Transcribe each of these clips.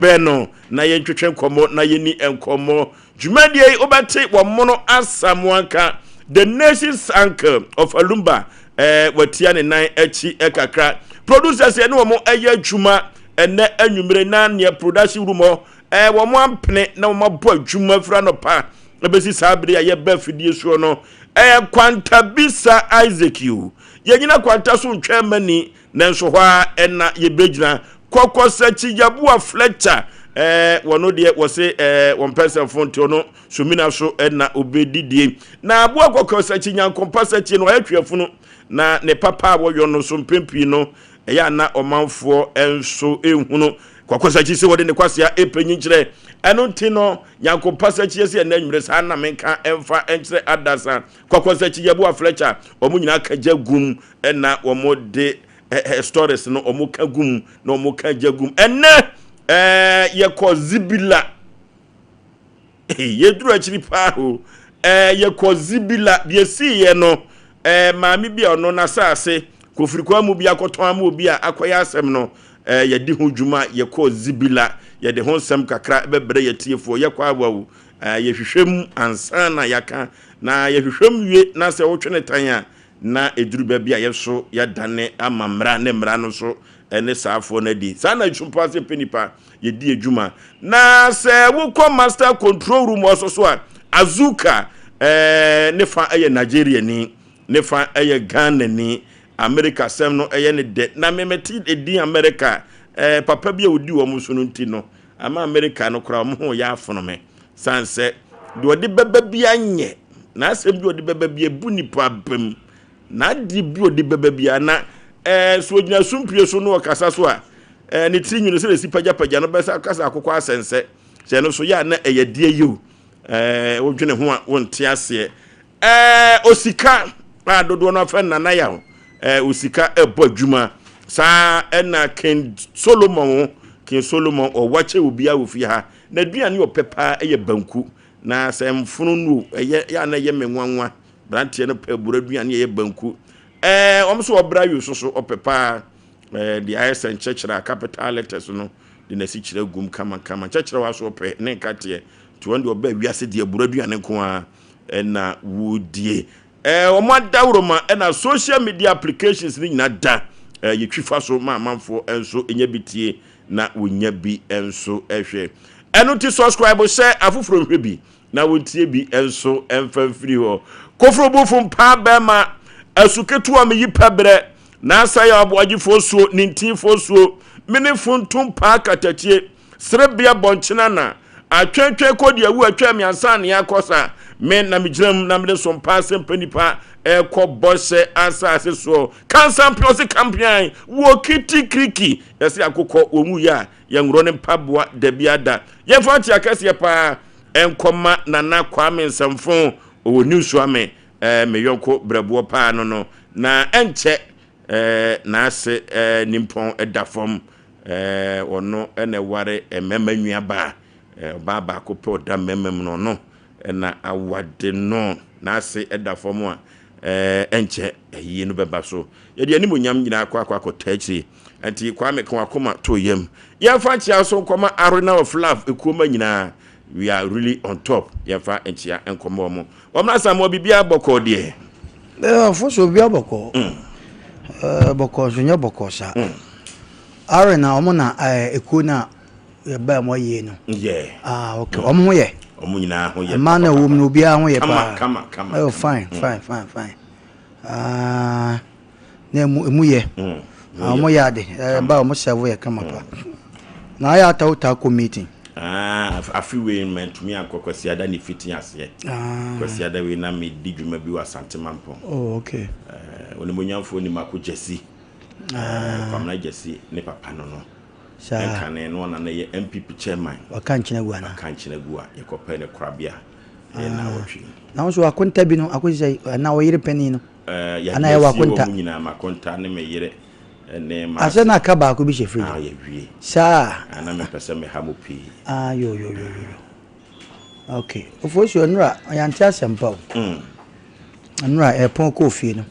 Bɛn no na yɛntwetwe nkɔmmɔ na yɛni nkɔmmɔ. Dwumadie yi wobɛte wɔ Mono Asamoah nka, the nation's uncle of Alumba, eh, watia ne nan akyi eh, kakra. Producers yɛne wɔn ɛyɛ adwuma ɛnɛ anwummere na neɛ production room hɔ eh, wɔn ampene na wɔn abɔ adwuma firi anɔpa ɛbɛsi saa bere a yɛba afidie soɔ no. Ɛyɛ Kwantabisa Isaac o. Yɛnyina kwanta so ntwɛn mani Nanso hɔ ara na yɛbɛgyina. Kɔkɔsakyi Yabua Fletcher, eh, wɔno deɛ wɔse eh, wɔmpɛ nsɛmfo nti ɔno sumina so na ɔbɛdidie. Na aboa kɔkɔsakyi Nyankompa sakyi no ɔyɛ tweafunu na ne papa a wɔyɔ no so mpɛn pii no ɛyɛ a na ɔmanfoɔ nso nhunu. Kɔkɔsakyi sɛ wɔde ne kwasea ɛpɛ nyinkyerɛ. Ɛno nti no Nyankompa sakyi ɛsɛ ɛnɛ anwummerɛ saa na menka ɛmfa nkyerɛ adasa. Kɔkɔsakyi Yabua Fletcher wɔn nyinaa ka gya gum ɛna wɔn de ɛɛ stories no wɔn ka gum na wɔn ka gya gum ɛnɛ ɛɛ yɛkɔ zibila yɛduru akyiri paa o ɛɛ yɛkɔ zibila deɛ sii yɛ no ɛɛ maame bi a ɔno n'asaase kofirikwa mu bi akɔtɔn ama obi a akɔyɛ asɛm no ɛɛ yɛde ho dwuma yɛkɔ zibila yɛde ho nsɛm kakra bɛbrɛ yɛtiefoɔ yɛkɔ awawu ɛɛ yɛhwehwɛ mu ansa na yɛaka na yɛhwehwɛ mu wie na sɛ wotwe ne tan a na ɛduru baabi a yɛso yɛadane ama mmara ne mmara no nso ne saafoɔ no adi. Saa na sumpo ase pɛ nipa yɛdi adwuma. Na sɛ wokɔ master control room hɔ so a, Azuka eh, ne fa yɛ Nigeriani, ne fa yɛ Ghanani. Amerika sɛm no ɛyɛ ne dɛ. Na memete edin Amerika eh, papa bi a ɔdi wɔn so no nti no, ama Amerika no koraa wɔn ho yɛ afono me. San sɛ deɛ ɔde bɛba bi anyɛ n'asɛm bi ɔde bɛba bi ebu nipa abam n'adeɛ bi ɔde bɛba bi ana ɛɛ so ogyina sumpie so no ɔkasa so a ɛɛ ne tiri nwene sɛ esi pagyapagya no bɛsa kasa akokɔ asɛnsɛ sɛ ɛno so yɛ a na ɛyɛ deɛ yi o ɛɛ wodwene ho a wonte aseɛ ɛɛ osika a dodoɔ no afɛ nana yaw ɛɛ osika ɛbɔ adwuma saa ɛna King Solomon King Solomon ɔwakyɛ obiara wɔ fie ha N'aduane a ɔpɛ paa yɛ banku, na sɛ mfono no o, ɛyɛ yɛ a na ɛyɛ me nwanwa. Aberanteɛ no pɛ aburo aduane a ɛyɛ banku. Ɛɛ wɔn nso ɔbra ayo so so ɔpɛ paa. Ɛɛ deɛ ayɛ sɛ nkyɛkyerɛ a capital letters no de n'asikyerɛ gum kamakama. Nkyɛkyerɛ wa so ɔpɛ ne nkateɛ. Nti wɔn deɛ ɔbaa wiase deɛ aburo aduane nko ara ɛna wɔdie. Ɛɛ wɔn adaworoma ɛna social media applications no nyinaa da. Ɛɛ yɛtwi fa so ma amanfoɔ nso nya bi tie. na wonya bi nso hwɛ. Ɛno nti subscribe hyɛ afoforɔ nhwɛ bi na wontie bi nso mfa mfiri hɔ. Koforo bufo mpaa bɛrima asu ketewa meyi pɛ berɛ na asa yɛ aboagyefoɔ suo nintinfoɔ suo mene funtum paa katakyie serebea bɔnkyena na atwɛntwɛn kɔ deɛ awu atwa me ansa ne akɔ sa me na megyina mu na mede so mpaa sɛ mpa nipa ɛkɔ bɔhyɛ asase soɔ kansampe ɔse kampean wɔ kitikiriki Yɛse akokɔ wɔn wuiɛ a yɛnworɔ ne mpaboa dabia da. Yɛmfa nkyea kɛseɛ paa nkɔma Nana Kwame Nsɛmfo ɔwɔ New Suame eh, me yɔnko brɛboɔ paa no no. Na ɛnkyɛ eh, n'ase eh, nimpɔn da fam eh, ɔno na ɛware mmarima nuabaa eh, ɔbaa baako pɛ ɔda mmarima mu no ɔno na awade no n'ase da fam a ɛnkyɛ ayie no bɛba so. Yɛde animuonyam nyinaa kɔ akɔ akɔtaa akyire. Nti Kwame ka wakoma to yam. Yɛmfa nkyea nso nkɔma Arena of Love ekuo ma nyinaa. We are really on top. Yɛmfa nkyea nkɔma wɔn. Wɔn Asamoah biribiara bɔkɔɔ deɛ. Ɔfo so obiara bɔkɔɔ. Bɔkɔɔ nso nyɛ bɔkɔɔ saa. Arena wɔn na ekuo no a yɛbaa mu ayie no. Yeah. Ah, okay. Wɔn ho yɛ. Wɔn nyinaa ho yɛ. Mmaa na ɛwɔ mu no obiara ho yɛ paa. Kama kama. Oh, fine, mm. fine, fine, fine. Ah, na emu emu yɛ. Mm. Ah, wɔn yɛ ade. Ɛba wɔn sɛvo yɛ kama pa. Mm. Na ayɛ ata ota kɔ meeting. Ah, afi wei mantumi ankɔ Kwasiada ne fiti aseɛ. Ah. Kwasiada wei na medi dwuma bi wɔ Asante Mampɔn. Oh, okay. Uh, Onimonyamfoɔ ni mako Gyasi. Ah. Kwamina Gyasi ne papa no no. Saa. Ɛnkane no na na yɛ NPP chairman. Waka nkyene agu anaa? Waka nkyene agu a yɛkɔpɛ ne korabea ɛyɛ naawɔtwe yi. Na wo nso w'akonta bi no akosi sɛ anaa wo yere panin no? Ɛɛ yɛde Anaa ɛyɛ asie w'akonta? wɔn nyinaa m'akonta ne me yere ne m'ase. Asɛ na aka baako bi hyɛ fridge Ah mu? yɛawie. Saa? Ah na mempɛ sɛ meha mo pii. Ah yo yo yo yo yo. Okay. Ofosuo nnora yɛante asɛm pa o. Nnora ɛpɔn kɔɔ fie no,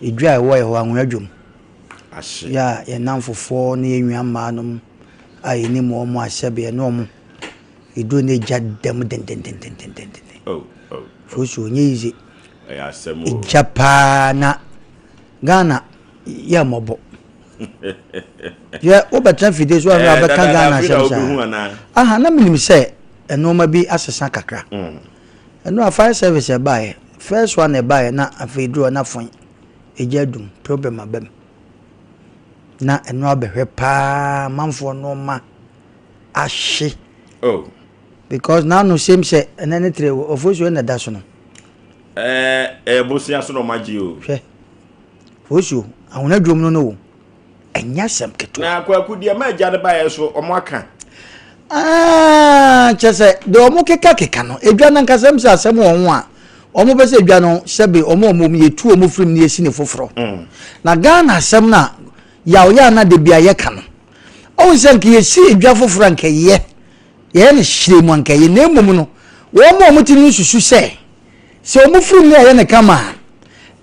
edwa a ɛwɔ yɛ hɔ Anwea dwom. Ahye. Yɛ a yɛn nnamfofoɔ ne yɛn nua mmaa nom A yɛnim wɔn a sɛbe ɛne wɔn ɛduro no ɛgya da mu dendendendendenden. Oh, oh, Fosu ɔnyɛ easy. Ɛyɛ asɛm o. Ɛgya paa na Ghana yɛ mmɔbɔ. Yɛ wobɛtena fidie so ahwɛ a wobɛka Ghana asɛm saa. Aha na menim sɛ nneɛma bi asesa kakra. Ɛno a fire service ɛbaeɛ first one ɛbaeɛ na afei duro na fɔn ɛgya adum problem aba mu. Na ɛno abɛhwɛ paa manfoɔ nneɛma ahye. Oh. Because n'ano same sɛ ɛnɛ ne tere ofosuo na ɛda so no. Ɛɛ ɛyɛ bosia so na ɔmo agye o. Hwɛ ofosuo ahona dwom no no o ɛnyɛ asɛm ketewa. Na kwaku deɛ ma agya no baeɛ so ɔmo aka. Aa kyɛ sɛ deɛ ɔmo keka keka no edwa no ankasa m sɛ asɛm wɔ ho a ɔmo pɛ sɛ edwa no sɛbe ɔmo ɔmo mu yɛtu ɔmo firim na yɛsi ne foforɔ. Na Ghana asɛm no a yaw yɛ a na da bi a yɛka no ɔhu sɛ nka yɛsi edwa foforɔ a nka yɛ yɛyɛ no hyerɛ mu anka ɛyɛ na mmom no wɔn a wɔte no susu sɛ sɛ wɔn firi mu ɛyɛ no kama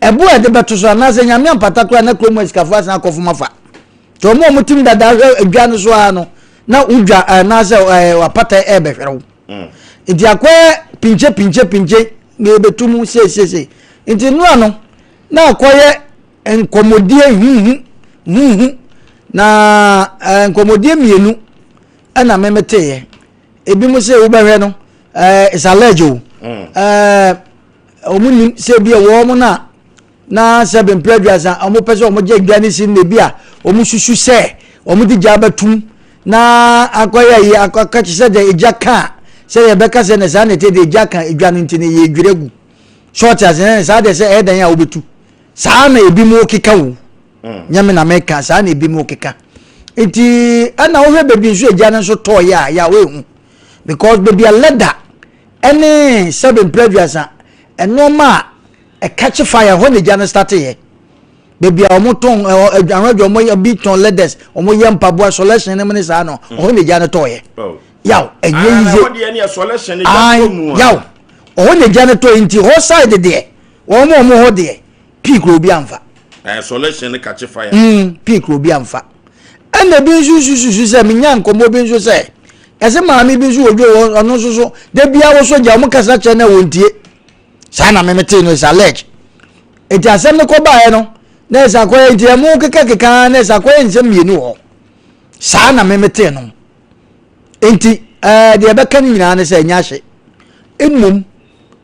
a ɛbo a yɛde bɛto so anaasɛ nyame ampata koraa na kurom asikafoɔ asan akɔfom afa nti wɔn a wɔte mu dada hwɛ adwa no so ara no na wodwa anaasɛ ɛɛ wapata ɛrebɛhwere wo nti akɔyɛ pinkye pinkye pinkye na yɛbɛtu mu seesiesie nti nnora no na akɔyɛ nkɔmmɔdie huhu huhu na ɛɛ nkɔmmɔdie mmienu ɛna me meteeɛ ebi mo sɛ wobɛhwɛ no ɛɛ it's alleged o ɛɛ wɔn nim sɛ ebi a wɔn na na sɛ bɛmpere aduasa wɔn pɛ sɛ wɔn gye dwa ne si na ebi a wɔn susu sɛ wɔn de gya abɛtum na akɔyɛ yi akɔka kyerɛ sɛ deɛ egya ka sɛ yɛbɛka sɛ na saa na ɛte deɛ egya ka edwa no nti no yɛ edwira gu sɔɔte ase na saa deɛ sɛ ɛyɛ dan a wobɛtu saa na ebi mo keka wo nyɛ me na meka saa na ebi mo keka nti ɛna wohwɛ baabi nso egya no nso tɔɔ yɛ a yɛ a woehu because baabi a leather ɛne sɛbe mpere aduasa nneɛma a ɛkakye fire hɔ na egya no start yɛ baabi a wɔn tɔn ɛhɔ ahwɛdwa wɔn yɛ bi tɔn leathers wɔn yɛ mpaboa selection ne mu ne saa no ɔhɔ na egya no tɔɔ yɛ yaw ɛnyɛ yize ayi yaw ɔhɔ na egya no tɔɔ yɛ nti hɔ side deɛ wɔn a wɔn hɔ deɛ pii kuro bi anfa. Ɛɛ selection ne kakye fire. Pii kuro bi anfa ɛna ebi nso sususu sɛ menya nkɔmɔ bi nso sɛ ɛsɛ maame bi nso wɔ dwo wɔ ɔno nso so de bia wɔsɔ gya wɔn kasa kyerɛ na wɔn tie saa na mɛmɛ tee no is alleged eti asɛm no kɔ baeɛ no na ɛsɛ akɔyɛ nti ɛmo keka keka na ɛsɛ akɔyɛ nsɛm mmienu wɔ saa na mɛmɛ tee no nti ɛɛ deɛ ɛbɛka no nyinaa ne sɛ ɛnyɛ ahye mmom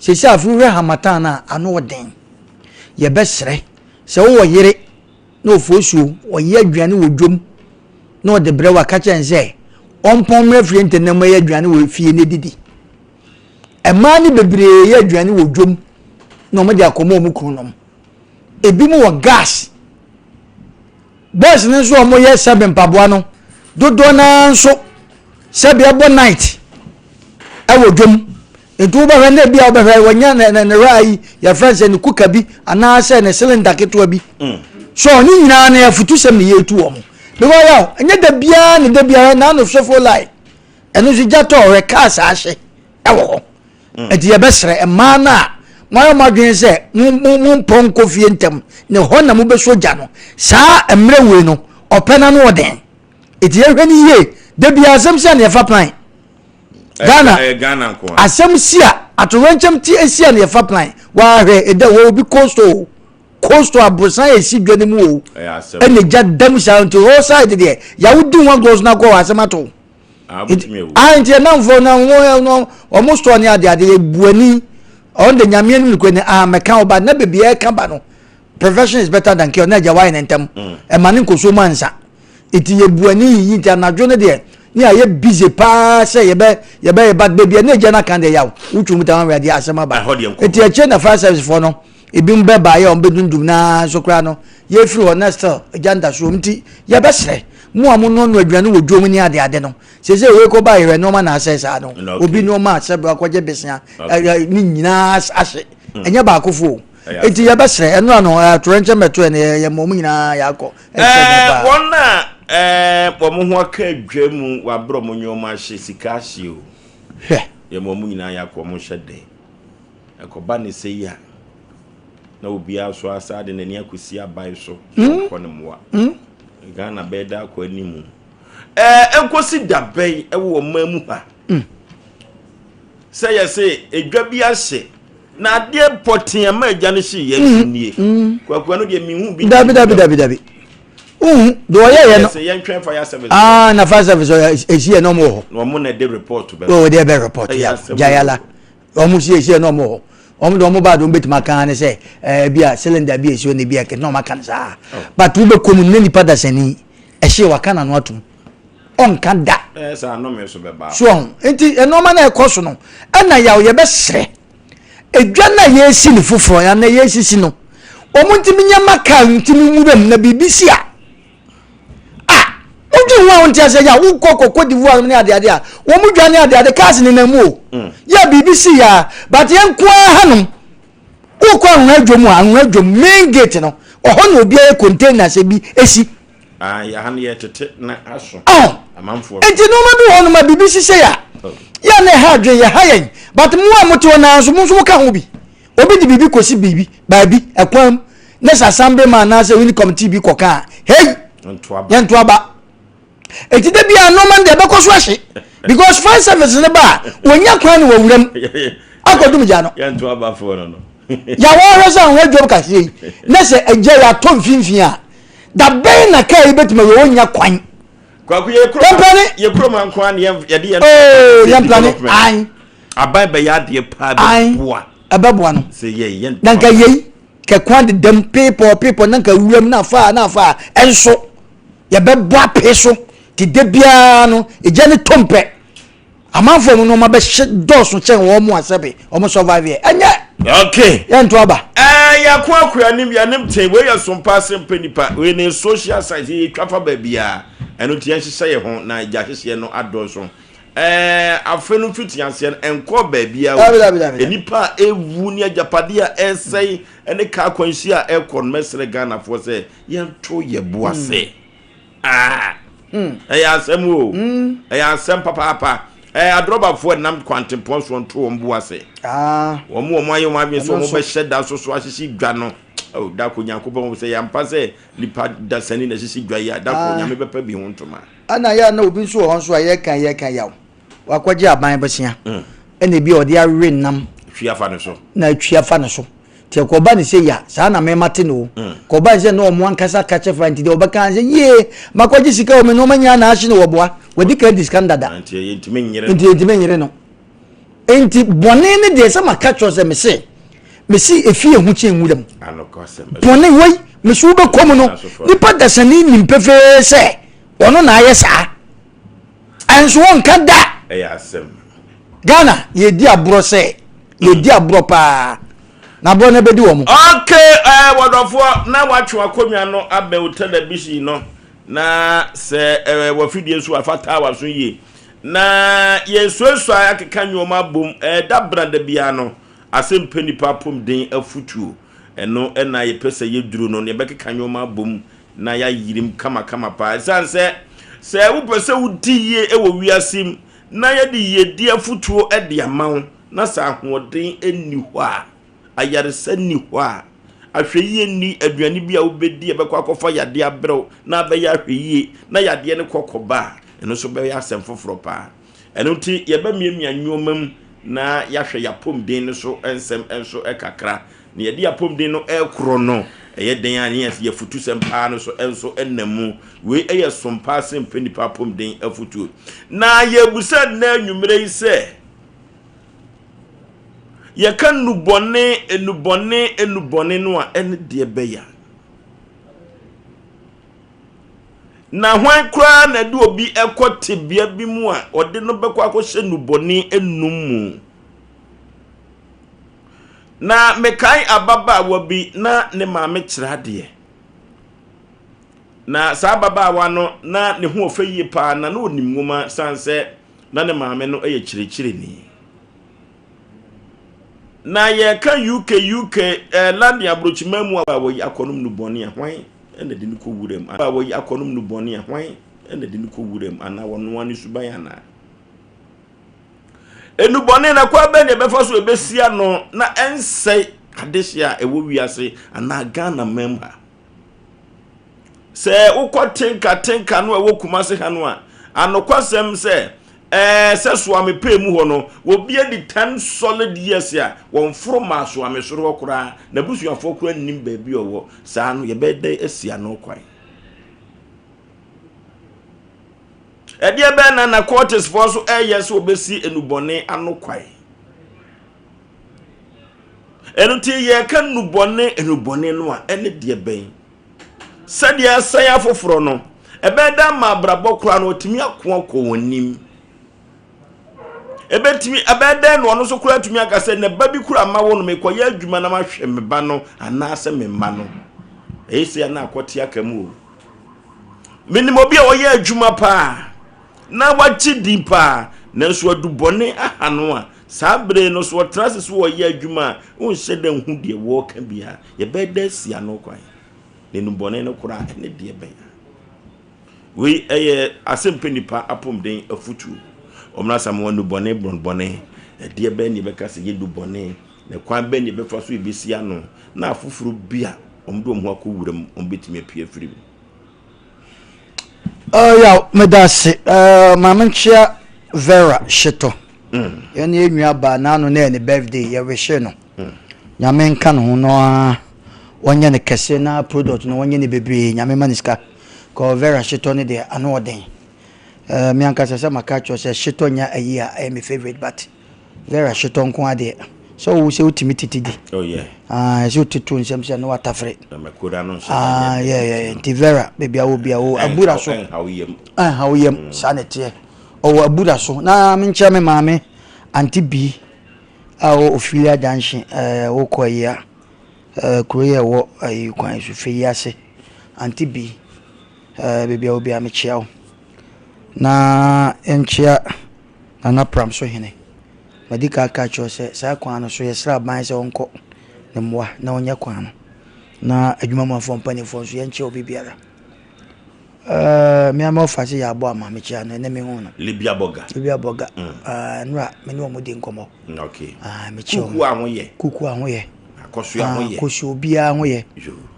sisi afei hwɛ hamatan no a ano ɔden yɛbɛsrɛ sɛ wowɔ yere na ofosuo ɔyɛ aduane wɔ dwom na ɔde brɛ wa ka kyɛn sɛ ɔmpɔn mmerɛ fie ntɛnɛm ɛyɛ aduane wɔ fie ne didi mmaa no bebree yɛ aduane wɔ dwom na wɔde akɔma wɔn kunu nom ebi mu wɔ gas boys no nso a wɔyɛ sɛbe mpaboa no dodoɔ naa nso sɛbe ɛbɔ night ɛwɔ dwom nti wobɛhwɛ na ebi a wobɛhwɛ wɔnya ne ne ne ra yi yɛfrɛ sɛ ne kuka bi anaasɛ ne cylinder ketewa bi so ne nyinaa no yɛfotu sɛm ne yɛtu wɔn because yɛ ɛnyɛ da biara ne da biara na ano sɔfo line ɛno nso gya tɔ ɔhwɛ cars ahye ɛwɔ hɔ nti yɛbɛsrɛ mmaa no a moayɛ mo adwene sɛ mo mo mo mpɔ nkɔ fie ntɛm ne hɔ na mobɛsɔ gya no saa mmerɛ wei no ɔpɛ na no ɔden nti yɛhwɛ no yie da biara asɛm si a ne yɛfa plan Ghana Ghana nko a asɛm si a atorenkyɛm ti esi a ne yɛfa plan wahwɛ ɛda wɔ obi coastal coastal aborosan a esi dwa no mu o ɛyɛ asɛm ɛna gya dam saa nti hɔ side deɛ yawo di ho agorɔ so na akɔ wɔ asɛm ato a wobɛtumi awu ah nti ɛnamfoɔ na wɔn no wɔn store ne ade ade yɛ buani ɔn de nyame anim nokura ni ah mɛka ɔba na beebi a ɛka ba no prevention is better than cure na agya wayɛ ne ntɛm ɛma ne nkosuo mu ansa nti yɛ buani yiyi nti anadwo no deɛ ne ayɛ busy paa sɛ yɛbɛ yɛbɛ yɛ ba beebi a ne agya no aka deɛ yaw wotwi mu ta wɔn adeɛ asɛm aba Ɛhɔ deɛ nkɔ. nti akyire na fire service foɔ no ebi mu bɛ baayɛ wɔn bɛ dundum naa nso koraa no yɛfiri hɔ na still agya nda so nti yɛbɛsrɛ mo a mo noa aduane wɔ dwom ne ade ade no sese wei kɔ ba yɛhwɛ nneɛma na asɛe saa no Okay. obi nneɛma a sɛbi akɔgye besia Okay. ɛ ne nyinaa ahye ɛnyɛ baako fo o Ɛyɛ nti yɛbɛsrɛ ɛno ano atorenkyɛm bɛto ɛ no yɛ mɔ mu nyinaa yɛakɔ ɛhyɛ ɛɛ wɔn a ɛɛ wɔn ho aka adwa mu wabrɛ wɔn nneɛma ahye sika ahye o hwɛ yɛ mɔ mu nyinaa yɛakɔ wɔn hyɛ den ɛkɔba ne sɛ yi a na obiara so asa de n'ani akɔsi aban so so nkɔ ne mmoa Ghana bɛyɛ da akɔ anim. Ɛnkɔsi da bɛn wɔ ɔman mu ha sɛ yɛse edwa bi ahye na adeɛ pɔtee ama agya no hye yɛn nso nie? Kwaku, ɛno deɛ mehu bi. Dabi, dabi, dabi, dabi, wohu deɛ ɔyɛyɛ no. Yɛsɛ yɛntwɛn fire service. Ah, na fire service ɔyɛ esi yɛ na ɔmo wɔ hɔ. Na ɔmo na ɛde report bɛ. O de bɛ report. Ɛyɛ ya asɛm. Jayala ɔmo si esi yɛ na ɔmo wɔ hɔ. Ɔmo de ɔmo ba de, ɔmo betuma kan ne sɛ bi a cylinder bi esi hɔ na ebi a kɛ na ɔmo aka no saa, but wo bɛ kɔn mu ne nipa dasani ɛhyɛ waka n'ano atum, ɔnka da. Sɛ anome so bɛba. So ɔho nti nneɛma na ɛkɔ so no, ɛna yaw yɛbɛsrɛ edwa na yɛsi ne foforɔ ya na yɛsisi no, wɔn ntumi nyɛma kaa ntumi nwura mu na biribi si a wodwi ho a wonte ase yɛ a wokɔ kɔ Cote d'Ivoire ne adeade a wɔn dwa ne adeade, cars nenam mu o, yɛ biribi si yɛ a, but yɛn nko ara hanom, wokɔ Anwona dwom a, Anwona dwom main gate no, ɔhɔ na obiara yɛ container sɛ bi esi. Ah, yɛ ha no yɛtete na aso. Ɔn. Amanfoɔ. Nti nneɛma bi wɔ hɔ nom a biribi sise a yɛ na ɛha adwene, yɛ ha yɛn, but mo a mote hɔ naa nso, mo nso mo ka ho bi. Obi de biribi kɔsi biribi baabi ɛkwan mu ne sɛ assembly man anaasɛ unit committee bi kɔka a, hey. Ntoaba. Yɛnto aba. Eti de bia nneɛma no deɛ ɛbɛkɔ so ahye because fire service ne ba a, wɔnya kwan ne wɔwura mu akɔdum gya no. Yɛnto abafoɔ no. Yàwɔ ɔhwɛ sɛ ahoɛ dwom kaseɛ yi ne sɛ agya yɛ atɔ mfimfini a, dabɛn na kaa yi bɛtumi yɛ wɔnya kwan? Kwaku, yɛ kurom. Yɛmplane. Yɛ kurom nko ara na yɛde yɛn ooo, yɛmplane. Development. An. Aban bɛyɛ adeɛ paa. An. Bɛboa. Ɛbɛboa no. Sɛ yɛ yɛn. Na nka yei kɛkwan dedam peepɔ peepɔ na nka wuram na afa na afa ɛnso yɛbɛbɔ ape so te de biara no, egya ne tom pɛ, amanfoɔ mu nneɛma bɛhyɛ dɔɔso kyɛn wɔn mu asɛbe wɔn survive yɛ ɛnyɛ. Yɛnto aba. Yɛko akɔ anim, yɛanim ten. Wei yɛ sompa ase mpɛ nipa. Wei ne social science yɛtwa fa baabiaa. Ɛno nti yɛnhyehyɛ yɛ ho na gya hyehyeɛ no adɔɔso. Afe no mfiti aseɛ no ɛnkɔɔ baabiaa. Dabi, dabi, dabi, dabi. Nnipa a ɛwu ne agyapadeɛ a ɛresɛe ne kaa akwanhyia a ɛrekɔ no, mɛsrɛ Ghanafoɔ sɛ yɛnto yɛ bo ase. Ah, ɛyɛ asɛm o, ɛyɛ asɛm papaapa. Adrɔbafoɔ nam kwantempɔn soɔ nto wɔn bo ase. Wɔn ayɛ wɔn adwene sɛ Ɛno wɔn nso. bɛhyɛ da so ahyehye dwa no. Oh, dako Nyankopɔn sɛ yɛampa sɛ nipa dasani na ɛhyehye dwa yi a, dako Nyame bɛpɛ bi ho ntoma. Ɛna yɛ a na obi nso wɔ hɔ nso a yɛka yaw wakɔgye aban bɛsia, ɛna ebi a ɔde awe nam. Hwi afa ne so. Na atwi afa ne so, nti ɛkɔba ne sɛ ya saa na mɛma te no o. Kɔba ne sɛ na ɔmo ankasa ka kyɛ fa, nti deɛ ɔbɛka sɛ yie makɔgye sika wɔ me nneɛma nyinaa na ahye no, wɔboa wɔdi ka di sika no dada. Nti yɛntumi nyere no. Nti yɛntumi nyere no. Nti bɔne ne deɛ sɛ maka kyerɛ sɛ mese efie ho kyɛn nwura mu. Anokɔsɛm. Bɔne wei mese wobɛkɔ mu no, nipa dasani nim pefee sɛ ɔno na ayɛ saa, ɛnso wɔnka da. Ɛyɛ asɛm. Ghana yɛdi aborɔ sɛ yɛdi aborɔ paa na aborɔ no bɛdi wɔ mo. Okay, wɔdɔfoɔ na watwe akonnwa no abɛn wo television no na sɛ wafidie nso afa taa waso yie na yɛsuasua akeka nneɛma abom. Da brada biara no asɛm pɛ nipa apɔmuden afutuo, ɛno ɛna yɛpɛ sɛ yɛduro no na yɛbɛkeka nneɛma abom na yɛayirim kamakama paa, ɛsiane sɛ wopɛ sɛ wodi yie wɔ wiase mu na yɛde yiedi afutuo de ama wo na sɛ ahoɔden nni hɔ a, ayaresa nni hɔ a, ahwɛyie nni aduane bi a wobɛdi a ɛbɛkɔ akɔfa yadeɛ abrɛw na abɛyɛ ahwɛyie na yadeɛ no kɔkɔba a, ɛno nso bɛyɛ asɛm foforɔ paa. Ɛno nti yɛbɛmiamia nneɛma mu na yɛahwɛ yɛapɔmuden no so nsɛm nso kakra na yɛde yɛapɔmuden no ɛrekorɔ no, ɛyɛ den a ne yɛfutusɛm paa no so nso nam mu. Wei ɛyɛ som paa sɛ mpɛ nipa apɔmuden afutuo. Na yɛbusa nnɛ anwummerɛ yi sɛ yɛka nnubɔne, nnubɔne, nnubɔne no a, ɛne deɛ bɛyɛ na hwan koraa na ɛde obi ɛkɔ tebea bi mu a ɔde no bɛkɔ akɔhyɛ nnubɔne enum mu? Na mekae ababaawa bi na ne maame kyerɛ adeɛ, na saa ababaawa no na ne ho ɔfɛ yie paa na onim nwoma san sɛ na ne maame no yɛ kyerɛkyerɛni. Na yɛka UK London aburokyima mu a wɔyi akɔnom nnubɔne a, hwan ɛna de no kɔ wura mu a wɔyi akɔnom nnubɔne a, hwan ɛna de no kɔ wura mu anaa wɔnoa ne suban anaa nnubɔne na kwan bɛn na ɛbɛfa so ɛbɛsi ano na ɛnsɛe adehye a ɛwɔ wiase anaa Ghana man mu ha? Sɛ wokɔ tenka tenka no a ɛwɔ Kumase ha no a, Anokwasɛm sɛ, ɛɛ sɛ Soame pɛɛ mu hɔ no, obi adi 10 solid years a wɔmforo maa Soame soro hɔ koraa, n'abusuafoɔ koraa nnim baabi a ɔwɔ. Saa no, yɛbɛyɛ dɛn asi ano kwan? Ɛdeɛ bɛn na narcoticsfoɔ nso ɛreyɛ sɛ wɔbɛsi nnubɔne ano kwan? Ɛno nti yɛreka nnubɔne nnubɔne no a, ɛne deɛ bɛn? Sɛdeɛ ɛsɛe afoforɔ no, ɛbɛyɛ dɛ ama abrabɔ koraa no wɔtumi ako akɔ wɔn anim. Ɛbɛtumi ɛbɛyɛ dɛn na ɔno nso koraa atumi aka sɛ ne ba bi koraa ma wo no mekɔyɛ adwuma na mahwɛ me ba no anaasɛ me mma no. Ɛyɛ sɛ na akɔte aka mu o. Menim obi a ɔyɛ adwuma paa na wagye din paa nanso adubɔne aha no a saa bere no so ɔtena ase so ɔyɛ adwuma a wonhyɛ da nhu deɛ wɔreka biara. Yɛbɛyɛ dɛ asi ano kwan. Na nnubɔne no koraa ɛne deɛ bɛn a. Wei ɛyɛ asɛmpɛ nipa apɔmuden afutuo. Wɔn asam wɔn nnubɔne bɔnbɔne. Ɛdeɛ bɛn ne yɛbɛka sɛ yɛ nnubɔne na kwan bɛn ne yɛbɛfa so yɛbɛsi ano na afoforɔ bi a wɔn de wɔn ho akɔ wura mu wɔn bɛtumi apue afiri mu. Yaw, meda ase. Maame nkyea Vera Hyetɔ. Yɛne yɛn nua baa n'ano na yɛ ne birthday, yɛwehye no. Nyame nka ne ho na ɔnyɛ no kɛse na product no ɔnyɛ no bebree. Nyame ma no sika. Kɔ Vera Hyetɔ no deɛ ano ɔden. Me ankasa sɛ maka akyerɛ sɛ Hyetɔ nya ayi a ɛyɛ me favorite but Vera hyetɔ nko ara deɛ sɛ wo sɛ wotumi tete di. Oh yeah. Ah, sɛ woteto nsɛm sɛ na watafere. Na makura no nso. Ah, yeah, yeah. Nti Vera, baabi a wɔ bia wɔ abura so. Ɛnha wo yam. Ɛnha wo yam. Mm. Saa na ɛteɛ. Ɔwɔ abura so. Na menkyerɛ me maame Auntie B a ɔwɔ Ophelia Junction ɛɛ wokɔ ayi a ɛɛ kuro yɛ ɛwɔ ayi kwan so fɛ yi ase. Auntie B ɛɛ baabi a wɔ bia mekyia wo. Na nkyia Nana Pram so hene. Madi kan aka akyerɛ wo sɛ saa kwan no so yɛsrɛ aban sɛ ɔnkɔ ne mmoa na ɔnyɛ kwan no. Na adwumamuafoɔ mpanimfoɔ nso yɛnkyɛ obi biara. Uh, me ama ɔfa sɛ yɛabɔ ama mekyia no ɛnɛ mehu no. Libya Boga. Libya Boga. Mm. Uh, nora me ne wɔn di nkɔmmɔ. Mm, okay. Uh, mekyia wɔn. Kuku a ho yɛ. Kuku a ho yɛ. Akɔsoa ho yɛ. Akɔsoa obiara ho yɛ.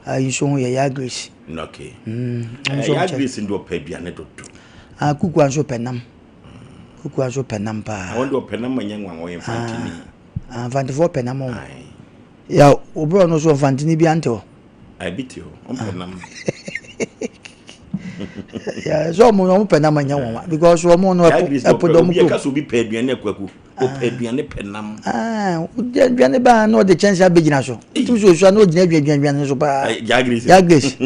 Uh, nsuo ho yɛ ya Grace. Mm, okay. Mm, uh, ya Grace ndi ɔpɛ aduane dodo. Ah, kuku a nso pɛ nam. Kukua nso pɛ nam paa. Wɔn de ɔpɛ nam ma nyɛ nwanwa ɔyɛ mfantini. Ah, ah mfantefoɔ pɛ nam o. Ya obi ɔno nso mfantini bi ante hɔ. Ebi te hɔ, ɔmpɛ ah. nam. Ya sɛ ɔmo ɔmo pɛ nam nyɛ nwanwa because ɔmo no ɛpo ɛpo dɔm kurom. Obi ɛka sɛ obi pɛ aduane akwaku. Ɔpɛ aduane pɛ nam. Ah, aduane baa na ɔde kyɛnse abɛgyina so. Tumi sɛ osua na ɔgyina aduane aduane so paa. Jagresi. Jagresi.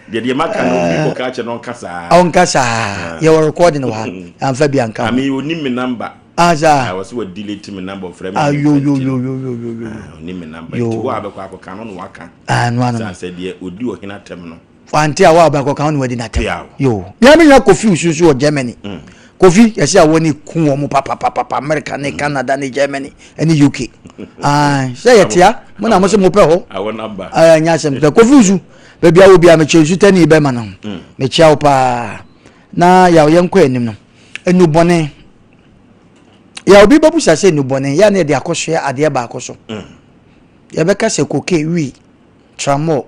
Deɛ deɛ maka no obi kɔ ka kyerɛ no ɔnka saa. Ɔnka saa. Yɛwɔ recording wɔ ha. Amfa bi anka ho. Ami onim me number. Ah saa. Wɔ sɛ wɔ delete me number ɔfrɛ me. Ah yo yo yo yo yo yo yo. Onim me number. Nti wo a bɛkɔ akɔka no na waka. Ah no ano. Sɛ sɛ deɛ odi ɔhene atɛm no. Wante a wo a wobɛkɔ ka wo ne wadi n'atɛm. Yo. Mea me nua Kofi Osu nso wɔ Germany. Mm. Kofi yɛsɛ a wɔne ku wɔn papapapa America ne mm. Canada ne Germany ne UK. Ah, sɛ yɛtea mo na mo sɛ mopɛ hɔ. Ah, nyɛ asɛm sɛ Kofi Osu baabi a wɔ bia mekyɛ nsu tani bɛma no. Mm. Mekyia wo paa. Na yaw yɛnkɔ anim no. Nnubɔne. Ya obi bɛbusa sɛ nnubɔne yɛ ne yɛde akɔsoɛ adeɛ baako so. Mm. Yɛbɛka sɛ koke, wi, tramol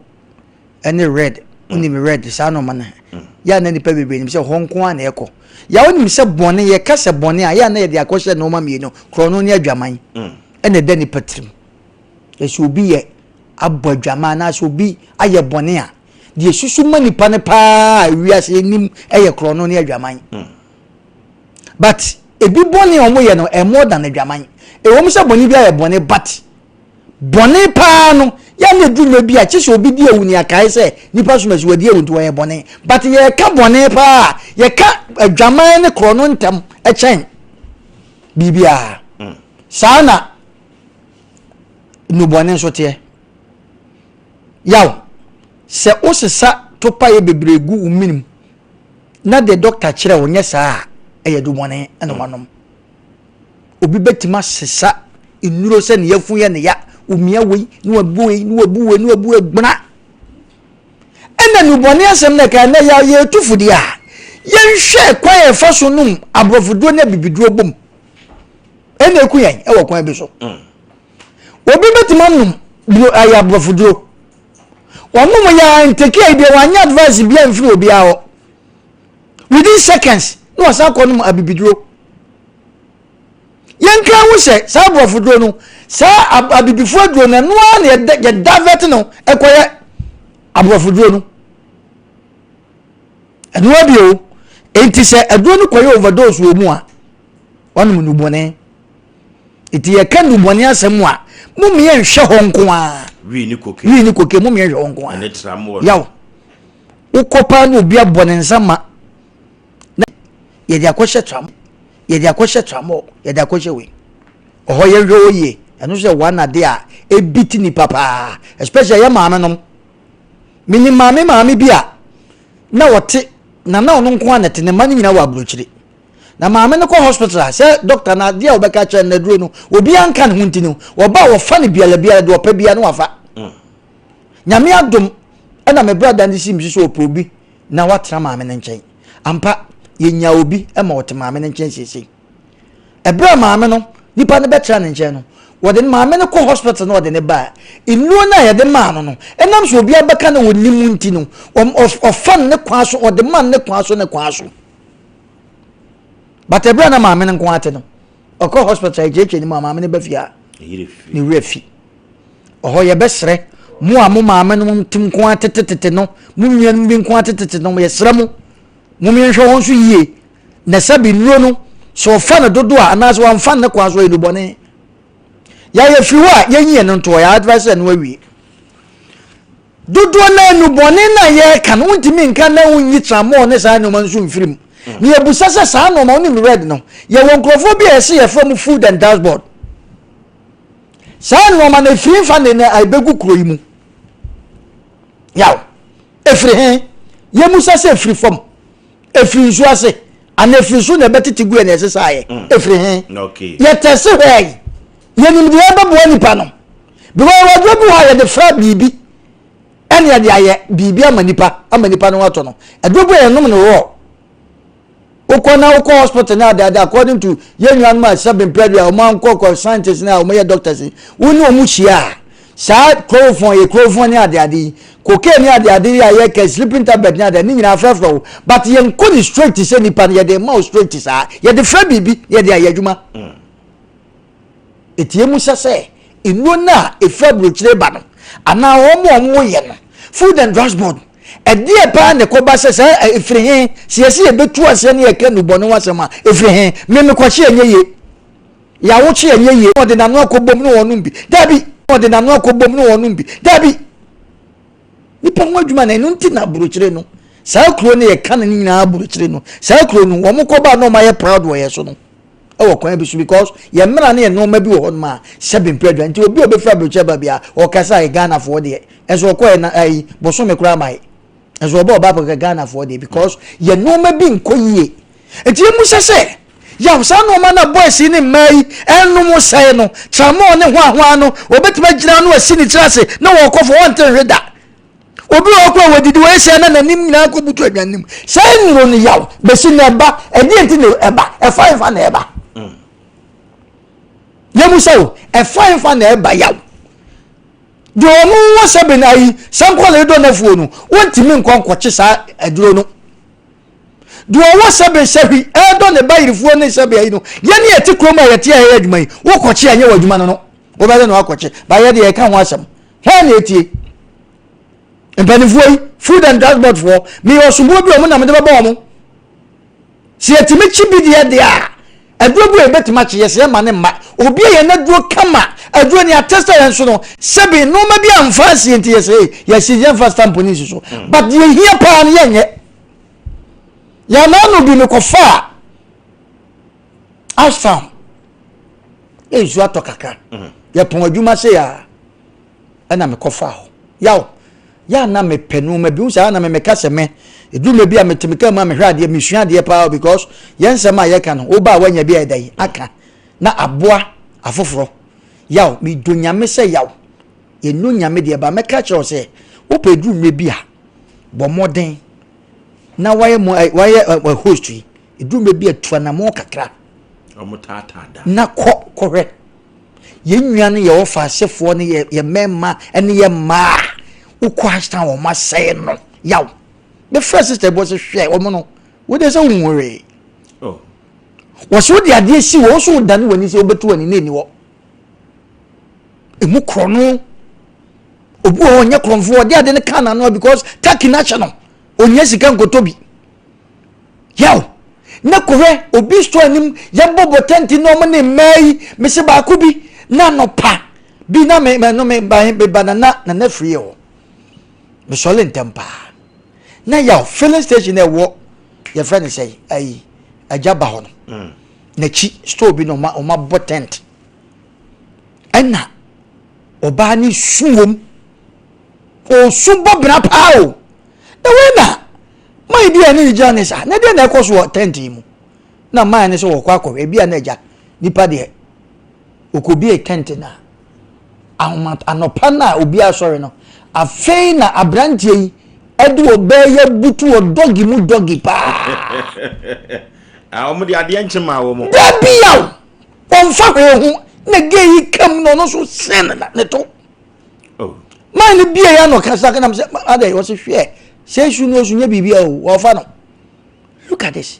ɛne red wonim mm. red saa nɔɔma no mm. yɛ a na nipa bebree nim sɛ hɔ nko ara na ɛkɔ yɛ wonim sɛ bɔne yɛka sɛ bɔne a yɛ a na yɛde akɔhyɛ nneɛma mmienu korɔno ne adwaman mm. ɛna ɛda nipa tirim yɛsɛ obi yɛ abɔ adwaman anaasɛ obi ayɛ bɔne a deɛ susu ma nipa no paa wiase anim ɛyɛ korɔno ne adwaman but ebi bɔne a wɔyɛ no ɛmɔ dan adwaman ɛwɔ mu sɛ bɔne bi ayɛ bɔne but Bɔne paa no, yɛ a na ɛduru mmerɛ bi a, kye sɛ obi di awu ne yɛakae sɛ nipa som asi wadi awu nti wɔyɛ bɔne. But yɛreka bɔne paa a, yɛka adwaman ne korɔno ntɛm kyɛn biribiara. Mm. Saa na nnubɔne nso teɛ. Yaw, sɛ wosesa topaeɛ bebree gu wo menem na deɛ dɔkta kyerɛ wo nyɛ saa a, ɛyɛ dubɔne na mm. wanom. Obi bɛtumi asesa nnuro sɛ ne yafunu yɛ ne ya, omia wei na wabu wei na wabu wei na wabu wei gbena. Ɛna nnubɔne asɛm na ɛka ɛnɛ yɛ yɛtu fo deɛ a, yɛnhwɛ kwan a yɛfa so nom aborɔfoduro ne abibiduro bom. Ɛna ɛku yɛn ɛwɔ kwan bi so. Mm. Obi bɛtumi anom ayɛ aborɔfoduro. Wɔnom yɛ a ntake a deɛ wanyɛ advice biara mfiri obiara hɔ. Within seconds na wasan akɔnom abibiduro. Yɛnka ho sɛ saa aborɔfo duro no, saa abibifoɔ aduro no, ɛno ara na yɛ divert no ɛkɔyɛ aborɔfo duro no. Ɛno ara bio. Enti sɛ aduro no kɔyɛ overdose wɔ mu a, wanom nnubɔne. Enti yɛka nnubɔne asɛm a, mom yɛnhwɛ hɔ nko ara. Wii ne koke. Wii ne koke, mom yɛnhwɛ hɔ nko ara. Ɛne tramɔ. Yaw. Wokɔ paa na obi abɔ ne nsa ma na yɛde akɔhyɛ tram yɛde akɔhyɛ tramɔ yɛde akɔhyɛ wei. Ɔhɔ yɛnhwɛ hɔ yie. Ɛno nso yɛ one ade a ebi ti nipa paa especially yɛ maame nom. Menim maame maame bi a na ɔte na na ɔno nko ara na ɛte ne mma no nyinaa wɔ aburokyire. Na maame no kɔ hospital a sɛ doctor no adeɛ a ɔbɛka kyerɛ no aduro no obiara nka ne ho nti no ɔba a wɔfa no biara biara deɛ ɔpɛ biara no wafa. Nyame adom ɛna me brada no si me so sɛ ɔpɛ obi na watena maame no nkyɛn. Ampa yɛnya obi ma ɔte maame no nkyɛn seesei. Ɛberɛ a maame no, nipa no bɛtra ne nkyɛn no, wɔde maame no kɔ hospital na wɔde ne ba a, nnuro no a yɛde maa no no, ɛnam sɛ obiara bɛka no wɔ ne mu nti no, ɔfa no ne kwan so, ɔde ma no ne kwan so ne kwan so. But ɛberɛ a na maame no nko ate no, ɔkɔ hospital a yɛkyerɛkyerɛ ne mu a maame no ba fie a, ne werɛ fi. Ɔhɔ yɛbɛsrɛ mo a mo maame no nko atetetete no, mo nuanom bi nko atetete no, yɛsrɛ mo, mo yɛnhwɛ wɔn so yie. Na sɛbi nnuro no, sɛ ɔfa no dodo a anaasɛ wamfa no ne kwan so ɔyɛ nnubɔne. Yɛayɛ firi hɔ a yɛnyi yɛn ntoɔ, yɛ advice ɛno awie. Dodoɔ no nnubɔne no a yɛreka no, wontumi nka na wonyi tramɔɔ ne saa nneɛma nso mfiri mu. Na yɛbusa sɛ saa nneɛma wonim red no, yɛwɔ nkurɔfoɔ bi a yɛse yɛfrɛ mu food and dashboard. Saa nneɛma no ɛfiri mfa ne na ɛbɛgu kuro yi mu. Yaw, ɛfiri he? Yɛmusa sɛ ɛfiri fam. Ɛfiri nsuo ase anaa ɛfiri so na ɛbɛtete gu yɛ na ɛsesaeɛ? Mm. Ɛfiri he? Yɛtɛse hwɛe. Yɛnim deɛ ɛbɛboa nipa no. Because waduro bi hɔ a yɛde fra biribi ɛne yɛde ayɛ biribi ama nipa ama nipa no atɔ no. Aduro bi a yɛnom no rɔ. Wokɔ na wokɔ hospital na ade ade according to yɛn nuanom a sɛbe mpɛ a wɔn ankɔ kɔ scientists na wɔn yɛ doctors yi, wo ne wɔn hyia a saa chloroform yɛ chloroform ne ade ade yi cocaine ne ade ade yi a yɛka sleeping tablet ne ade ne nyinaa frɛfrɛ wo but yɛn kɔ ne straight sɛ nipa no yɛde ma wo straight saa yɛde frɛ biribi yɛde ayɛ adwuma etie mu sɛ sɛ nnuro no a efiri aburokyire ba no anaa wɔn a wɔyɛ no food and drugs board ɛdeɛ paa na ɛkɔba sɛ saa efiri he sɛ yɛsɛ yɛbɛtu aseɛ ne yɛka nnubɔne ho asɛm a efiri he mmemmekɔhye ɛnyɛ yie. Yawokye ɛnyɛ yie na ɔde n'ano akɔ bom na ɔnom bi. Dabi! Na ɔde n'ano akɔ bom na ɔnom bi. Dabi! Nipa ho adwuma na ɛno nti na aburokyire no saa kuro no yɛka no nyinaa aburokyire no saa kuro no wɔn kɔ ba na wɔn ayɛ proud wɔ yɛ so no ɛwɔ kwan bi so because yɛn mmara ne yɛn nneɛma bi wɔ hɔ nom a sɛbi mpɛ adwa nti obi a obɛfiri aburokyire ba bia ɔkasa yɛ Ghanafoɔ deɛ ɛnso ɔkɔ yɛ na ayi bosome koraa ma yɛ ɛnso ɔbɛ ɔba akɔkɛ Ghanafoɔ deɛ because yɛn nneɛma bi nkɔ yie. Enti yɛmmisa sɛ, Yaw, saa nnoɔma no a boys yi ne mmaa yi renom sɛe no, tramɔɔ ne hwaahwaa no, wɔbɛtumi agyina ano asi ne tiri ase na wɔrekɔ fam, wɔnte nhwe da. Obi wɔ hɔ koraa wɔdidi wɔyɛ sia na n'anim nyinaa kɔbutu aduane no mu. Saa nnuro no yaw, bɛsi nnɛ ɛba, ɛdeɛ nti na ɛba, ɛfa hefa na ɛba? Yɛmmisa o, ɛfa hefa na ɛba yaw? Deɛ ɔno wɔ sɛbe no ayi, sankɔle dɔ n'afuo no, wɔntumi nkɔ nkɔkye saa aduro no. Deɛ ɔwɔ sɛbe sahwi ɛredɔ ne ba yerefoɔ ne sɛbe ayi no, yɛne yɛte kurom a yɛte a yɛyɛ adwuma yi, wokɔkye a ɛnyɛ w'adwuma no no, wobɛyɛ na wakɔkye. Ba yɛ deɛ yɛka ho asɛm. Hwan na ɛtie? Mpanimfoɔ yi, food and drugs board foɔ, meyɛ ɔsoboɔ bi a wɔn na mede bɛbɔ wɔn. Sɛ yɛtumi kye bi deɛ deɛ a, aduro bi a yɛbɛtumi akye yɛ sɛ yɛma ne mma. Obi a yɛn aduro kama, aduro ne atɛsɛ yɛn so no, sɛbe nneɛma bi amfa asie nti yɛ sɛ yɛsi yɛmfa stamp ne nsi so. But deɛ hia paa no yɛnyɛ. Yɛn ano bi mekɔfaa Ashtown. Yɛ nsuo atɔ kakra. Yɛpɔn adwuma se a ɛna mekɔfaa hɔ. Yaw, yɛ a na mepɛ nneɛma bi. Wohu saa na memeka sɛ me ɛduru mɛ bi a mete me kaa mu a mehwɛ adeɛ mesua adeɛ paa because yɛn nsɛm a yɛka no woba a woanya bi a ɛda yi aka na aboa afoforɔ. Yaw, medɔ Nyame sɛ yaw. Yɛnnɔ Nyame deɛ ba mɛka kyerɛ wo sɛ wopɛ ɛduru mmerɛ bi a bɔ mmɔden na wayɛ mo wayɛ ɛ host yi ɛduru mmerɛ bi a tu anammɔn kakra na kɔ kɔhwɛ yɛn nua no yɛ ɔfa asefoɔ no yɛ yɛ mmarima ne yɛ mmaa. Wokɔ Ashtown wɔn asɛe no yaw. Mefrɛ sister bi ɔsɛ hwɛ wɔn no wode sɛ wohu hwee. Oh. Wɔsɛ wode adeɛ si wɔ wo so wodane w'ani sɛ wobɛtu w'ani na ɛni hɔ. Ɛmu korɔ no obi wɔ hɔ ɔnyɛ korɔmfoɔ ɔde ade no ka n'ano because taki no ahyɛ no ɔnyɛ sika nkɔtɔ bi. Yaw na kɔhwɛ obi store anim yɛbɔbɔ tɛnti na ɔmo ne mmaa yi mese baako bi na anɔpa bi na me me no me ba me ba nana nana firi yɛ hɔ mesɔre ntɛm paa na yaw filling station na ɛwɔ yɛfrɛ no sɛ ayi agya ba hɔ no n'akyi store bi na ɔma ɔma bɔ tent ɛna ɔbaa ne su wɔm ɔsu bɔ bena paa o na wei na man bi a ne ne gyina ne saa na deɛ na ɛkɔ so wɔ tent yi mu na man ne sɛ wɔkɔ akɔhwɛ ebi a na agya nipa deɛ okobie tent na ahoma anɔpa na obi asɔre no afei na aberanteɛ yi ɛde ɔbaa yi abutu wɔ dɔgi mu dɔgi paa. Ah, wɔn de adeɛ nkye maa wɔn. Dabi yaw wɔnfa hwee ho na gay yi kam na ɔno nso sɛn ne to. Oh. Man no bie ya no kasa kana sɛ adɛ wɔsi hwɛ sɛ esu no esu nye biribi a o wɔfa no look at this.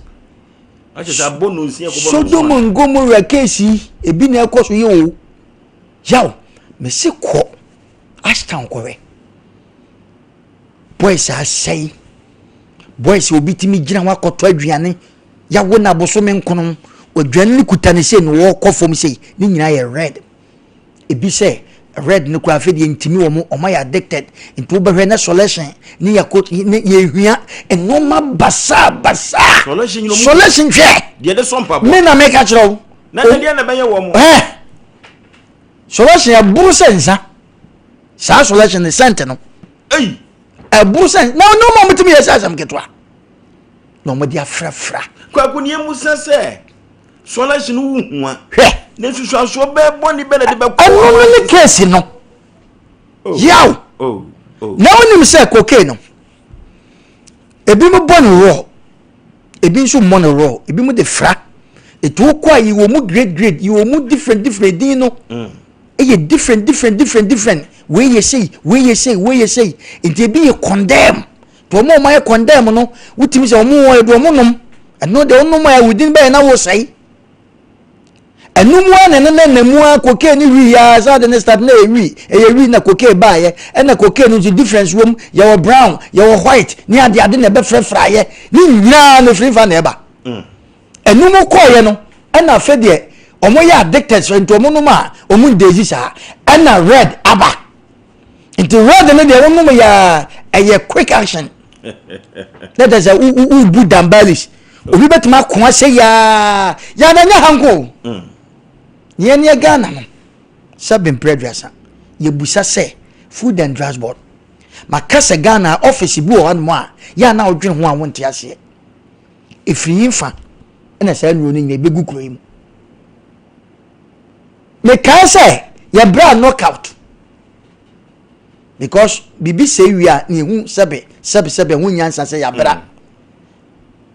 Sodom and Gomorrah case yi ebi na ɛkɔ so yɛ o yaw mesi kɔ Ashtown kɔhwɛ boys asɛe boys obi tumi gyina hɔ akɔtɔ aduane yawo na abosome nkono aduane no kuta ne sei na wɔkɔ fam sei ne nyinaa yɛ red. Ebi sɛ red no koraa afei deɛ ntumi wɔn wɔn ayɛ addicted nti wobɛhwɛ na solution ne yɛ ko ne yɛhia nneɛma basaa basaa solution nyina solution hwɛ deɛ de sɔ mpaboa me na meka kyerɛ wo na ne deɛ na ɛbɛyɛ wɔn ɛ solution ɛboro sɛ nsa saa solution ne sɛnte no ei ɛboro sɛ na nneɛma wɔn tumi yɛ sɛ asɛm ketewa na wɔn de afrafra Kwaku ne emu sɛ sɛ sɔlɛhye no wo hua. Hwɛ. Ne nsusuansoɔ bɛɛ bɔne bɛ na de bɛkɔ. Ɛno no ne keesi no. Oh. Yaw. Oh. Oh. Na wonim sɛ cocaine no, ebi mo bɔ no raw, ebi nso mmɔ no raw, ebi mo de fra. Etu wokɔ a yɛwɔ mu grade grade, yɛwɔ mu different different din no. Ɛyɛ different different different different. Wei yɛ sei, wei yɛ sei, wei yɛ sei. Nti ebi yɛ condemn. Nti wɔn a wɔayɛ condemn no, wotumi sɛ wɔn wɔ ebi wɔn nom. Ɛno deɛ wɔnom a within bɛyɛ na wosɛe. Ɛno mu ara na ɛno na ɛna mu ara cocaine ne wii ya saa de ne start na ɛyɛ wii ɛyɛ wii na cocaine baayɛ ɛna cocaine no nso difference wɔm yɛwɔ brown yɛwɔ white ne ade ade na ɛbɛfrɛfrɛ ayɛ ne nyinaa na efiri nfa na ɛba. Ɛno mu kɔɔyɛ no ɛna afɛ deɛ wɔn yɛ addicted so nti wɔn nom a wɔn ndezi saa ɛna red aba. Nti red no deɛ wonom yɛ a ɛyɛ quick action na kyerɛ sɛ wobu dambalis obi bɛtumi ako ahyɛ yaa yaa na nyɛ ha nko o mm. neɛ neɛ Ghana no sɛ bemprɛ aduasa yɛbusa sɛ food and drugs board maka sɛ Ghana office bi wɔ hɔnom a yɛ a na wodwene ho a wonte aseɛ ɛfiri yi mfa ɛna saa nnuro no nyina ɛbɛgu kuro yi mu mekae sɛ yɛbrɛ knockout because biribi sɛ wie a na ehu sɛbe sɛbe sɛbe ɛho nyansa sɛ yɛabra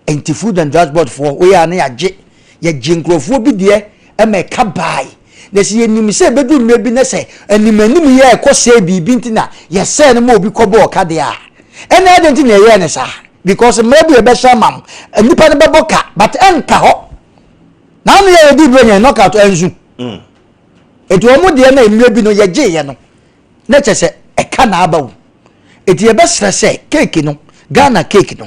mm. nti food and drugs board foɔ woyɛ a na yɛagye yɛgye nkurɔfoɔ bi deɛ ɛma ɛka bae na sɛ yɛnim sɛ ɛbɛdu mmerɛ bi na sɛ anim anim yɛ ɛkɔ sɛ biribi nti na yɛsɛɛ no ma obi kɔbɔ ɔka deɛ a ɛna ɛde nti na ɛyɛɛ ne saa because mmerɛ bi ɛbɛhyɛ ama m nnipa no bɛbɔ ka but ɛnka hɔ na ano yɛ yɛdi berɛ nyɛ knockout ɛnso mm. Enti wɔn deɛ na mmerɛ bi no yɛgyeeɛ no na kyerɛ sɛ ɛka na aba o. Enti yɛbɛsrɛ sɛ keeki no, Ghana keeki no,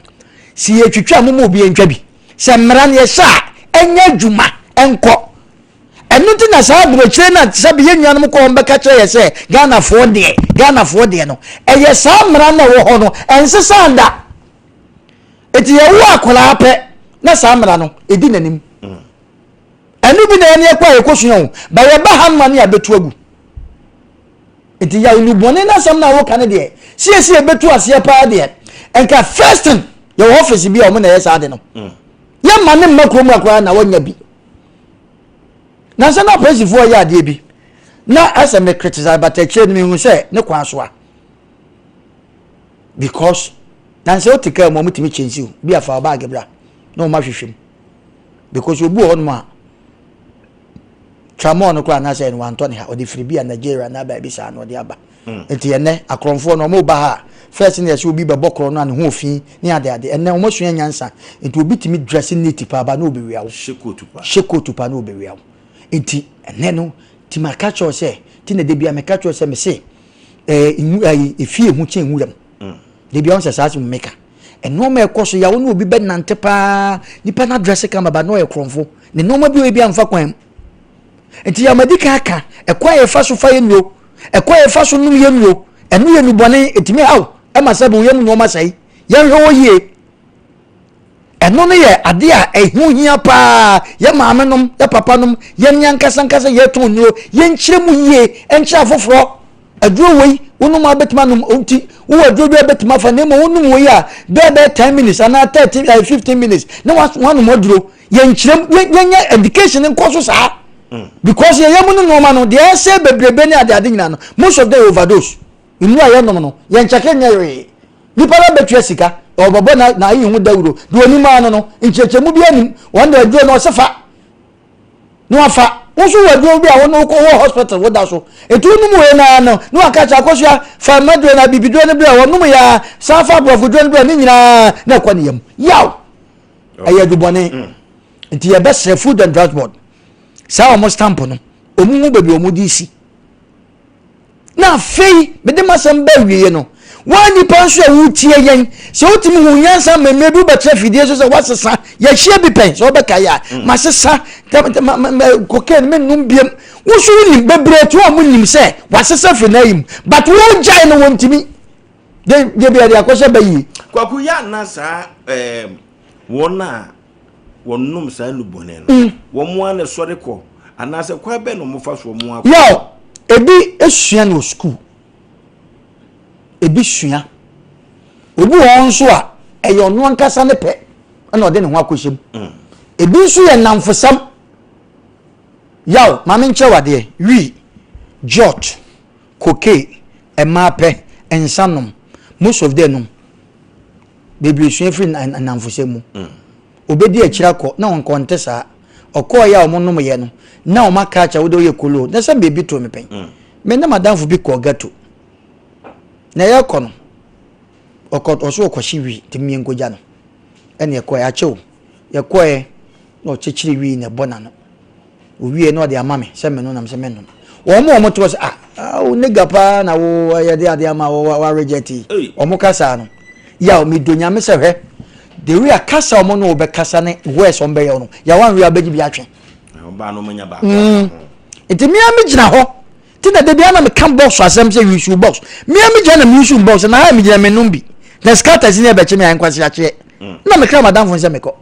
sɛ yɛtwitwa a momma obiara ntwa bi. Sɛ mmara no yɛhyɛ a ɛnyɛ adwuma nkɔ. Ɛno nti na saa aburokyire no a sɛbe yɛn nuanom kɔ hɔ bɛka kyerɛ yɛ sɛ Ghanafoɔ deɛ, Ghanafoɔ deɛ no, ɛyɛ saa mmara no a ɛwɔ hɔ no, ɛnsesaa da. Enti yɛwo akwadaa pɛ na saa mmara no ɛdi n'anim. Ɛno bi na yɛne yɛkɔ a yɛkɔsua o, ba yɛba ha no ma ne yɛabɛtu agu. Nti yaw nnubɔne no asɛm no a woka no deɛ, siesie yɛbɛtu aseɛ paa deɛ, nka first thing yɛwɔ office bi a wɔn na ɛyɛ saa de no. Mm. Yɛma ne mma kurom akora na wɔnya bi. Nansa na apolisifoɔ yɛ adeɛ bi na asɛ me criticize but akyire no mehu sɛ ne kwan so a because nansa wote kaa mu a wɔtumi kyɛnsi bi afa ɔbaage bra na wɔn ahwehwɛ mu. Because obi wɔ hɔnom a tramɔɔ no koraa anaasɛ ɛno wantɔ ne ha, ɔde firi bi a Nigeria anaa baabi saa na ɔde aba. Nti ɛnɛ akorɔmfoɔ no wɔn ba ha a, first no yɛsɛ obi bɛbɔ korɔ no a ne ho ofi ne ade ade. Ɛnɛ wɔn asua nyansa. Nti obi tumi dress neat paa ba na obewia wo. Hyɛ coat paa. Hyɛ coat paa na obewia wo. Nti ɛnɛ no ti ma ka kyerɛ sɛ ti na de bia meka kyerɛ sɛ mese ɛɛ nwu ɛyi efie ho kyɛn nwura mu. De bia wɔn sɛ saa asɛm meka. Nneɛma ɛkɔ so yawo ne obi bɛnante paa nipa no adrɛse kama ba na ɔyɛ korɔmfo. Ne nneɛma bi wɔ ebi amfa kwan mu. Nti yamadi kan aka ɛkwan a yɛfa so fa yɛ nnuro, ɛkwan a yɛfa so nom yɛ nnuro, ɛno yɛ nnubɔne, ɛtumi haw ɛma sɛ bɛyɛ mu nneɛma sɛe. Yɛnhwɛ hɔ yie. Ɛno no yɛ adeɛ a ɛho hia paa. Yɛ maame nom, yɛ papa nom, yɛn ankasa ankasa yɛtɔn nnuro, yɛnkyerɛ mu yie, ɛnkyerɛ afoforɔ. Aduro wei, wonom a bɛtumi anom, nti wowɔ aduro bi a bɛtumi afa, na mmom wonom wei a bɛɛ bɛyɛ 10 minutes anaa 13, 15 minutes na wanom aduro. Yɛnkyerɛ mu, yɛnyɛ education nkɔ so saa. Because yɛyɛ mu no nneɛma no, deɛ ɛsɛ bebrebe ne adeade nyinaa no, most of them overdose. Nnuro a yɛnom no, yɛnkyɛke nyɛ hwee. Nipa no bɛtua sika, ɔbɛbɔ na na ayi ho dawuro. Deɛ onim ara no no, nkyerɛkyerɛmu bi anim, wɔn de aduro no ɔse fa. Na wafa. Wo nso wɔ aduro bi a wɔn wokɔ wɔ hospital woda so. Etu wonom wei naa no, na waka kyerɛ akosua fa mmaduro na bibiduro no brɛ wɔnom ya, san fa aborɔfo duro no brɛ ne nyinaa na ɛkɔ ne yam. Yaw! Ɛyɛ adubɔne. Nti yɛbɛsrɛ Food and Drugs Board saa wɔn stamp no, wɔn hu baabi wɔn de si. Na afei mede m'asɛm ba awieɛ no, woa nnipa nso a wotie yɛn, sɛ wotumi hu nyansa ma mmerɛ bi wobɛtena fidie so sɛ woasesa, yɛahyia bi pɛn, sɛ wobɛkae a, mm. masesa cocaine mennom biam. Wo so wonim, bebree to a wɔnim sɛ wasesa firi n'ayi mu, but wogyae no wɔntumi. De de bi de akɔhyɛ bɛyie. Kwaku yɛ ana saa wɔn a wɔnom saa nnubɔne no mm. wɔn ara na ɛsɔre kɔ anaasɛ kwan bɛn na wɔfa so wɔn akɔ. Yaw, ebi esua no wɔ sukuu, ebi sua, obi wɔ hɔ nso a ɛyɛ ɔno ankasa ne pɛ ɛna ɔde ne ho akɔhyɛ mu. Mm. Ebi nso yɛ nnamfosɛm. Yaw, maame nkyerɛ wadeɛ, wii, jot, cocaine, mmaa pɛ, nsa nom, most of them nom. Bebree sua firi nnamfosɛm mu. Mm. Obedi akyiri akɔ na ɔnkɔ ɔnte saa. Ɔkɔɔeɛ a wɔnomeeɛ no, na wɔn aka akyerɛ wo dɛ woyɛ kolo. Na sɛ biribi too me pɛn. Mm. Me ne m'adamfo bi kɔɔ ghetto. Na yɛrekɔ no, ɔkɔ ɔso ɔkɔhye wii nti mmea nkogya no. Ɛna yɛkɔɛ akyɛ o. Yɛkɔɛ na ɔkyekyere wii na ɛbɔ n'ano. Owie na ɔde ama me sɛ meno nam sɛ menom. Wɔn a wɔte hɔ sɛ ah, ah wo nigga paa na wo yɛde adeɛ ama wo wa reject yi. Wɔn kasa no. Yaw medɔ Nyame sɛ hwɛ the way a kasa wɔn ne wo bɛkasa ne words wɔn bɛyɛ no yaw anwe a wobɛgye bi atwe. Mm. Nti mea me gyina hɔ ti na dabi ana meka box asɛm sɛ use box mea me gyina na me use box na ha me gyina me nom bi na scatters ne ɛbɛkye me a nkwasi akyeɛ mm. na mekra madamfo sɛ mekɔ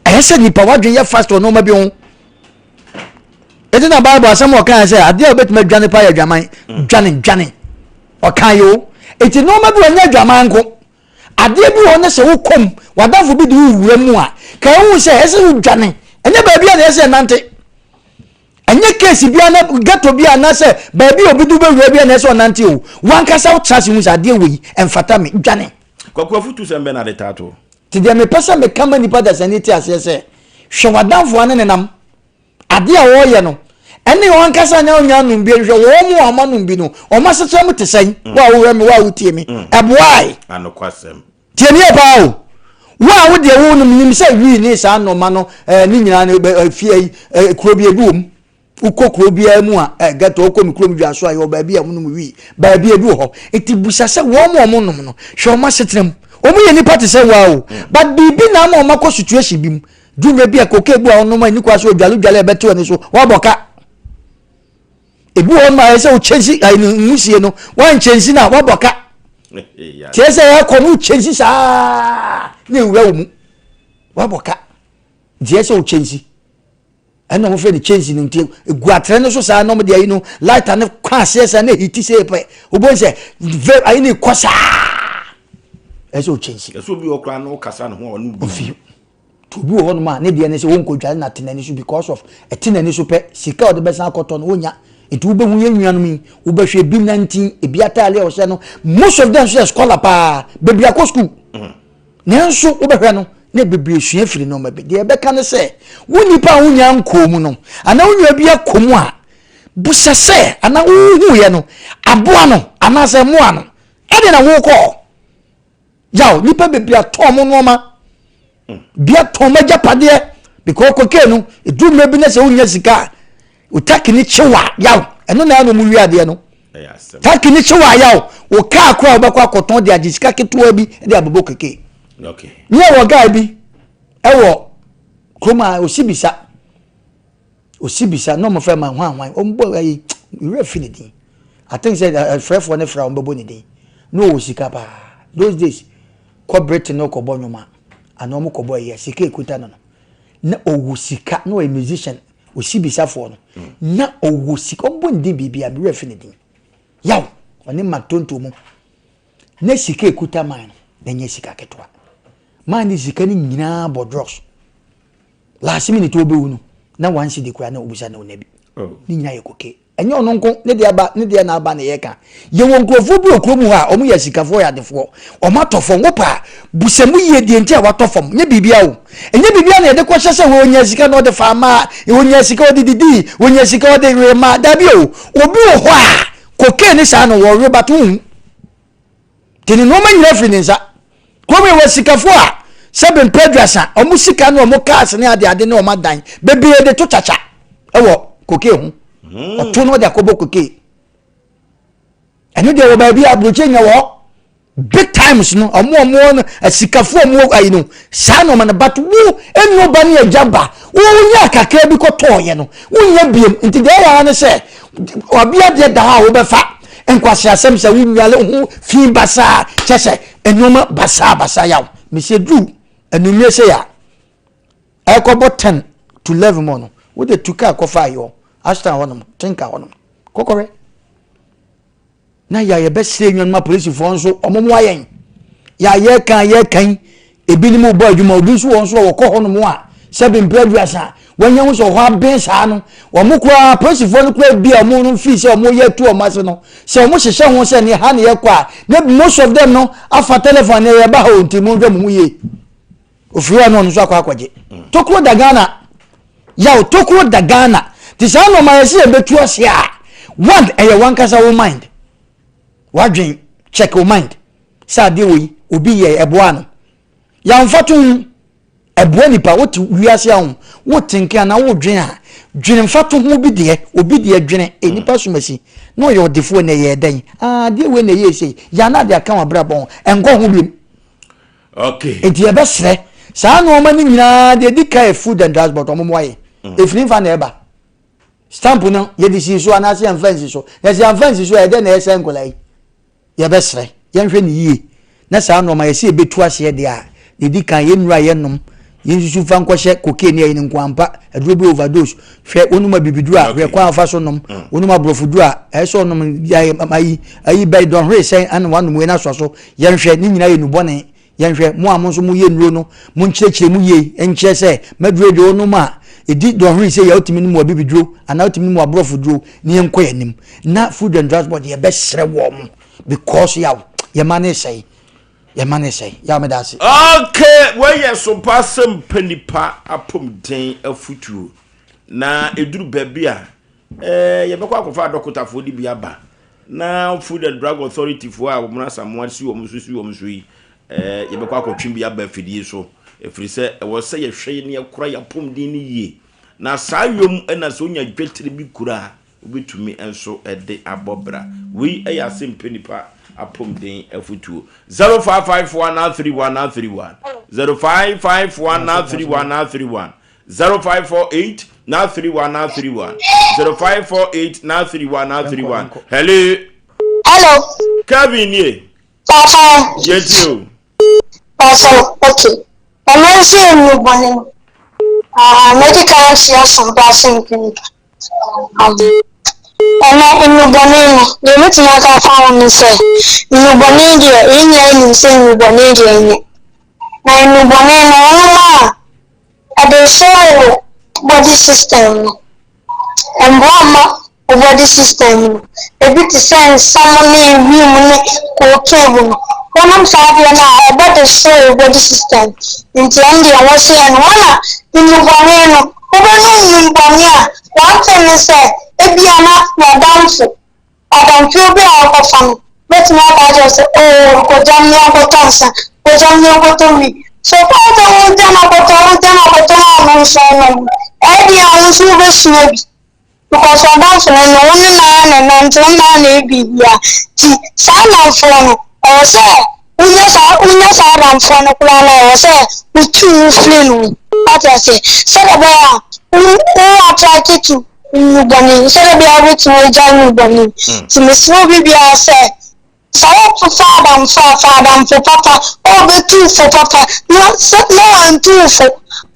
ɛyɛ sɛ nipa wadwen yɛ fast wɔ nneɛma bi ho ɛti na bible asɛm ɔka sɛ adeɛ a wobɛtumi adwane pa yɛ adwaman mm. dwane dwane ɔka yɛ o ɛti nneɛma bi wɔnyɛ adwaman nko adeɛ bi wɔ ne sɛ wokɔm wadamfo bi de wo wura mu a ka ɛhu sɛ ɛsɛ wodwane ɛnyɛ baabi a na ɛsɛ ɛnante ɛnyɛ keesi bi ana ghetto bi anaasɛ baabi a obi de wobɛwura bi a na ɛsɛ ɔnante o wankasa wotra ase hu sɛ adeɛ wei ɛmfata me dwane. Kwaku afutu sɛm bɛ na de taa toɔ. Nti deɛ mepɛ sɛ meka ma nnipa dasani te aseɛ sɛ, hwɛ w'adamfo a ne nenam, adeɛ a ɔreyɛ no, ɛne wɔn ankasa nyɛ ɔnya anom bi, hwɛ wɔn mu a wɔn anom bi no, wɔn asetena mu te sɛn, mm. wo a wohwɛ me, wo a wotie me, mm. ɛboae. Anokwasɛm. Tie me yie paa o. Wo a wo deɛ wo nom nim sɛ wii ne saa nnoɔma no eh, ne nyinaa no eh, fie yi eh, kuro bi ebi wɔ mu. Wokɔ kuro biara mu a, ɛ ghetto, wokɔ me kurom dwa so a, yɛwɔ baabi a wɔnom wii, baabi ebi wɔ hɔ. Nti busa sɛ wɔn a wɔnom no, hwɛ wɔn asetena mu. Wɔn yɛ nipa te sɛ wo ara o, but biribi na ama wɔn akɔ situation bi mu. Dwumire bi a cocaine bi a wɔnom a ɛni kwa so odwale dwale a ɛbɛte wɔn so, wɔabɔ ka. Ebi wɔ hɔ nom a ɛyɛ sɛ wokyɛnsi ayi no nwusie no, wɔnkyɛnsi no a wɔabɔ ka. Tiɛ sɛ ɛkɔ no wokyɛnsi saa na ewura wo mu, wɔabɔ ka. Nti ɛyɛ sɛ wokyɛnsi. Ɛna wɔn fɛ no kyɛnse no nti egu atere no so saa na wɔn de ayi no lighter no kɔ aseɛ saa na ehiti sɛ pɛ wobɛn sɛ ve ayi no kɔ saa ɛsɛ o kyɛnse. Ɛsɛ obi wɔ koraa na ɔkasa ne ho a ɔne obi. Ofi to obi wɔ hɔnom a ne deɛ ne sɛ wɔnkɔ dware na te n'ani so because of ɛte n'ani so pɛ sika a ɔde bɛsan akɔtɔ no wonya nti wobɛhu yɛn nuanom yi wobɛhwɛ ebi nantin ebi ataale a ɔhyɛ no most of them nso yɛ scholar paa bebree akɔ school. Mm. Nanso wobɛhwɛ no, na bebree sua firi nneɛma bi. Deɛ ɛbɛka ne sɛ, wo nipa a wonnya nkɔɔ mu no, anaa wo nua bi akɔ mu a, Busa sɛ anaa wohuiɛ no aboa no anaasɛ mmoa no ɛde na wokɔɔ. Yaw nipa bebree atɔn mo nneɛma bi atɔn mo agyapadeɛ because cocaine no edu mmerɛ bi na sɛ wonya sika a wo taki ne kyew a yaw ɛno na ɛna ɔmo wi adeɛ no taki ne kyew a yaw wo kaa koraa wobɛkɔ akɔtɔn de agye sika ketewa bi de abɛbɔ cocaine. Ne yɛ wɔ guy bi ɛwɔ kurom a osi bisa. Osi bisa na ɔmo frɛ ma hwan hwan ɔmo bɔ ayi wura fi ne din I think sɛ ɛfrɛfoɔ ne frɛ a ɔmo bɛbɔ ne din na ɔwɔ sika paa those days kɔ Britain na ɔkɔ bɔ nnwom a anaa ɔmo kɔ bɔ ayi a sika ekuta no no na ɔwɔ sika na ɔyɛ musician osi bisafoɔ no na ɔwɔ sika ɔmo bɔ ne din biribi a wura fi ne din yaw ɔne Mark Tonto mu na sika ekuta man no na nyɛ sika ketewa man ne sika no nyinaa bɔ drugs. Last minute ɔbɛwu no na one cedi koraa na ɔbisa na ɔnya bi. Oh. Ne nyinaa yɛ koke. Ɛnyɛ ɔno nko ne deɛ aba ne deɛ na aba na yɛka. Yɛwɔ nkurɔfoɔ bi wɔ kurom hɔ a wɔn yɛ asikafoɔ yɛ adefoɔ. Wɔn atɔ fam. Wopɛ a busa mu yie deɛ nti a watɔ fam. Nyɛ biribia o. Ɛnyɛ biribia na yɛde kɔhyɛ sɛ ɔnya sika na ɔde fa maa, ɔnya sika ɔde didii, ɔnya sika ɔde wee maa. Dabi o. Obi wɔ hɔ a koke ne saa no wɔwe but wonhu. Nti ne nneɛma nyinaa firi ne nsa. Kurom yɛ wɔ sikafo a sɛbe mpɛ aduasa, wɔn sika ne wɔn cars ne ade ade ne wɔn adan bebree de to kyakya wɔ kokee ho. Hmm. Ɔto no ɔde akɔbɔ kokee. Ɛno deɛ wɔ baabi a aburokyi nya wɔ hɔ. Big times no, ɔmo ɔmo no asikafo ɔmo ayi no saa na ɔmo no but wo enu ba ne agya ba wo nya kakra bi kɔtɔɔyɛ no wonyɛ biem nti deɛ ɛwɔ ha ne sɛ ɔbea deɛ da hɔ a wobɛfa Nkwaseasɛm sɛ wo nnuale ho fi basaa kyɛ sɛ nneɛma basaa basaa yaw mesɛ duru anummerɛ sei a ɛkɔbɔ 10 to 11 mu no wode tu kaa kɔfa ayɔ ashton hɔnom tinka hɔnom kɔkɔrɛ na yɛ yɛbɛsrɛ nnuanom apolisifoɔ nso ɔmo mmoa yɛn yɛ a yɛka yɛka Ebinom rebɔ adwuma, obi nso wɔ nso a wɔkɔ hɔnom a sɛbi mpere aduasa wɔanya ho sɛ ɔhɔ aben saa no, wɔn koraa apolisifoɔ no koraa bi a wɔn no fii sɛ wɔn yɛ tu wɔn ase no, sɛ wɔn hyehyɛ ho sɛ ne ha ne yɛkɔ a, ne most of them no afa telephone ne yɛba ha o nti mo nhwɛ mo ho yie. Ofiri hɔ no ɔno nso akɔ akɔgye. Tokuro da Ghana. Yaw tokuro da Ghana. Te saa nneɛma yɛ sɛ yɛbɛtu ase a, one ɛyɛ wankasa wo mind. Wadwen check wo mind. Sɛ adeɛ wei obi yɛ ɛboa no yɛamfa to ho ɛboa nipa wote wiase a ho wote nka anaa wodwen a dwene mfa to ho bi deɛ obi deɛ dwene e nipa somasi na ɔyɛ ɔdefoɔ na ɛyɛ dɛn ah adeɛ wei na ɛyɛ sei yɛ ana de aka wabrabɔ ho ɛnkɔ ho biom okay nti yɛbɛsrɛ saa nneɛma no nyinaa deɛ di ka yɛ food and drugs board wɔn mmoa yɛ ɛfiri mfa na ɛba stamp no yɛde si so anaasɛ yɛmfa nsi so na sɛ yɛmfa nsi so a ɛdɛn na ɛsɛ nkɔla yi Yɛbɛsrɛ, yɛnhwɛ no yie na saa nnoɔma yɛsɛ yɛbɛtu aseɛ deɛ a, deɛ ɛdi kan yɛn nnuro a yɛnom, yɛnsusu mfa nkɔhyɛ cocaine ne ayi no nko ampa, aduro bi overdose, hwɛ wonom abibiduro a, hwɛ kwan a wofa so nom, mm. wonom aborɔfoduro a, ɛyɛ sɛ ɔnom ayi ayi bɛyi dɔnhwere sɛn ana wanom wei no asoa so, yɛnhwɛ ne nyinaa yɛ nubɔne, yɛnhwɛ mo a mo nso moyɛ nnuro no, monkyerɛkyerɛ mu yie nkyerɛ sɛ maduro deɛ wonom a ɛdi dɔnhwere sɛ yɛ wotumi nom abibiduro anaa wotumi nom aborɔfoduro ne yɛnkɔ yɛn anim na food and drugs board yɛbɛsrɛ wɔn mo because yaw yɛma ne sɛe yɛma ne sɛe yaw meda ase. Okay, wɔyɛ sopa sɛ mpɛ nipa apɔmuden afutuo na ɛduru baabi a eh, yɛbɛkɔ akɔfa adɔkotafoɔ de bi aba na food and drug authority foɔ a wɔn asamoa si wɔn so si wɔn so yi eh, yɛbɛkɔ akɔtwe bi aba afidie so ɛfiri sɛ ɛwɔ sɛ yɛhwɛ ne yɛkora yɛapɔmuden no yie na saa yom na sɛ wonya dwetire bi kura a Wobɛtumi nso de abɔ bra. Wei yɛ asɛmpɛ nipa apomden afutuo. 0554 931 931 0554 931 931 0548 931 931 0548 931 931 Hello. Hello. Kevin nie. Papa. Yɛntie o. Papa, okay. Ɛno nso yɛ nnubɔne. Ah, mɛdi kan ahyia sompa asɛmpɛ nipa. Ɛnnɛ, nnubɔne no, deɛ mɛtumi aka afa ho ne sɛ, nnubɔne deɛ, yɛn nyinaa nim sɛ nnubɔne deɛ ɛnyɛ. Na nnubɔne no, wonom a, ɛde sɛe wo body system no. Ɛmmoa mma wo body system no. Ebi te sɛ nsa mo ne wii mu ne cocaine mu no, wonom saa adeɛ no a, ɛbɛ destroy wo body system. Nti ɛno deɛ wɔsɛe no. Wɔna nnubɔne no, Wobɛnom nnubɔne a, one thing ne sɛ, Ebia na w'adamfo, adamfoɔ bi a wokɔfa no bɛtumi aka akyerɛ wo sɛ, Oo, kɔgya me yɛnkɔtɔ nsa, kɔgya me yɛnkɔtɔ wii. So kwan sɛ wogya no akɔtɔ, wogya no akɔtɔ na ɔno nso ɔnom no, ɛyɛ den a wo nso wobɛsua bi. Because w'adamfo no no, wo ne no ara na ɛnante, wo ne no ara na ɛyɛ biribiara. Nti saa nnamfoɔ no, ɛwɔ sɛ wonya saa wonya saa adamfoɔ no koraa no a, ɛwɔ sɛ wotu wo firi no ho. Wate aseɛ? Sɛdeɛ ɛbɛyɛ a wo wo attract to nnubɔne, sɛdeɛ ɛbɛyɛ a wobɛtumi agyae nnubɔne. Nti mesrɛ obi biara sɛ, sɛ wofa adamfo a, fa adamfo papa a ɔbɛtu wo fo papa na sɛ na wantu wo fo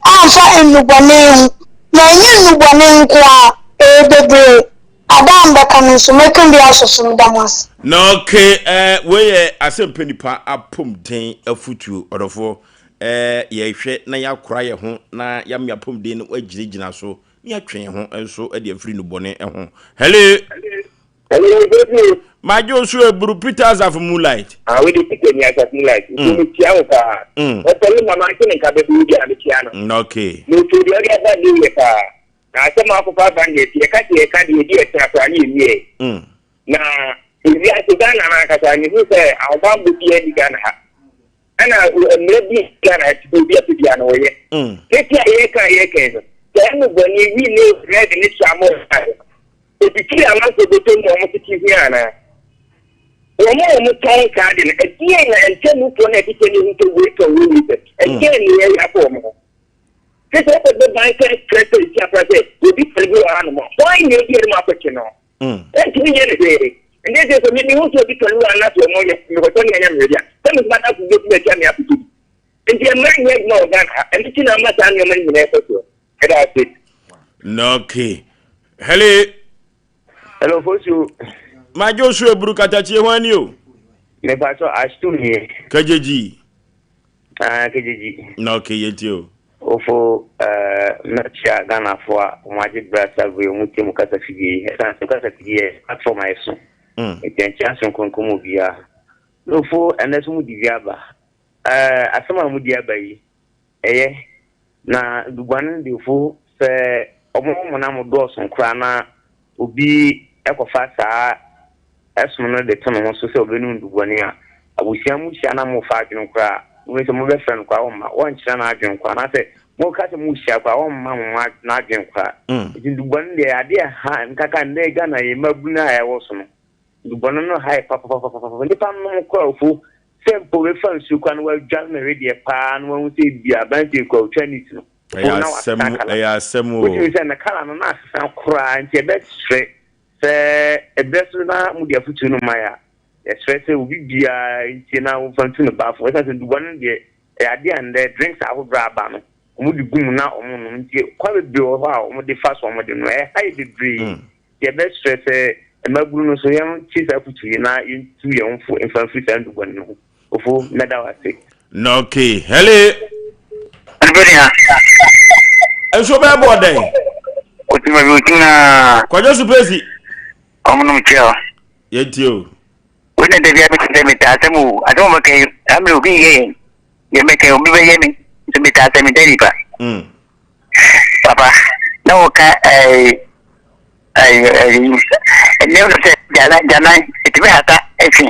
amfa nnubɔne ho. Na ɛnyɛ nnubɔne nko ara, ɛyɛ bebree. Ada a mebɛka no nso, mɛka bi asɔ so. Meda mo ase. Na okay, eh, wei yɛ asɛmpɛ nipa apɔmuden afutuo, ɔdɔfoɔ. Eh, yɛhwɛ na yɛakora yɛn ho na yɛama yɛn apɔmuden no agyinagyina so na yɛatwe yɛn ho nso de afiri nnubɔne ho. Hello. Hello, Jojo. Magye wo so eburu Peter Asafo Moonlight. Ah, wei de Peter ni Asafo Moonlight. Nti mm. mekyia wo paa. Mm. Ɔpɛlu ma mante ne nka bɛbi bi a mekyia no. Mm, okay. Metie deɛ ɔde aba ne yɛ paa. Na asɛm a akɔfa aba no deɛ yɛka sɛ yɛka deɛ ɛdi ɛtena koraa ne yɛwie. Mm. Na ewiase Ghana no ankasa mehu sɛ ahobammɔ biara ni Ghana ha. Ɛna mmerɛ bi Ghana ha sɛ obi apɛ biara no wɔyɛ. Mm. Sɛsi a yɛka a yɛka yi no, sɛ ɛno bɔne wi ne red ne tramɔ Ɛfifiri amanfoɔ bɔtɔ mu a wɔtete hia anaa? Wɔn a wɔtɔn saa ade no, ɛdeɛn na ntemmufoɔ no a ɛte sɛ ne hu sɛ wei tɔn wei wei tɔn, ɛdeɛn na yɛyɛ afa wɔn ho? Te sɛ wopɛ bɛ ban sɛ kyerɛ sɛ ɛsi afra sɛ obi tɔn bi wɔ hanom a, hwan na ɛdi anim akɔkye no? Ɛntumi nyɛ no hwee. Nti sɛ sɛ mehu sɛ obi tɔn bi wɔ ha na sɛ ɔno yɛ mekɔtɔ ne ɛnyɛ me hwee a, sɛ me nso m'adamfo bi bɛtumi atua me akɔtɔ bi. Nti mmara nyɛ adwuma wɔ Ghana ha, ɛno nti na ama saa nneɛma no nyinaa ɛkɔ soɔ. Ɛda ase. Okay. Hello. Hello, Fosu. Ma Joshua Eburu Katakyie ho ani o. Me pa so ashtum ni. Kajeji. Ah, kajeji. Na okay, yeti o. Ofo eh mɛkyia Ghana fo a wɔn agye bra sabre wɔn tie mu kasa fidie yi. Ɛsan so kasa fidie yɛ platform a ɛso. Nti nkyia soronko mu obiara. Ofo ɛnɛ so mu di bi aba. Eh asɛm a mu di aba yi ɛyɛ. Na guan no defo, sɛ wɔn honam dɔɔso koraa na obi kɔfa saa som no de to ne ho so sɛ ɔbɛnom nnubɔne a, abusua mu hyia na mofa adwene koraa a, mobɛhu sɛ mobɛfrɛ no koraa ɔmma, wɔnkyerɛ no adwene koraa, anaasɛ moka sɛ morehyia koraa ɔmma mo n'adwene koraa. Nti nnubɔne deɛ ɛyɛ adeɛ a ɛha nkaka nnɛ Ghana yɛn mmabunu a yɛwɔ so no, nnubɔne no ha yɛ papapapapapa. Nnipa nom koraa ofo Sɛ mpo ɔbɛfa nsuo koraa na wadware no wedeɛ paa na wahu sɛ ebia aberanteɛ yi koraa ɔtwa neat no, Ɛyɛ mpo na asɛm, wasesa kala. ɛyɛ asɛm o. Wotumi sɛ ne kala no na asesa koraa nti ɛbɛsrɛ sɛ ɛberɛ so na mode afotuo no mae a, yɛsrɛ sɛ obi biara ntie na wɔmfa ntu ne baafo. Ɛsiane sɛ nnubɔne no deɛ ɛyɛ adeɛ a nnɛ drinks ahodoɔ a aba no wɔde gu mu na wɔnom nti kwan bebree wɔ hɔ a wɔde fa so a wɔde nom. Ɛha yɛ bebree. Yɛbɛsrɛ sɛ mmabunu no nso yɛntie saa afotu yi na yɛntu yɛn ho fo mfa mfiri saa nnubɔne no ho. Ofo, mɛda wo ase. Na okay, hele. Albania. Nso bɛɛ bɔ dɛn? Otuma bi otu na. Kwadwo Supesi. Ɔmo nom kyerɛ o. Yɛntie o. Wei na dabi abɛsi sɛ metaa asɛm o asɛm a ɔbɛka yi saa mmerɛ obi nyɛ yɛn deɛ mɛka yi obi bɛyɛ me nso metaa asɛm metaa nipa. Mm. Papa na wɔka ɛɛ ɛɛ ɛɛ ɛnɛ no sɛ gyanan gyanan ɛtumi hata ɛfi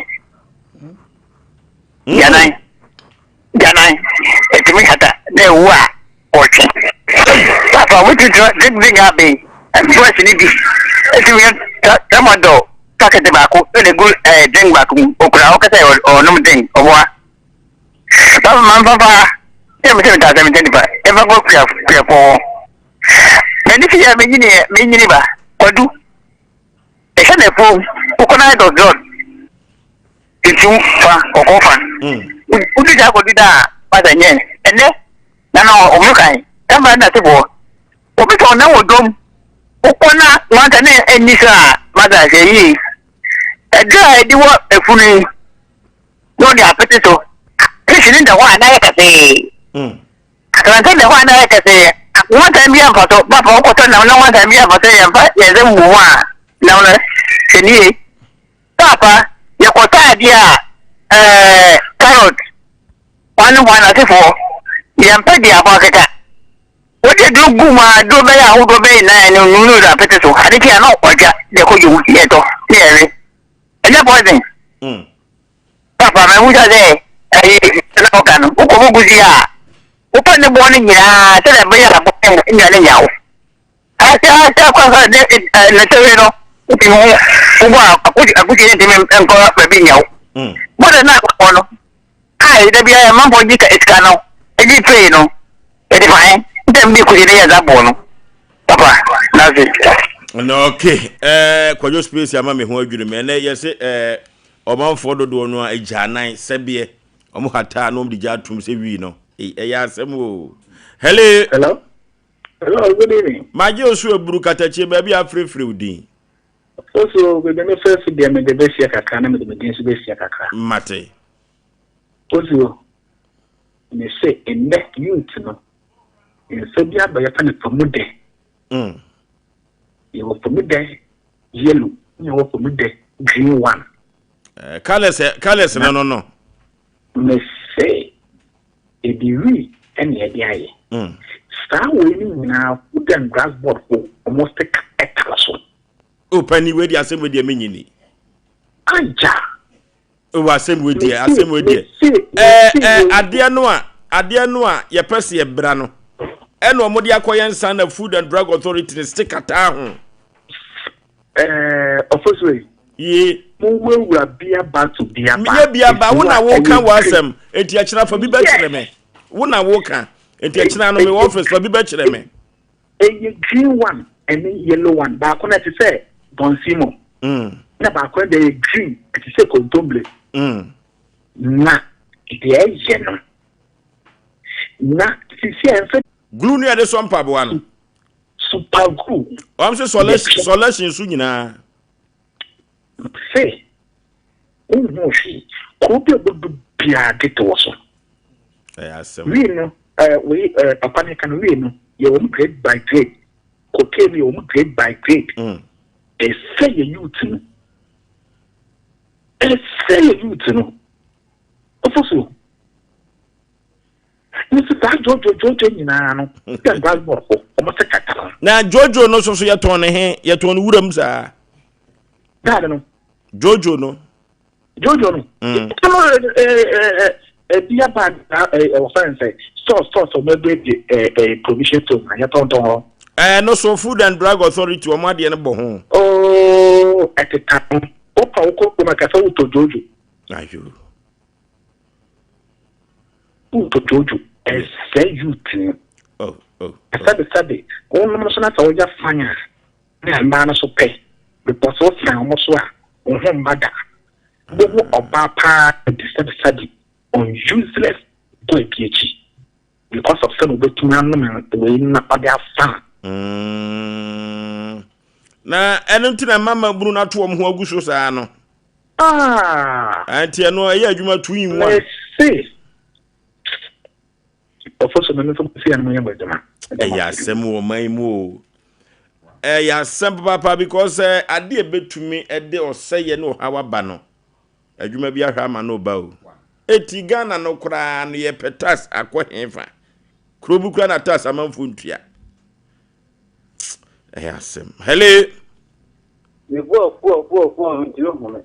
gyanan gyanan ɛtumi hata na ɛwu a ɔtwe papa wotumi drink drink abɛn ɛnfoɔ ɛsi ne bi ɛtumi yɛ tramadol pakɛte baako ɛna egu ɛɛ drink baako mu okura ɔkasa ɔnom drink ɔboa. Papa ma mfa fa sɛ mesɛ metaa sɛ mesɛ nipa ɛfa kɔ kua kuapɔn hɔ na ne fie a menyini menyini ba kwadu ɛhyɛ na ɛpo wokɔ na dɔt dɔt tuntum fa kɔkɔɔ fa wodi saa kwadu da a wasa nyɛ ɛnɛ na na ɔmo kan ɛmfa na se boɔ obi sɛ ɔnam wɔ dɔm wokɔ na wanta ne ɛnni so a masa sɛ yie ɛduro a ɛdi wɔ efunu yi na ɔde apete so. Fish no da hɔ a na ayɛ kɛsee. Akrante da hɔ a na ayɛ kɛsee. Wantan bi amfa so. Papa wokɔtɔ nam na wantan bi amfa so yɛmfa yɛn nsam mmu ho a nam no hwɛ nie. Papa yɛkɔtɔ adeɛ a ɛɛ carrot hwan ne hwan asefoɔ yɛmpɛ deɛ aboa keka. Wode Aduro gu mu a, aduro bɛyɛ ahodoɔ bɛyɛ nan no num no da apete so. Ade kye a na ɔgya de kɔ dwom yɛtɔ ne yɛwe. Ɛnyɛ poison. Mm. Papa mahu sɛ sɛ ɛyi na ɔka no wokɔ mu gusi a wopɛ ne boɔ no nyinaa sɛdeɛ ɛbɛyɛ a bɔ nnuane nya wo. Ase ase akɔ akɔ ne ne no wotumi ho wobɔ a akutwe ne ntumi nkɔ baabi nya wo. Mm. Bɔdɛ no akɔ no a da biara amanfoɔ gye sika no gye pay no yɛde fa he ntɛm bi kusi ne yɛ dza bɔ no papa nase. Na okay eh, kwadwo space ama me ho adwiri me ɛnɛ yɛse eh, ɔmanfoɔ dodoɔ no a agyanan sɛbeɛ ɔmo hataa na ɔmo de gya atom sɛ wii no ɛyɛ asɛm o. Hello. Hello. Hello, good evening. Magye osu aburu katakyie baabi a afirefire wo din. Osu baabi me fɛ fi deɛ mede bɛsia kakra na mede me din nso bɛsia kakra. Mate. Osu me se nnɛ youth no nsa bi aba yɛfɛ no famudɛ. Mm. Yɛwɔ famudɛ yellow na yɛwɔ famudɛ green one. Eh, colours eh, colours no no no. Me se ebi wii ɛna yɛde ayɛ. Mm. Saa wei no nyinaa Food and Drugs Board fo wɔn sticker ɛtare so. O pani wei deɛ asɛm wei deɛ menyi ni. Agya. O asɛm wei deɛ asɛm wei deɛ. Ɛɛ ɛɛ adeɛ no a adeɛ no a yɛpɛ sɛ yɛbra no ɛna wɔn de akɔ yɛn nsa na Food and Drug Authority ne sticker taa ho. Ɛɛ ɔfɔsue. Yie. Mo wurawura bia ba to bia ba. Yɛ bia ba wo na wo ka w'asɛm eti ɛkyerɛ fa bi bɛkyerɛ me wo na wo ka eti ɛkyerɛ no me wɔ office fa bi bɛkyerɛ me. Ɛyɛ green one ɛne yellow one baako no ɛte sɛ bɔnsimo na baako no deɛ ɛyɛ green ɛte sɛ kontomire na deɛ ɛyɛ no na sisi a ɛmfa. Glue no yɛde sɔ mpaboa no. Super glue. Wɔn sɛ sɔlɛs sɔlɛs nso nyinaa. Se wonhuu hwee. Kuro bi a wobɛdu biara ghetto wɔ so. Ɛyɛ asɛm. Wii no ɛɛ wei ɛɛ papa no ka no wii no yɛwɔ mu grade by grade. Cocaine no yɛwɔ mu grade by grade. Ɛsɛ yɛ youth no. Ɛsɛ yɛ youth no. Ofosuo. Nso saa Jojo Jojo nyinaa no, sɛ Bradfordfo, wɔn se kata no. Na Jojo no nso so yɛtɔn ne he? Yɛtɔn no wuram saa? Daade no. Jojo no. Jojo no. Mm. No ebi aba wɔfɛn sɛ stores stores wɔn abuebue ɛɛ provision store na yɛtɔntɔn hɔ. Ɛɛ no so Food and Drug Authority wɔn adeɛ no bɔ ho. Oo ɛteta ho. Wokɔ wokɔ kurom akasa wotɔ Jojo. Ayo. Wotɔ dwodwo ɛsɛe youth no. Oh, oh, oh. Sɛbe sɛbe wonom no so na sɛ woyɛ fine a na mmaa no so pɛ because wo san wɔn so a wo ho mma da. Wobɛhu ɔbaa paa di sɛbe sɛbe on useless boy bi akyi because of sɛ na obɛtumi anom wei na ɔde afa. Mm. Na ɛno nti na mma bunu no ato wɔn ho agu so saa no. Ah! Nti ɛno ɛyɛ adwuma two in one. Mese. Ɔfo so no nso si ɛno yɛ adwuma. Ɛyɛ asɛm wɔ man mu o. Ɛyɛ asɛm papaapa because eh, ade a ebetumi ɛde ɔsɛyɛ ne ɔhaw aba no, adwuma bi ahwɛ ama no ba o. Eti Ghana no koraa no yɛpɛ tax akɔ hefa? Kuro bi koraa na tax amanfoɔ ntua. Ɛyɛ asɛm. Hello. Me bo afu afu afu a mentumi nhome.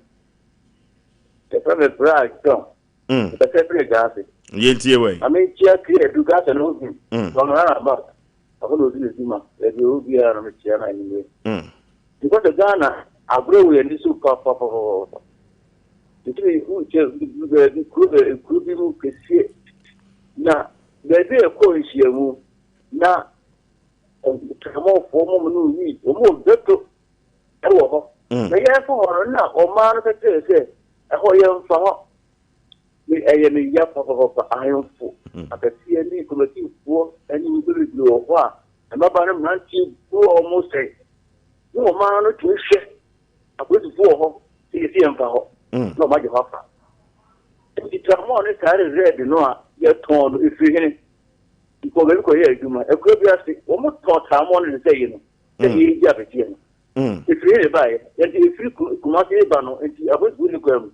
Yɛfrɛ me Bra John. Mm. Mekasa firi Gaase. Yɛntie wɔ yi. Ma menkyia Kiri Adu Gaase no ho bi. Mm. Tɔn run about. Ɔhɔ na ɔdi n'adwuma. Baabi a ɔwɔ biara no mekyia no anwummerɛ. Mm. Because Ghana agorɔ wɔ yɛn ani so papapapapa. Nti wonkyɛ baabi kuro kuro bi mu kɛseɛ na baabi a ɛkɔɔ nhyiamu na Nkramofoɔ mom no wii wɔn wɔ ghetto wɔ hɔ. Mm. Na yɛn fa hɔ no na ɔmaa no kɛkyerɛ sɛ ɛhɔ yɛn fa hɔ. Me ɛyɛ me ya papapapa ahemfo mm. akɛseɛ ne kɔmɛtifoɔ ne nnipa bebree wɔ hɔ a mmabaa no mmeranteɛ gu a wɔn sɛe. Ne ɔmaa no tumi hwɛ apolisifoɔ wɔ hɔ sɛ yɛsi yɛn fa hɔ mm. na wɔn agye hɔ afa. Nti tramɔɔ ne saa red no a yɛtɔn no efiri hene. Mekɔɔ baabi kɔyɛɛ adwuma. Akuraa bi ase, wɔtɔn taamɔ no te sɛ yi no, sɛ Mm. yɛredi apeteɛ no. Mm. Ɛfiri he na ɛbaeɛ? Nti ɛfiri Kumasi reba no, nti apolisifoɔ nni kwan mu.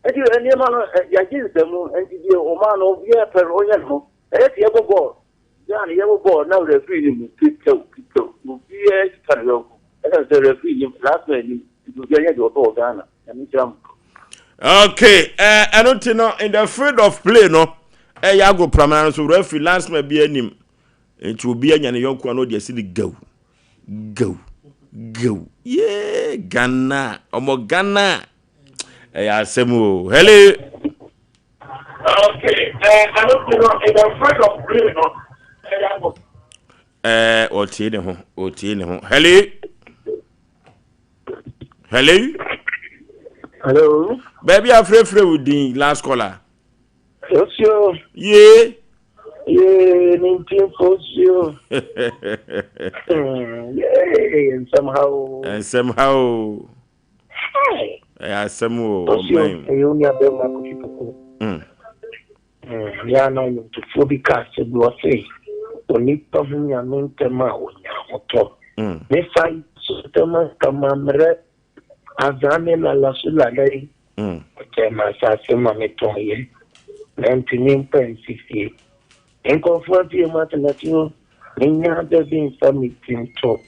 Nti nneɛma no, yɛagye nsamu, nti deɛ ɔmaa no, obiara pɛ no, ɔnyɛ ne ho. Ɛyɛ te yɛbɔ bɔɔl. Ghana. no yɛbɔ bɔɔl na referee nim kekɛw kekɛw obiara twitwa ne yɔnko ɛsiane sɛ referee nim last man nim nti obiara nyɛ deɛ ɔpɛ wɔ Ghana Nyame nhyira mo. Okay, ɛno nti no in the field of play no ɛyɛ agopramena no so referee linesman bi anim nti obi anya ne yɔnko a na ɔde asi ne gaw gaw gaw yee Ghana ɔmɔ Ghana ɛyɛ asɛm o hello. Okay, ɛno nti no in the field of play no ɛyɛ agopramena. Ɛɛ ɔtie ne ho ɔtie ne ho hello. Hello. Hello. Baabi afrɛfrɛ wo din last caller. Osio. Yee. Yee ne ntimfo osio. Yee nsɛm ha o. Nsɛm ha o. Ɛyɛ asɛm o. Osio ɛyɛ onua bɛrima kofi koko. Yɛ a na nnwomtofoɔ bi ka asɛm bi, ɔse, Onipa hu Nyame ntɛm a, ɔnya ahotɔ. Me fa yi so ntɛm anka mammrɛ, Azaa ne lala so lala yi, ɔkyɛɛ m'asase ma metɔnyɛ, na ntumi mpa nsi fie. Nkurɔfoɔ afie mu atenatuo, mennya da bi mfa me ti nto.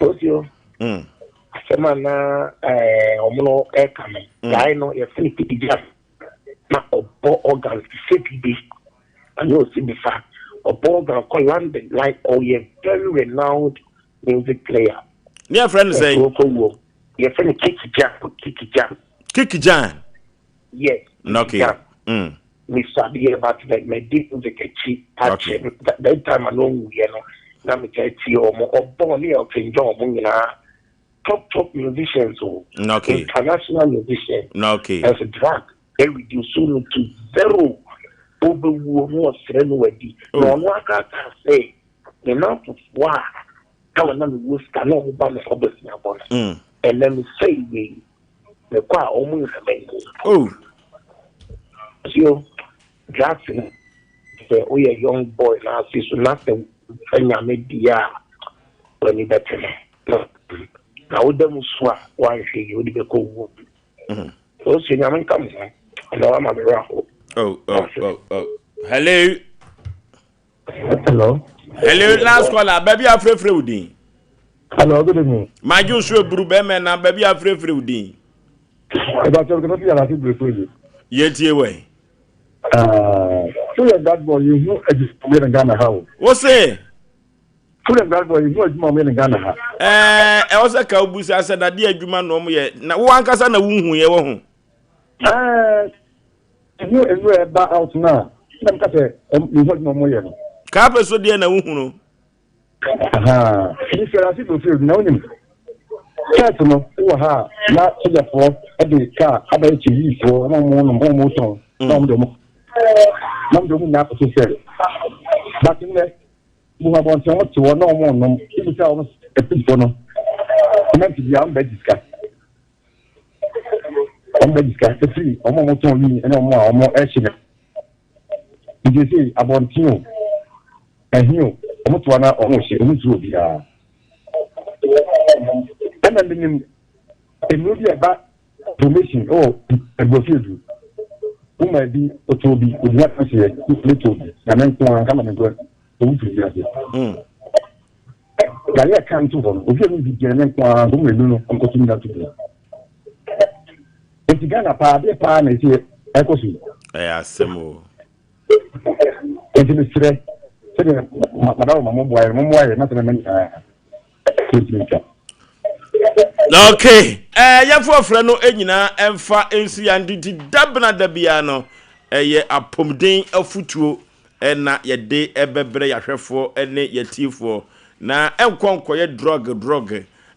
Osio, asɛm a na wɔn no reka no, guy no yɛfrɛ no Pidgin. na ɔbɔ organ te sɛ biribi ɛna ɔsi bi fa ɔbɔ organ kɔ London like ɔyɛ very renowned music player. Ne yɛfrɛ no sɛn? Ɛsɛ wuo yɛfrɛ no Kiki Jan Kiki Jan. Kiki Jan. Yes. Okay. Jan. Mr. Adeɛ but mɛ di music akyi akyɛ that time ano nwuiɛ no na metaa tie ɔmo ɔbɔ ne Elton John ɔmo nyinaa. Top top musicians o. Okay. International musicians. Okay. Ɛsɛ drug ɛreduce no to zero. Wobɛwuo no ɔsrɛ no wadi. Na oh. ɔno akaka sɛ ne namfofoɔ a na wɔn na mewɔ sika na wɔn ba me hɔ bɛsua bɔ no. Ɛnɛ me sɛ wei mekɔ a wɔn nhwɛ m'anim. Oh. So drugs no sɛ woyɛ young boy na ase so na sɛ nyame di a w'ani bɛte no. Na woda mu so a woanhwɛ yie wode bɛkɔ wuo mu. Ose nyame nka mo ho ɛna wama me werɛ aho. Oh, oh, oh, oh. Hello. Hello. Hello, last caller. Baabi afrɛfrɛ wo din. Hello, good evening. Magye so eburu bɛmɛ na baabi afrɛfrɛ wo din. Ɛba sɛ ɔkasa fi alase bere yi. Yɛtie wɛ. So yɛ that boy yi hu adwuma yɛ Ghana ha o. Wo se. Food and drugs board ehu adwuma wɔn yɛ no Ghana ha. Ɛɛ ɛwɔ sɛ ka obusa sɛ dadeɛ adwuma na wɔn yɛ na wo ankasa na wohu yɛ wɔ ho. Ɛɛ ehu nnura ɛba out na na mo ka sɛ ehu adwuma wɔn yɛ no. Kaa so deɛ na wohu no. Ɛni fɛrɛ ase do fɛrɛ na wonim church no wɔ ha a na sogyafoɔ de kaa abɛyɛ kyeyifoɔ na wɔn nom wɔn tɔn na wɔn de wɔn na wɔn de wɔn nyinaa akɔto sɛ but nnɛ. Wohu abɔnten wɔn te hɔ na wɔn renom, wobisa wɔn apifoɔ no, cement bia wɔn bɛgye sika. Wɔn bɛgye sika efiri wɔn a wɔtɔn wii ne wɔn a wɔn ɛhye no. Nti sɛ abɔnten o, ɛhe o, wɔn to na wɔn hye, wɔn nsuro obiara. Ɛna menim nnuro bi a ɛba Donation wɔ Aburofi edu. Wo maa bi, otoo bi, ogyina adanseɛ, ne too bi, Nyame nko ara, nka ma me nkɔ owu firi wiase. Yare a ɛka nto hɔ no, obi a ɔnim bi gyina Nyame nko ara, nka ɔmu enu no, ɔnkɔto nyina to bi. Nti Ghana paa, adeɛ paa na ɛsi ɛkɔ so yi. Ɛyɛ asɛm o. Nti mesrɛ, sɛdeɛ madawoma mo boa yɛ no, mommoa yɛ na sɛ mɛma nyinaa. Okay, eh, yɛfo ɔfrɛ no nyinaa ɛmfa nsi ya nti dabena da biara no ɛyɛ apɔmuden afutuo ɛna yɛde ɛbɛbrɛ yɛahwɛfoɔ ne yɛtiefoɔ na ɛnkɔ nkɔyɛ drug drug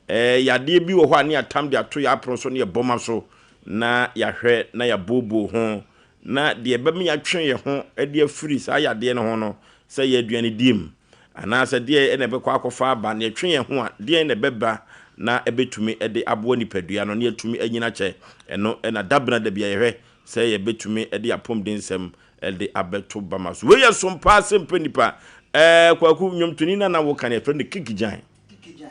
eh, yadeɛ bi wɔ hɔ a ne yɛatam de ato yɛ apono so ne yɛbɔma so na yɛahwɛ na yɛabooboo ho na deɛ ɛbɛma yɛatwe yɛn ho de afiri saa yadeɛ no ho no sɛ yɛ aduanedie mu Anaasɛ deɛn na ɛbɛkɔ akɔfa aba, na yɛtwe yɛn ho a, deɛn na ɛbɛba na ɛbɛtumi de aboa nipadua no na yɛatumi anyini akyɛ? Ɛno na dabena da biara yɛhwɛ sɛ yɛbɛtumi de apɔmuden nsɛm de abɛto bama so. Wei yɛ som paa sɛ mpɛ nipa. Ɛɛ Kwaku, nnwomtoni no a na woka no yɛfrɛ no Kiki Gyan.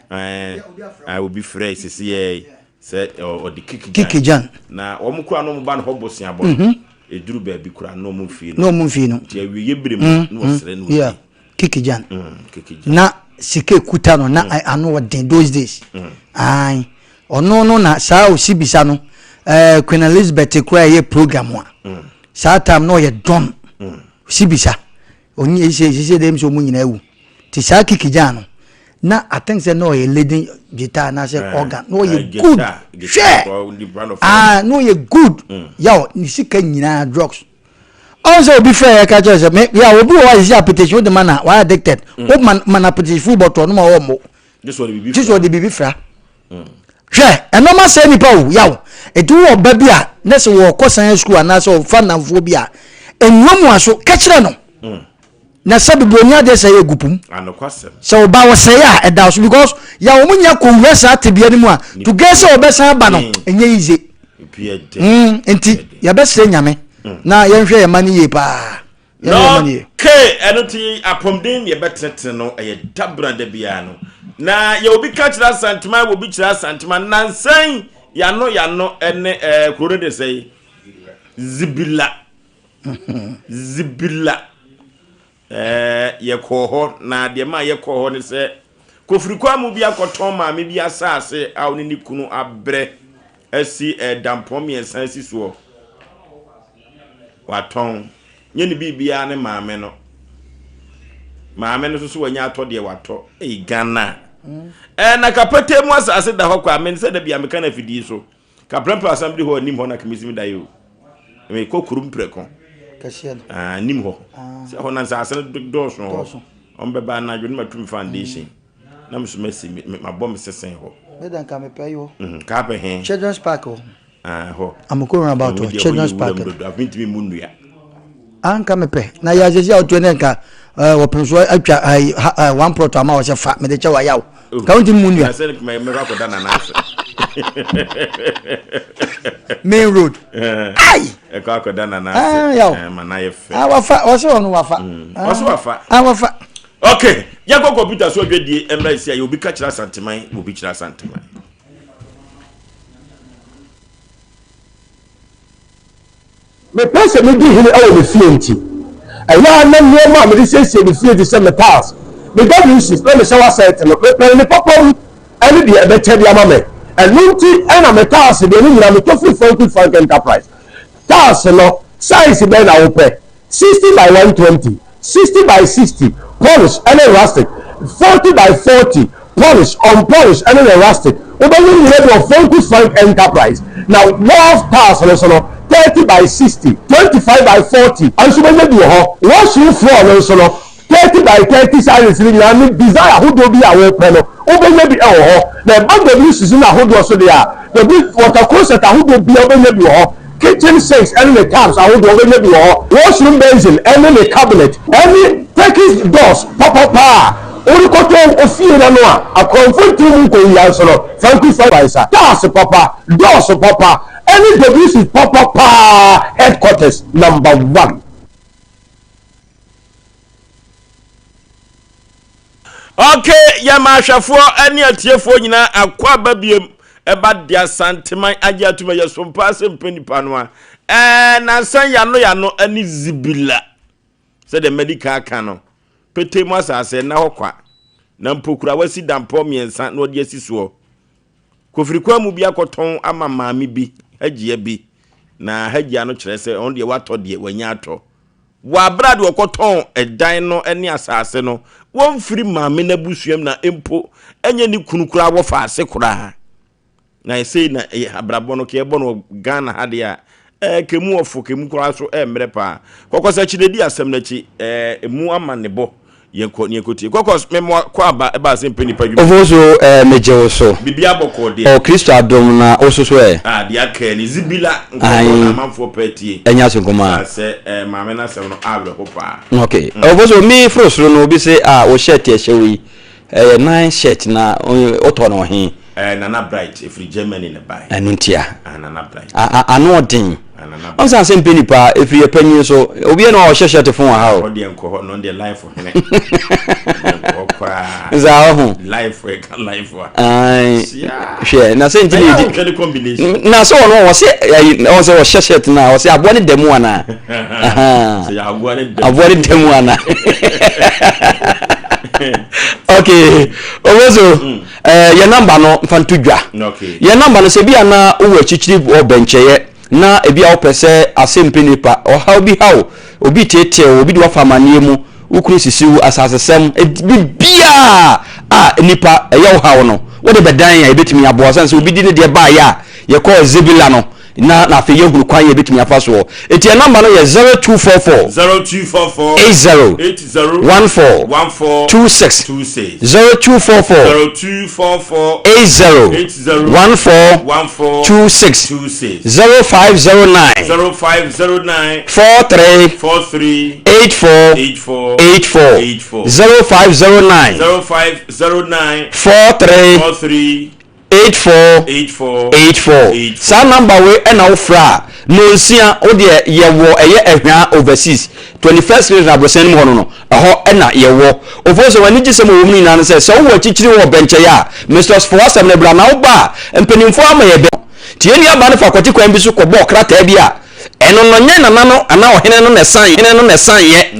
Ɛɛ obi frɛ sisi yɛ sɛ ɔde Kiki Gyan. Kiki Gyan. Na wɔn kura no wɔn ba no hɔ boseabɔ no. Ɛduru baabi kura no wɔn mfii no. Na wɔn mfii no. Nti awieɛ bere mu na wɔsrɛ no ɔdi. Kiki Jan. Na sika ekuta no na ano ɔden those days. Ae. Ɔno no na saa Osibisa no eh, Queen Elizabeth koraa ɛyɛ program a. Saa time na ɔyɛ don. Osibisa. Onye sɛ sɛ dɛm sɛ ɔmo nyinaa awu. Ti saa Kiki Jan no na I think sɛ na ɔyɛ leading guitar anaasɛ eh, organ na ɔyɛ eh, good. Hwɛ! Ah, na ɔyɛ good. Yaw, ne sika nyinaa drugs. Ɔn sɛ obi frɛ yɛ ka kyerɛ sɛ me ya obi wɔ hɔ a sisi apetition wode ma na wayɛ addicted. Wo ma ma na apetition full bottle no ma ɔwɔ mo. Gye sɛ ɔde biribi fra. Hwɛ ɛnɔma sɛ nipa o yaw. Eti wɔ ɔba bi a ne sɛ wɔkɔ science school anaasɛ ɔfa nnamfoɔ bi a emuamua so kɛkyerɛ no. Na sɛ bebree oni adeɛ sɛ yɛ gu pum. Sɛ ɔba ɔsɛe a ɛda so because ya wɔn nya kɔwura saa tebea no mu a to get sɛ ɔbɛsan aba no ɛnyɛ easy. Nti yɛbɛsrɛ Nyame na yɛnhwɛ yɛn mma no yie paa. Yɛnhwɛ yɛn mma no yie. Okay, ɛno ti apɔmuden ne yɛbɛtenetene no ɛyɛ dabra da biara no. Na yɛ obi ka kyerɛ Asantema, wɔ obi kyerɛ Asantema, nansan yano yano ɛne ɛɛ kuro no de sɛe Zibila. Zibila. Ɛɛ, yɛkɔɔ hɔ, na deɛ maa yɛkɔɔ hɔ ne sɛ, Kofirikwamu bi akɔtɔn maame bi asase a ɔne ne kunu abrɛ asi ɛɛ dampɔn mmiɛnsa asi soɔ. Watɔn. Nyɛ ne biribiara ne maame no. Maame no nso so wanya atɔ deɛ watɔ. Ei, Ghana. Ɛɛ, na kapɛtɛ mu asase da hɔ kwa. Me sɛ da bi a meka no afidie so. Kaprɛmprɛ assembly hall anim hɔ na kemesi me daeɛ o. Mekɔ kurom prɛko. Kɛseɛ no. Ah, anim hɔ. Ah. Sɛ hɔ na nsaase no dɔɔso hɔ. Wɔn bɛba anadwo no matum foundation. Na me so masi mabɔ me sesen hɔ. Me da nka mepɛ yi hɔ. Mm, ka apɛ he. Children's park hɔ. Ah, hɔ. Amoko roundabout hɔ, Children's park. Afei ntumi mu nnua. Anka mepɛ. Na yɛ asɛsi a wotuo ne nka wɔpem so atwa one plot ama wɔ sɛ fa mede kyɛ wɔ ayaw. Ka wontumi mu nnua. Main road. Ai! Ɛkɔ akɔda nana ase. Yaw. Ma na yɛ fɛ. Ah, wafa, wɔsɛ ɔno wafa. Wɔsɛ wafa. Ah, wafa. Okay, yɛnkɔ kɔmputa so adwadie mmra esi a yɛ obi ka kyerɛ Asanteman, obi kyerɛ Asanteman. Mepɛ sɛ midi hene wɔ me fie nti, ɛyɛ a na nneɛma a mede siesie me fie te sɛ me tiles, me WCs, ne me shower set no, mepɛ no ne papa mu ne deɛ ɛbɛkyɛ de ama me. Ɛno nti na me tiles deɛ ne nyinaa metɔ firi Frank Frank Enterprise. Tiles no, size bɛn na wopɛ? 60 by 120, 60 by 60, polish ne rustic, 40 by 40, polish, unpolish ne ne rustic. Wobɛnya ne nyinaa bi wɔ Franco Frank Enterprise. Na wharf tiles no nso no, 30 by 60, 25 by 40 nso wobɛnya bi wɔ hɔ. Washroom floor no nso no, 30 by 30 sizes no nyinaa ne design ahodoɔ bi a wopɛ no, wobɛnya bi wɔ hɔ. Na ɛba WCs no ahodoɔ so deɛ a, W water closet ahodoɔ biara wobɛnya bi wɔ hɔ. Kitchen sinks ne ne taps ahodoɔ wobɛnya bi wɔ hɔ. Washroom basin ne ne cabinet ne Turkish doors papapa a worekɔtɔ ofie no ano a akorɔmfo ntumi mu nkɔwia nso no, Franco Fire Tiles papa, doors papa ne WC papa paa Headquarters number one. Ok, yɛma ahwɛfoɔ ne atiefoɔ nyinaa akɔ aba biem ɛba de Asanteman agye atum ɛyɛ so mpaa sɛ mpɛ nipa no a ɛɛ nansa yano yano ne zibila sɛdeɛ madi kan aka no petee mu asase ɛna hɔ kwa na mpokura wasi dampɔ mmiɛnsa na ɔde asi soɔ kofirikwa mu bi akɔtɔn ama maame bi hagyia bi na hagyia no kyerɛ sɛ ɔno deɛ watɔ deɛ wanya atɔ Wɔ aber a deɛ ɔkɔtɔn dan no ne asaase no, wɔmfiri maame no abusua mu na mpo ɛnyɛ ne kunu koraa wɔfa ase koraa. Na sei na ɛyɛ abrabɔ no kɛɛbɔ no wɔ Ghana ha deɛ a, ɛɛ kɛmu ɔfo kɛmu koraa so ɛmmerɛ paa. Kɔkɔs akyi na ɛdi asɛm no akyi, ɛɛ ɛmu amanebɔ. Yɛnkɔ ne yɛnkɔtie. Kɔkɔs, mema kɔ aba ɛba ase mpɛ nipa dwuma. Ofo so eh, megye wo so. Biribiara bɔkɔɔ deɛ. Oh, Kristo adom na wo so so ɛ. Ah, deɛ aka ni. Zibila nkɔmmɔ na amanfoɔ pɛ tie. Ɛnyɛ ase nkɔmmɔ a. Sɛ eh, maame no asɛm no awerɛho paa. Ok. Ofo so, me foro soro no, obi se, ah, wo shirt ɛhyɛ wo yi, ɛyɛ nine shirt na wotɔ no he? Eh, Nana Bright, ɛfiri Germany na ɛbaeɛ. Ɛno ntia. Ah, Nana Bright. Ah, ah, ano ɔden. Ah, Nana Bright. Ɔnsa sɛ mpɛ nipa, ɛfiri yɛ panyin so, obiara na ɔhyɛ shirt fon wɔ ha o. Ɔdeɛ nkɔ hɔ, no deɛ life hene. Ɔdeɛ nkɔ hɔ koraa. Nsa ɔho. Life, ɛka life a. Ae. Sia. Hwɛ, na sɛ nti Na na yɛ yɛdi. wohwɛ ne combination. Na sɛ ɔno ɔsɛ ayi ɔsɛ sɛ ɔhyɛ shirt na ɔsɛ aboa ne da mu ana. Sɛ yɛ aboa ne da mu. Aboa ne da mu ana. Ok, Oboso, eh, yɛ namba no mfa nto dwa. Yɛ namba no sɛ bi a na wowɔ akyikyiri wɔ bɛnkyɛeɛ na ebi a wopɛ sɛ asɛmpe nipa, ɔhaw bi haw, obi teetee wo, obi de wafa amanneɛ mu, wo kunu sisi wo, asasesɛm, biribiara a nipa ɛyɛ wo haw no, wode bɛdan a yɛbɛtumi aboa. Sane sɛ obi di ne deɛ baeɛ a yɛkɔɔ Zebila no, na na afei yɛhunu kwan yɛbɛtumi afa soɔ. Enti yɛn namba no yɛ 0244 0244 80 80 14 14 26 26 0244 0244 80 80 14 14 26 26 0509 0509 43 43 84 84 84 84 0509 0509 43 43 84 84 84 Saa number wei ɛna wo frɛ a nonsia wo deɛ yɛwɔ ɛyɛ Ɛhwaa overseas 21st street na abrosan no mu hɔ no no ɛhɔ ɛna yɛwɔ Ofo sɛ w'ani gye sɛm ɔwɔ mu no nyinaa ne sɛ sɛ wowɔ akyikyiri wɔ bɛnkyɛeɛ a Mr. Fo asɛm no bra na wo ba a mpanimfoɔ ama yɛ bɛ nti yɛn nua baa no fa kwati kwan bi so kɔ bɔɔ krataa bi a ɛno no nyɛ nana no anaa ɔhene no na ɛsan hene no na ɛsan yɛ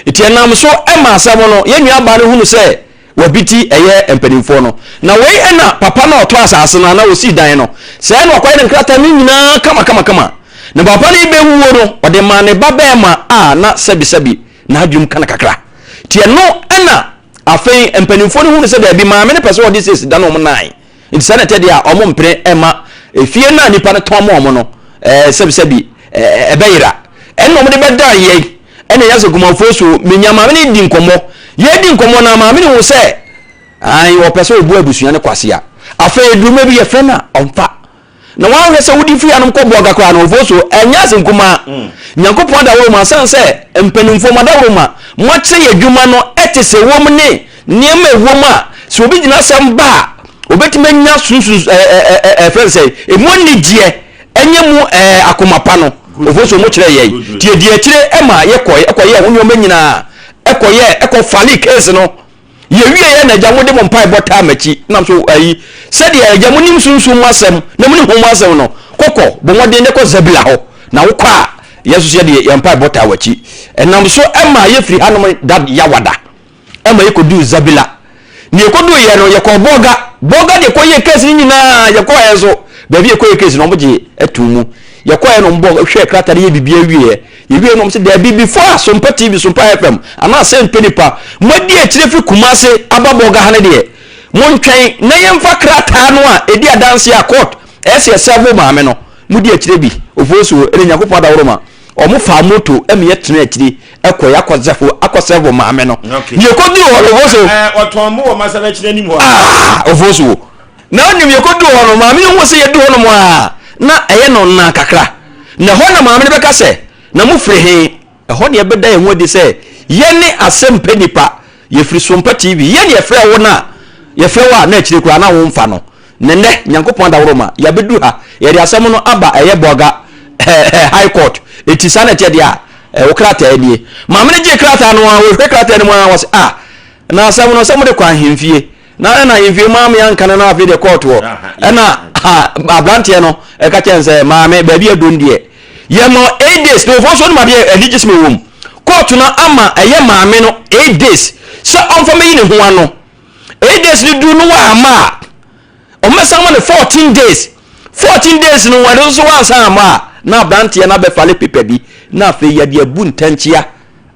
nti ɛnam so ɛma asɛm no yɛn nua baa no hunu sɛ Wabiti ɛyɛ mpanimfoɔ no. Na wei ɛna papa no a ɔtɔ asase no anaa ɔsii dan no, sɛɛ na wakɔyɛ ne nkrataa no nyinaa kama kama kama. Na papa no rebɛwuo no, ɔde maa ne ba bɛɛma a na sɛbisɛbi n'adwenem ka no kakra. Nti ɛno ɛna afei mpanimfoɔ no hunu sɛ daabi, maame no pɛ sɛ ɔde seesi dan wɔn nan. Nti saa na ɛtɛ deɛ a wɔn mpene ɛma efie no a nipa no tɔn ma wɔn no, ɛɛ sɛbisɛbi ɛɛ ɛbɛyera. Ɛna wɔn de bɛdan yɛn. Ɛna ɛyɛ sɛ kumanfoɔ so menya maame no di nkɔmmɔ. Yɛredi nkɔmmɔ no maame no hu sɛ ae ɔpɛ sɛ ɔbu abusua no kwasea. Afei aduruma bi yɛfrɛ no a ɔmfa. Na wanhwɛ sɛ wode firi anom kɔ bɔga koraa no ɔfoɔ so ɛnyɛ ase nkumaa. Mm. Nyankopɔn adaworo ma asan sɛ mpanimfoɔ mo adaworo ma moakyerɛ yɛ adwuma no ɛte sɛ wɔm ne nneɛma ɛwom a sɛ obi gyina asɛm ba a obɛtumi anya sunsun ɛɛ ɛɛ sɛ ɛmu anigyeɛ ɛnyɛ mu ɛɛ akoma pa no ofo so mo kyerɛ yɛn ti edi akyire ɛma yɛkɔ ɛkɔ yɛ ho nneɛma nyinaa ɛkɔ yɛ ɛkɔ fali case no yɛwie yɛ na agya mo de mo mpae bɔ taa m'akyi nam so ayi sɛdeɛ agya mo nim sunsun mu asɛm na mo nim ho mu asɛm no kɔkɔ bɔ mmɔden ne kɔ zabila hɔ na wokɔ a yɛn nso so yɛde yɛn mpae bɔ taa w'akyi ɛnam so ɛma yɛfiri hanom da yawada ɛma yɛkɔduu Zabila. Ne yɛkɔduiɛ no, yɛkɔɔ Bɔga. Bɔga deɛ kɔyɛɛ case no nyinaa, yɛkɔɔɛ nso, baabi yɛkɔyɛ case no, wɔgye too mu. Yɛkɔɔɛ no, wɔbɔ hwɛɛ krataa no yɛ biribiara wieɛ. Yɛwieɛ no, wɔn sɛ daabi, before a Sompa TV, Sompa FM, anaa Sɛmpa Nipa, moadi akyire firi Kumase aba Bɔga ha no deɛ, montwɛn na yɛmfa krataa no a ɛdi adanseɛ a court ɛyɛ sɛ yɛsɛvo maame no, modi akyire bi. Ofosuo, ɛne Nyankopɔn adaworoma. Wɔn faa moto ma yɛ tena akyiri kɔ yɛ akɔ zɛfo akɔ sɛfo maame no. Okay. Yɛ kɔ duru hɔ no ofo so. Ɛɛ ɔtɔn mo wɔ masala akyiri anim hɔ. Ah ofo so. Na onim yɛ kɔ duru hɔ no maame no hu sɛ yɛ duru hɔ nom a na ɛyɛ no na kakra. Na ɛhɔ na maame no bɛka sɛ na mo firi he? Ɛhɔ na yɛbɛda yɛn ho adi sɛ yɛ ne asɛmpɛ nipa. Yɛfiri Sompa TV. Yɛ ne yɛfrɛ wo no a yɛfrɛ wo a na akyire koraa na wo mfa no. Na nnɛ, Nyankopɔn adaworoma, yɛabɛduru ha. Yɛde asɛm no aba ɛyɛ Bolga High Court. Enti saa na ɛteɛ deɛ a, wo krataa nie. Maame no gyee krataa no ara, ɔhwɛ krataa no mu ara, ɔse, ah, na asɛm no, sɛ mode kɔ ahemfie. Na ɛna ahemfie maame anka no na afei deɛ court wɔ. Ɛna aberanteɛ no ɛka kyerɛ no sɛ, maame, baabi aduro no deɛ, yɛma eight days. Na ɔfoɔ nso ɔnim adeɛ anigye sɛm ɛwɔ mu. Court no ama ɛyɛ maame no eight days sɛ ɔmfa mɛyi ne ho ano. Eight days no duru no wamma a, wɔbɛsan ama no 14 days. 14 days no wɔde nso wansan amma a, na aberanteɛ no abɛfale pepa bi na afei yɛde abu ntɛnkyea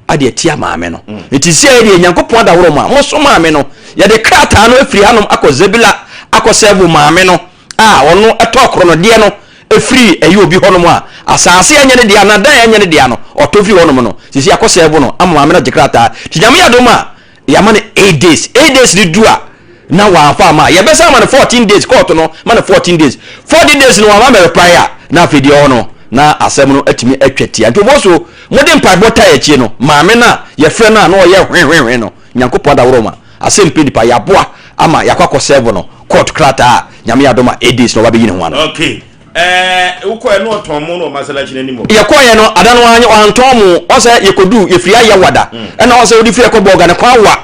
ade atia maame no. Mm. Nti sɛ yɛdeɛ Nyankopɔn adaworo ma mo so maame no, yɛde krataa no afiri hanom akɔ Zebila akɔ sɛvo maame no a ɔno ɛtɔ korɔnodeɛ no ɛfiri ɛyɛ obi hɔnom a asaase ɛnyɛ ne dea na dan ɛnyɛ ne dea no ɔtɔ firi hɔnom no sisi akɔ sɛvo no ama maame no agye krataa. Nti Nyame adom a Yɛama no eight days, eight days no du a na wamfa amma a, yɛbɛsan ama no fourteen days, court no ma no fourteen days, fourteen days no wamma ammɛreply a, na afei deɛ ɛwɔ no na asɛm no atumi atwa tia. Nti wɔn so mode mpaebɔ tae akyire no, maame no a yɛfrɛ no a na ɔyɛ hwehwehwe no, Nyankopɔn adaworo ma asɛm pɛ nipa, yɛaboa ama yɛakɔ akɔ serve no court krataa a Nyame yɛ adom a eight days na ɔba bɛyi ne ho ano. Okay. Ɛɛ wokɔɛ no ɔtɔn mo no wɔ masalachi no anim hɔ. Yɛkɔeɛ no ada no ara wantɔn mo ɔn sɛ yɛkɔduu yɛfiri Ayawada ɛna ɔn sɛ wode firi ɛkɔ Bolga no kwan wa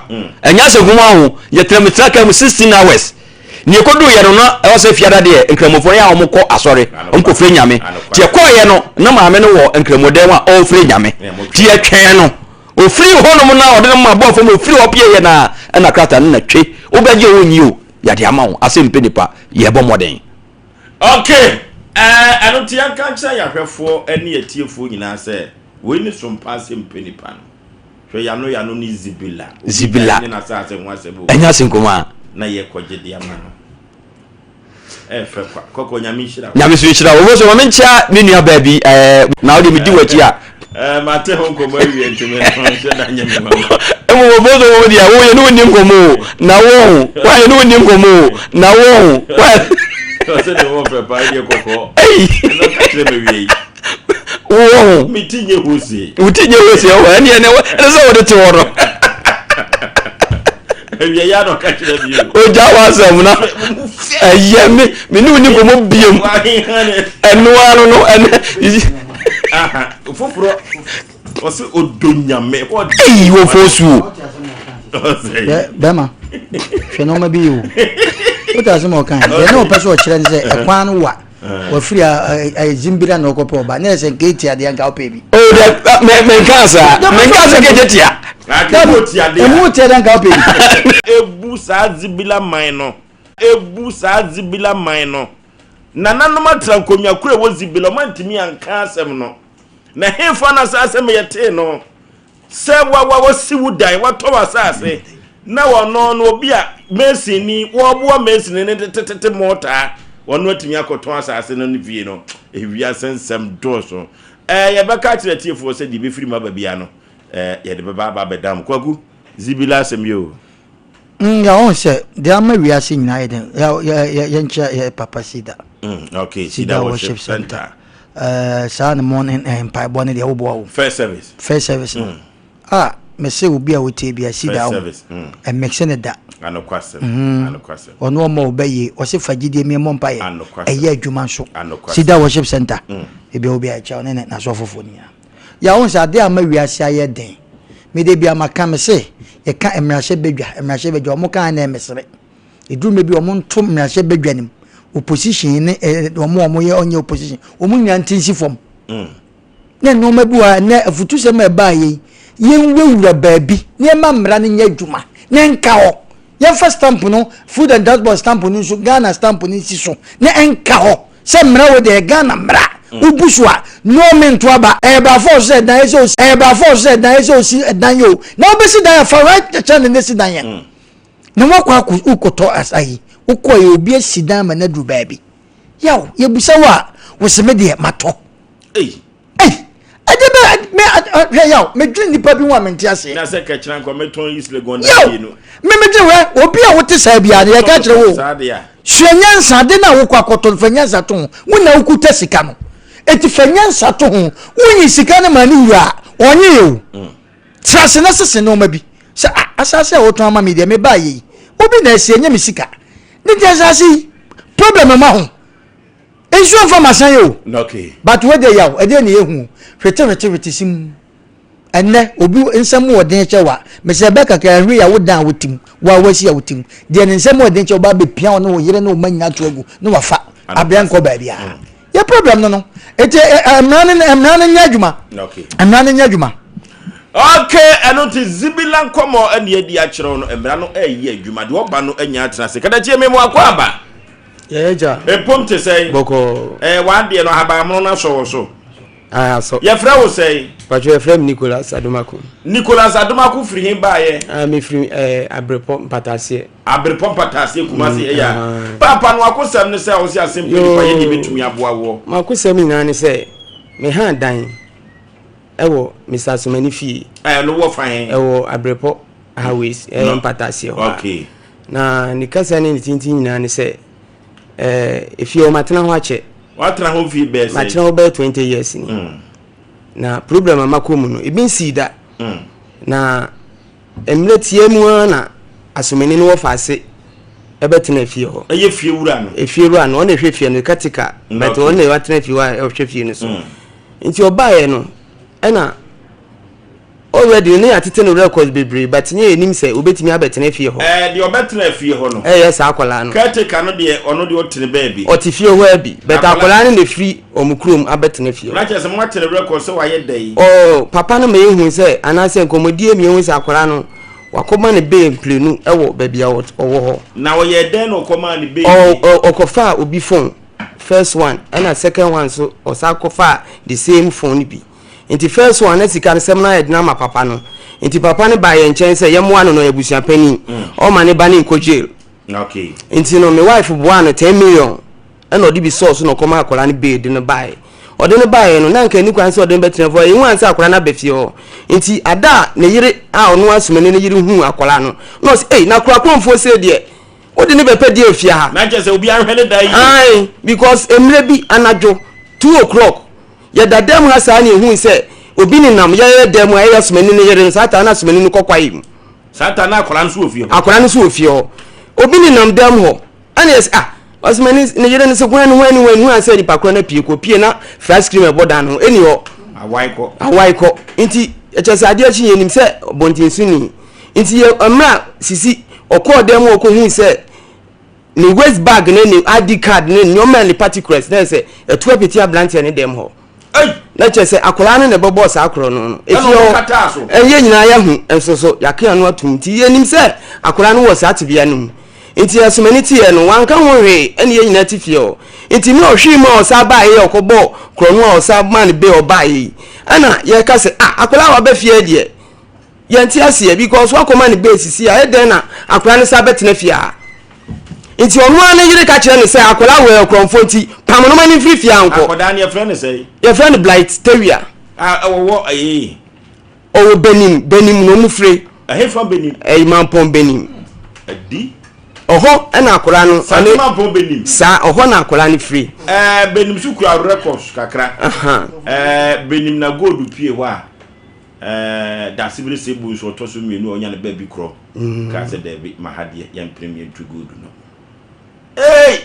ɛnyɛ asɛ kumaa o yɛtena metena kaa mu 16 hours ne yɛkɔduuiɛ no na ɛwɔ sɛ fiada deɛ nkramofoɔ no yɛ a wɔn kɔ asɔre wɔn kɔ firi nyame nti yɛkɔeɛ no na maame no wɔ nkramodan mu a ɔrefiri nyame nti yɛtwɛn no. Ɔfiri hɔnom na ɔde no ma bɔɔ fam, ɔfiri hɔ pieeɛ no ara ɛna krataa no na twe. Wobɛgye o wonnye o, yɛde ama wo. Asɛm mpɛ nipa, yɛbɔ mmɔden. Ok, ɛɛ, ɛno nti yɛnka nkyerɛ yɛn ahwɛfoɔ ne yɛn atiefoɔ nyinaa sɛ, wei ne sompa asɛm mpɛ nipa no. Hwɛ yano yano ne Zibila. Obi Zibila. dan ne n'asase ho asɛm o. Ɛnyɛ asɛm kumaa. Na yɛkɔgye de ama no. Ɛfɛ kwa. Kɔkɔ Nyame nhyira wo. Nyame so nhyira wo. Oboso ma menkyia me nua baa bi ɛɛ na wode medi w'akyi a. Ɛɛ mate ho nkɔmmɔ awie nti me no nhyɛ da nyɛ me nwanwa. Mmom Oboso wo deɛ wo yɛne wo nni nkɔmmɔ o na wo ho wa yɛne wo nni nkɔmmɔ o na wo ho wa. Ɔsɛ ne ho fɛ paa deɛ kɔkɔɔ. Ei. Ɛna ɔka kyerɛ me wie yi. Wo ho. Me ti nyɛ hose. Wo ti nyɛ hose ɛwɔ ɛne ɛne ɛne sɛ wode te hɔ no. Awia yi ano ka kyerɛ mi o. Ogya w'asɛm na ɛyɛ me me ne wo ni nkɔmmɔ biom. Ɛno ano no ɛnɛ. Foforɔ ɔsɛ odo nyame. Eyi wɔ fɔ suo. Bɛma hwɛ nneɛma bi yi o. Wote asɛm a ɔka yi deɛ ne ɔpɛ sɛ ɔkyerɛ ne sɛ ɛkwan no wa. Wafiri a zimbira na ɔkɔpɛ ɔba na ɛsɛ nka etia deɛ nka ɔpɛ bi. O dɛ mɛ mɛ nka saa mɛ nka sɛ kɛkyɛ tia. Emu tia deɛ nka ɔpɛ bi. Ebu saa zibila man no ebu saa zibila man no nananom atra nkonnwa koro ɛwɔ zibila ɔmo antumi anka asɛm no na hefa na saa asɛm yɛ tee no. Sɛ wa wa wasi wo dan, watɔ w'asase, na ɔno no obi a mason ni, wɔboa mason ne de tetete mɔtaa, ɔno atumi akɔtɔn asase no ne fie no. Ewiase nsɛm dɔɔso. Ɛɛ yɛbɛka akyerɛ atiefoɔ sɛ deɛ ebɛfiri mu aba biara no, ɛɛ yɛde bɛba aba abɛda mo. Kwaku, Zibila asɛm yi o. Mm, ya ɔn sɛ deɛ ama wiase nyinaa yɛ den ya yɛ yɛ yɛnkyɛ yɛ papa sida. Mm, okay, Sida Worship Center. Uh, saa ne morning eh, mpaebɔ ne deɛ woboa wo. First service. First service no. Mm. Ah, mese obi a wotie bia sida wo. First service. Mm. Ɛmɛkse ne da. Anokwasɛm. Mm. Anokwasɛm. Ɔno ɔma wo bɛyie, ɔse fa gyidie mi mmɔ mpaeɛ. Anokwasɛm. Ɛyɛ adwuma nso. Anokwasɛm. Sida Worship Center. Mm. Ebi obi a ɛkyɛ wo ne ne n'asɔfofoɔ nyinaa. Ya wohu sɛ adeɛ a ama wiase ayɛ den. Me da biara maka me se yɛka mmarahyɛ badwa mmarahyɛ badwa wɔn ka a na ɛmesere. Ɛduru mmerɛ bi wɔn nto mmarahyɛ badwa no mu opposition ne eh, wɔn a wɔyɛ ɔnyɛ opposition wɔn nyinaa nti nsi fam. Mm. Na nneɛma bi wɔ ha nnɛ afutusɛm a ɛbaa yɛn yɛnwurawura baabi na yɛma mmara no nyɛ adwuma na ɛnka hɔ. Yɛmfa stamp no food and drugs board stamp no nso Ghana stamp no nsi so na ɛnka hɔ. Sɛ mmara wei deɛ ɛyɛ Ghana mmara wobu so a no me nto aba ɛyɛ by force sɛ ɛdan ɛsɛ osi ɛyɛ by force sɛ ɛdan ɛsɛ osi ɛdan yɛ o na wobɛsi dan afa right channel na esi dan yɛ mm. na wakɔ akɔ wokɔtɔ asa yi wokɔ yɛ obi asi dan ma no aduru baabi yaw yɛbusa wo a wosɛ me deɛ matɔ Ei. Ei, ɛde bɛ me hwɛ yaw medwene nipa bi ho a mente aseɛ. Na sɛ kɛkyerɛ nkɔ metɔn East Legon na bi no. Me medwene hwɛ obi a wote saa biara no yɛka kyerɛ wo. Sua nyansa ade no a wokɔ akɔtɔ no fa nyansa to ho. Wo na wokuta sika no. Eti fa nyansa to ho. Wonyi sika no ma ne wura a ɔnye yɛ o. Mm. Tra ase na sese nneɛma bi. Sɛ asase a wotɔn ama me deɛ mebaa yɛ yi. Obi na asi ɛnyɛ me sika. Ne nti asase yi problem ma ho. Nsuo nfa ma san yɛ o. But wei deɛ yaw ɛdeɛ na yɛhu hwete hwete hwete sim. Ɛnɛ obi nsɛm mu ɔden kyɛ wa mesɛ ɛbɛ kakra ɛhwe ya wo dan a wote mu wo a wasi a wote mu deɛ ne nsɛm mu ɔden kyɛ wo ba bɛpia wo ne wo yere ne wo ma nyinaa to agu ne wafa abrɛ nkɔ baabi a mm. yɛ problem no no eti mmara no mmara no nyɛ adwuma mmara no nyɛ adwuma. Okay, ɛno nti zibila nkɔmɔ ɛne adi akyerɛw no mmara no ɛyɛ adwuma deɛ ɔba no anya atena ase kadakyie memu akɔ aba. Yɛyɛ agya. Epom te sɛn? Bɔkɔɔ. Ɛɛ w'adeɛ no ahabanmono no asɔ wɔ so. Ae asɔ. Yɛfrɛ wo sɛn? Patro yɛfrɛ me Nicholas Adomako. Nicholas Adomako firi he baeɛ? Ah mefiri ɛɛ Abrepɔ Mpataaseɛ. Abrepɔ Mpataaseɛ Kumasi mm, ɛyɛ a. Paapa no akosɛm ne sɛ ɔsi asɛm pɛ nipa yɛ deɛ ebetumi aboa woɔ. M'akosɛm nyinaa ne sɛ mehaa dan ɛwɔ Mister Asomani fie. Ɛɛ no wɔ fa he? Ɛwɔ Abrepɔ Highways ɛyɛ Mpataaseɛ hɔ a. Okay. Na ne kasa ne ne tenten nyinaa ne sɛ, ɛɛ efie hɔ matena hɔ akyɛ. Watena hɔ mfie bɛyɛ sɛn? Matena hɔ bɛyɛ 20 years ni. Mm. Na problem a makɔ mu no, ebi nsii da. Mm. Na mmerɛ tiaa mu ara na asomani no wɔfa ase ɛbɛtena fie hɔ. Ɛyɛ fie wura no? Efie wura no, ɔna ɛhwɛ fie no, katika. Mm, But okay. ɔna watena fie hɔ a ɔhwɛ fie no so. Mm. Nti ɔbaeɛ no, ɛna. Already no na yɛatete no records bebree but nyɛ yɛnim sɛ obetumi abɛtena fie hɔ. Ɛɛ deɛ ɔbɛtena fie hɔ no. Ɛyɛ saa akwadaa no. Caretaker no deɛ ɔno deɛ ɔtene baabi. Ɔte fie hɔ ara bi but akwadaa no na efiri wɔn kurom abɛtena fie hɔ. Na kyerɛ sɛ moate no record sɛ wayɛ dɛn? Oh papa no ma yɛhu sɛ anaasɛ nkɔmmɔdie ma yɛhu sɛ akwadaa no wakɔma no bail mprenu wɔ baabi a ɔwɔ hɔ. Na ɔyɛɛ dɛn na ɔkɔmaa no bail bi? Ɔkɔfaa obi phone first one ɛna second one nso ɔsan kɔfaa the same phone no bi. Nti first one na sika no sɛm no ayɛ den ama papa no nti papa no baa yɛn nkyɛn sɛ yɛmmoa no no ɔyɛ abusua panin ɔma ne ba no nkɔ jail nti no me wife boaa no 10 million ɛna ɔde bi sɔɔ so na ɔkɔma akwadaa no bail de no baeɛ ɔde no baeɛ no na nka ani kwan sɛ ɔde no bɛtena fie ɛhu ansa akwadaa no aba fie hɔ nti ada a ne yere a ɔno asomani no yere huu akwadaa no na ɔsɛ ei na korakorɔmfoɔ sei deɛ wode ne bɛpɛ deɛ ofie ha na kyerɛ sɛ obi ahwɛ ne da yie ae because mmerɛ bi anadwo 2 o'clock Yɛda dan mu ha saa na yɛhui sɛ obi nenam yɛyɛ dan mu a ɛyɛ Asomani no yere no, saa taa na Asomani no kɔ kwae mu. Saa taa na akwadaa no nso wɔ fie hɔ. Akwadaa no nso wɔ fie hɔ. Obi nenam dan mu hɔ ɛna yɛsɛ ah Asomani ne yere no sɛ hwan ne hwan ne hwan hu ansɛ nipa korɔ no apue kɔ pie na flat screen ɛbɔ dan no ho ɛni hɔ. Awae kɔ. Awae kɔ. Nti ɛkyɛ sɛ adeɛ akyi yɛnim sɛ bɔntensoni. Nti yɛ mmerɛ sisi ɔkɔɔ dan mu ɔkɔhui sɛ ne waist bag ne ne id card ne nneɛma ne particulars na sɛ ɛto apiti aberanteɛ ne dɛm hɔ na kyerɛ sɛ akwadaa no na ɛbɛbɔ saa korɔ no no efi hɔ ɛyɛ nyinaa yɛho nso so yɛaka ano atum nti yɛnim sɛ akwadaa no wɔ saa tebea no mu nti ɛsomani teɛ no wanka ho hwee ɛne yɛn nyinaa te fie hɔ nti ne ɔhwee mu a ɔsa baeɛ yɛ ɔkɔbɔ korɔ no a ɔsa maa no bɛ ɔbaeɛ yi ɛna yɛka sɛ ah akwadaa a waba fie deɛ Yɛnte aseɛ because wakɔma ne base sisi a ɛdɛn na akwadaa no sa bɛtena fie ha nti ɔno ara ne yere ka kyerɛ no sɛ akwadaa wɔ ɛkorɔmfoɔ nti pam no ma no mfiri fie ha nkɔ. Akwadaa no yɛfrɛ no sɛn? Yɛfrɛ no Blight Tawia. A ɔwɔ ɛyɛ. Ɔwɔ Benim Benim na ɔmo fire. Ɛhefa Benim? Ɛyɛ Mampɔn Benim. Adi. Ɔhɔ ɛna akwadaa no. Sante Mampɔn Benim. Saa ɔhɔ na akwadaa no fire. Ɛɛ Benim so kura records kakra. Ɛɛ Benim na gold pie hɔ a. Ɛɛ Dasebere Sebu nso ɔtɔ so mmienu a ɔnya ne baabi korɔ kaa sɛ daabi ma ha deɛ yɛmpenem yɛntu gold no. Ei!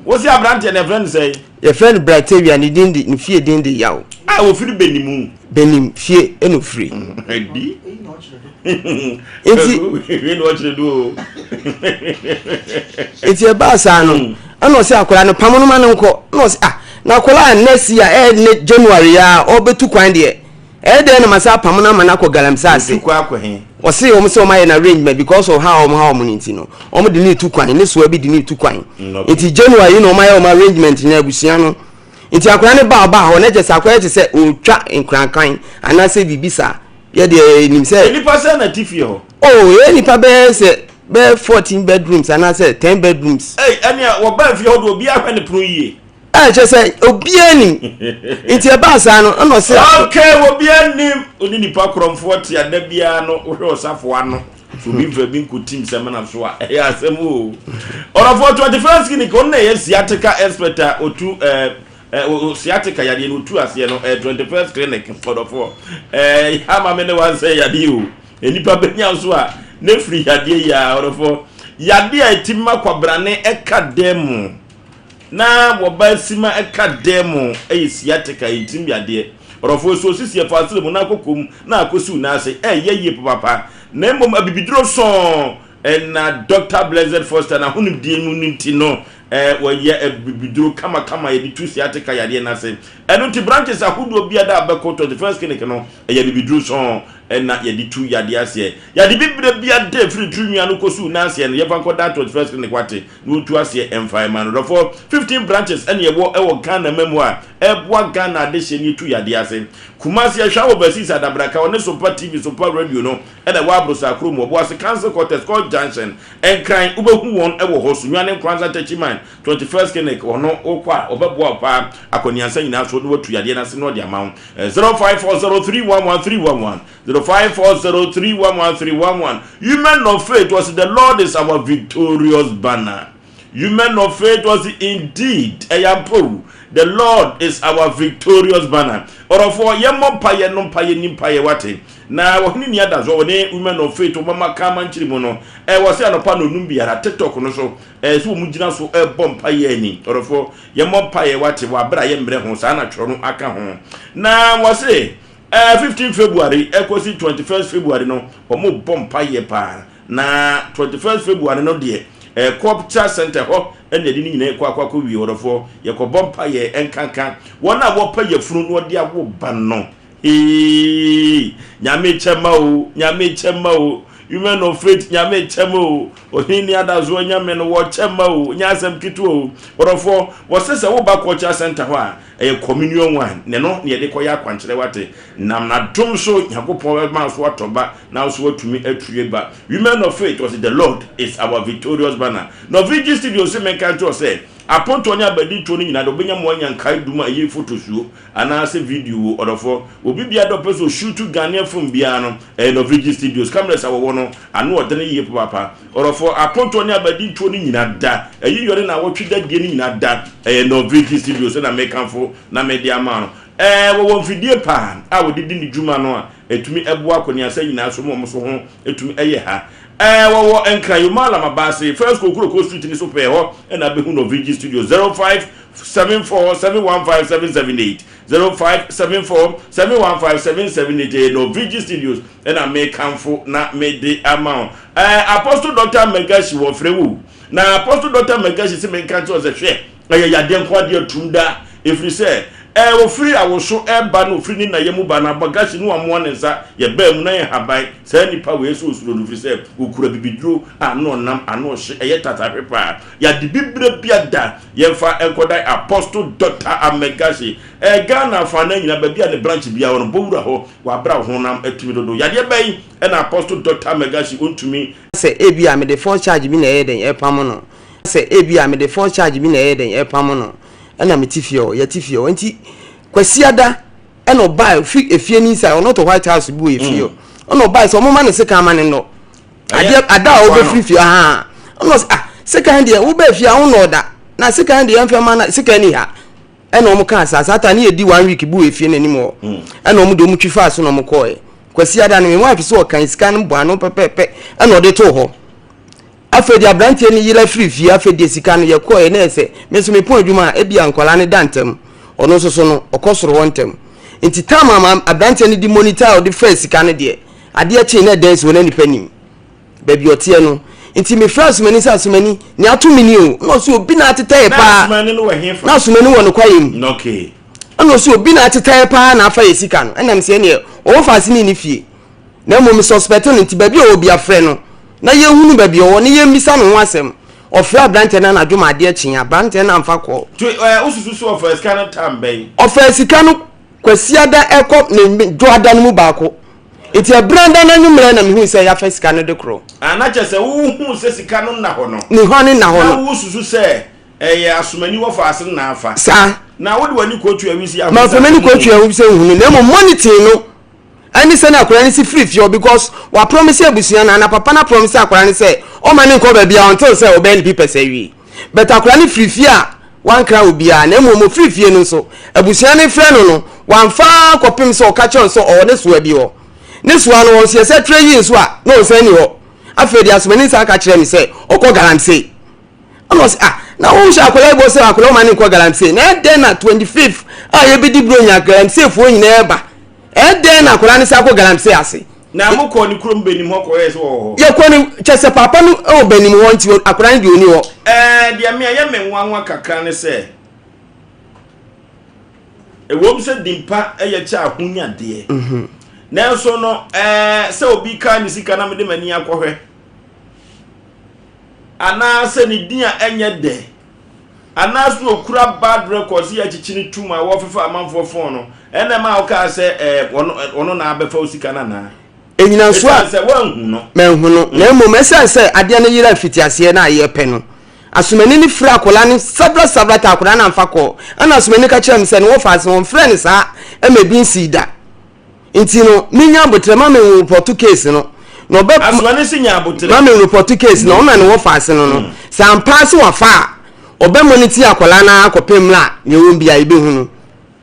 Wo se aberanteɛ no yɛfrɛ no sɛn? Yɛfrɛ no Bratawia, ne din de, ne fie din de Yaw. A ɔfiri Benimu. Benim fie ɛna ɔfiri. Adi. Nti. Wei na ɔkyerɛ do o. Nti ɛbaa saa no, ɛna ɔsɛ akwadaa no pam no ma no nkɔ. Ɛna ɔsɛ ah, na akwadaa a next year ɛyɛ ne January a ɔbɛtu kwan deɛ. Ɛyɛ dɛn na masan apamo no ama no akɔ Galamsey ase? Otu kwan akɔ he? Ɔse wɔn sɛ wɔn ayɛ no arrangement because of how wɔn ha wɔn no nti no, wɔn de no retu kwan, ne soa bi de no retu kwan. Nti January yi na wɔn ayɛ wɔn arrangement nyinaa abusua no. Nti akwadaa no ba a ɔbaa hɔ na kyerɛ sɛ akwadaa te sɛ ɔretwa nkorankan anaasɛ biribi saa. Yɛ deɛ yɛnim sɛ. Nnipa sɛn na ɛte fie hɔ? Oh, yɛyɛ nnipa bɛyɛ sɛ bɛyɛ 14 bedrooms anaasɛ 10 bedrooms. Ei, ɛnea wɔbaa fie hɔ de obiara hwɛ ne pono yie. a kyerɛ sɛ obiara nim nti ɛbaa saa no ɛna ɔsɛ. Okay, obiara nim oni nipa korɔmfoɔ te ada biara no wohwɛ ɔsafo ano so obi nfa bi nkotim sɛmina so a ɛyɛ asɛm o ɔrɔfoɔ 21st clinic ɔno na ɛyɛ sciatica expert a otu ɛɛ ɛɛ sciatica yadeɛ no otu aseɛ no ɛɛ 21st clinic ɔdɔfoɔ ɛɛ ama me ne wansɛ yadeɛ o nnipa bɛnya nso a ne firi yadeɛ yi a ɔdɔfoɔ yadeɛ a ɛti ma kwabrane ɛka dɛm mu. Na wɔba sima ɛka dɛɛ mo ɛyɛ sciatica ɛyɛ ntirim yadeɛ. Ɔdɔfoɔ so osisi ɛfa asere mu na akɔ kɔm na akɔsiw nan ase ɛyɛ yie papaapa na mmom abibiduro sɔn ɛna Doctor Blessed Foster n'ahonimdie mu no nti no wɔyɛ abibiduro kama kama yɛde tu sciatica yadeɛ no ase ɛno nti branches ahodoɔ biara a bɛkɔ 21st clinic no ɛyɛ abibiduro sɔn ɛna yɛde tu yadeɛ aseɛ yade bibire biara ɛfiri tiri nwia no kɔsiw nan aseɛ no yɛmfa nkɔda 21st clinic wate na wɔntu aseɛ mfa mma no. Dɔfoɔ, 15 branches ɛna ɛwɔ ɛwɔ Ghana ma mu a ɛboa Ghana adehyeɛ ne ɛtu yadeɛ ase. Kumasi, Ɛhwa Overseas, Adabraka, ɔne Sompa TV, Sompa Radio no ɛna ɛwɔ Abrosa kuro mu, Ɔboase Council Quarters, Court Junction, Nkran, wobɛhu wɔn ɛwɔ hɔ, Sunyani, Nkoranza, Techiman, 21st Clinic, ɔno wokɔ a ɔbɛboa wo paa akɔneansa nyinaa so na watu yadeɛ no ase na ɔde ama wo. 0540311311. 0540311311 Women of faith was the Lord is our victorious banner. Women of faith was indeed ɛyɛ ampa o. The Lord is our victorious banner. Ɔrɔfoɔ yɛmmɔ mpaeɛ no mpaeɛ ni mpaeɛ wate. Na ɔhene ni adasoɔ ɔne women of faith wɔn aka amankyere mu no ɛwɔ sɛ anɔpa na onum biara TikTok no so ɛsɛ wɔn gyina so ɛbɔ mpaeɛ ani. Ɔrɔfoɔ yɛmmɔ mpaeɛ wate wɔ abere a yɛmmerɛ ho saa na twerɛ no aka ho. Na wɔse. Ɛɛ 15 February ɛkɔsi 21st February no, wɔn bɔ mpaeɛ paa. Na 21st February no deɛ, ɛɛ Culture Center hɔ ɛna yɛde ne nyinaa kɔ akɔ akɔ wie. Ɔdɔfoɔ, yɛkɔbɔ mpaeɛ ɛnkanka wɔn a wɔpɛ yafunu na wɔde awo ba no. Eeii Nyame kyɛ ma o, Nyame kyɛ ma o, Women of faith Nyame kyɛ ma o, Ohene Adazoa Nyame no wɔkyɛ ma o, nyɛ asɛm ketewa o. Ɔdɔfoɔ, wɔse sɛ woba culture center hɔ a, ɛyɛ communion wine, na ɛno na yɛde kɔyɛ akwankyerɛ wate. Nam n'adom so Nyankopɔn bɛma wo so atɔ ba, na wo so watumi atue ba. Women of faith, wɔse the Lord is our victorious banner. Norwegian studio se menka nkyerɛ wo sɛ, apontoɔ ne abadintoɔ no nyinaa de wobɛnya mo anya nkae dum a ɛyɛ fotosuo. Anaasɛ video wo ɔdɔfoɔ. Obi biara dɛ ɔpɛ sɛ ɔshuutu Ghanaian film biara no, ɛyɛ Norvigi Studios. Cameras a wɔwɔ no, ano ɔdene yie papaapa. Ɔdɔfoɔ, apontoɔ ne abadintoɔ no nyina da, ayiyɔ ne naawɔtwe dadie no nyina da, ɛyɛ Norvigi Studios na mekamfo na mede ama no. Ɛɛ, wɔwɔ mfidie pa a wɔde di ne dwuma no a ɛtumi boa akɔneasa nyinaa so ma wɔn so ho tumi yɛ ha. Ɛɛ, wɔwɔ Nkran, Yomalam Abaase, First Kokuroko Street no so pɛɛ hɔ na abɛhu Norvigi Studios. 05 74 715 778 0574 715 778 ɛyɛ Norvigi Studios ɛna mekamfo na mede ama wo. Ɛɛ Apostle Dr. Megashi wɔfrɛ wo na Apostle Dr. Megashi sɛ menka nkyerɛ wo sɛ hwɛ ɛyɛ yadeɛ nko adeɛ atum da ɛfiri sɛ ɛɛ ofiri awoso ɛba na ofiri ne nayɛ mu ba na Magashi no amoa ne nsa yɛbaa mu na yɛ haban saa nipa wei sɛ osuro no firi sɛ okura bibiduro a na ɔnam ano ɔhye ɛyɛ tatahwe paa yɛade bibire bia da Yɛmfa nkɔdan Apostle Doctor Amegashi ɛɛ Ghana afanan nyinaa baabi a ne branch biara wɔ no bɔ wura hɔ wɔ abere a honam atumi dodo. Yadeɛ bɛn ɛna Apostle Doctor Amegashi ɔntumi. Sɛ ebia mede false charge bi na ɛyɛ dɛn ɛrepamo no, sɛ ebia mede false charge bi na ɛyɛ dɛn ɛrepamo no, ɛna mete fie hɔ, yɛte fie hɔ. Nti Kwasiada ɛna ɔbaa fi efie no inside, ɔno to White House bi wɔ efie hɔ, ɛna ɔbaa sɛ ɔmoma ne sekan ma ne nnɔ. Adeɛ ada a wobɛfiri fie ahaa, ɛna ɔsɛ ah sekan deɛ wobɛɛ fie a wonnɔɔ da, na sekan deɛ ɛmfɛ ma na sekan ni ha. Ɛna wɔn kaa saa, saa ta ne yɛdi one week bi wɔ efie n'anim hɔ, ɛna wɔn de wɔn twi faa so na wɔn kɔɔɛ. Kwasiada no me wife sɛ ɔkan sika no bɔ ano pɛpɛɛpɛ ɛna ɔde too hɔ. Afei deɛ aberanteɛ no yera firi fie, afei deɛ sika no yɛkɔɛ na ɛsɛ me nso mepɔn adwuma a ebia nkwadaa no da ntɛm, ɔno nso so no ɔkɔ soro hɔ ntɛm. Nti time a ma aberanteɛ no de monitor a ɔde faa sika no deɛ, adeɛ kyee na ɛdan si hɔ na nipa nim baabi ɔteɛ no. Nti mefrɛ Asomani sɛ Asomani, nea ato me ni o. Na ɔse obi na atetɛɛ Na paa. Asomani no wɔ hefa? Na Asomani wɔ ne kwaeɛ mu. Okay. Ɛna ɔse obi na atetɛɛ paa na afa yɛ sika no. Ɛna mesɛ ɛneɛ ɔwɔ faase ne ne fie. Na mmom me suspect no nti baabi a ɔwɔ bia frɛ no na yɛnhunu baabi a ɔwɔ na yɛmmisa no ho asɛm. Ɔfrɛɛ aberanteɛ no anadwo ma adeɛ kyee, aberanteɛ no amfa kɔɔ. Nti ɛɛ wosusu sɛ ɔfaa sika no tam bɛn? Ɔfaa sika no Kwasiada ɛkɔ ne Dwoada no mu baako. Nti Ɛberanda no anwummerɛ na mehuu sɛ yɛafa sika no de korɔ. Ah, na kyerɛ sɛ wohuu sɛ sika no nna hɔ no. Ne hɔ no nna hɔ no. Na wosusu sɛ ɛyɛ asomani wɔfa ase no na afa. Saa. Na wode w'ani kɔtua wisi ahunu sɛ. Mamfa m'ani kɔtua sɛ nhunu na mmom monitoring no ɛne sɛnea akwadaa no si firi fie hɔ because wa promise abusua no ana papa no promise akwadaa no sɛ ɔma ne nkɔ baabi a until sɛ ɔbɛyɛ ne papers awie but akwadaa no firi fie a wankra obiara na mmom ofiri fie no nso abusua no frɛ no no wamfa kɔpem sɛ ɔka kyerɛ sɛ ɔwɔ ne soa bi hɔ ne soa no wɔn so yɛsɛ twerɛ yi nso a na ɔnsan ni hɔ afei de asomani nsa aka kyerɛ me sɛ ɔkɔ galamsey Ɛna ɔse ah na wo hyɛ akwadaa yi bɔ sɛ akwadaa ɔma ne nkɔ galamsey na ɛdɛn na 25th a yɛbɛdi buronya galamsey foɔ nyinaa ɛba ɛdɛn na akwadaa no sɛ akɔ galamsey ase. Na mo kɔ ne kurom bɛnim hɔ kɔyɛ sɛ wɔwɔ hɔ. Yɛkɔ ne kyɛ sɛ paapa no wɔ bɛnim hɔ nti akwadaa no deɛ ɔni hɔ. Ɛɛ deɛ me ɛyɛ me nwanwa kakra ne sɛ ɛwom sɛ dimpa yɛ kyɛ ahonyadeɛ nanso no ɛɛ sɛ obi ka ne sika na mede m'ani akɔhwɛ. Anaasɛ ne din a ɛnyɛ dɛ, anaasɛ okura bad record sɛ yɛakyekye no tum a wɔfefa amanfoɔ fon no, ɛna ɛma wokaa sɛ ɛɛ ɔno ɔno na abɛfa wo sika no anaa? Nnyinasoɔ a Ɛsiane sɛ woanhu no. Manhu no, na mmom ɛsiane sɛ adeɛ no yeraa mfitiaseɛ no a yɛrepɛ no, asomani no frɛɛ akwadaa no several several times, akwadaa no amfa kɔɔ. Ɛna asomani no ka kyerɛɛ me sɛ ne wɔfa ase no wɔmfrɛɛ no saa ma ebi nsii da. Nti no menya aboterɛ ma me nrepɔto case no na ɔbɛ Asoa ne se nya aboterɛ. Ma me nrepɔto case no ɔna ne wɔ faase no no sɛ ampa se wafa a ɔbɛ monitor akwadaa no ara kɔpem mmerɛ a nea ɛwɔ mu biara yɛbɛhu no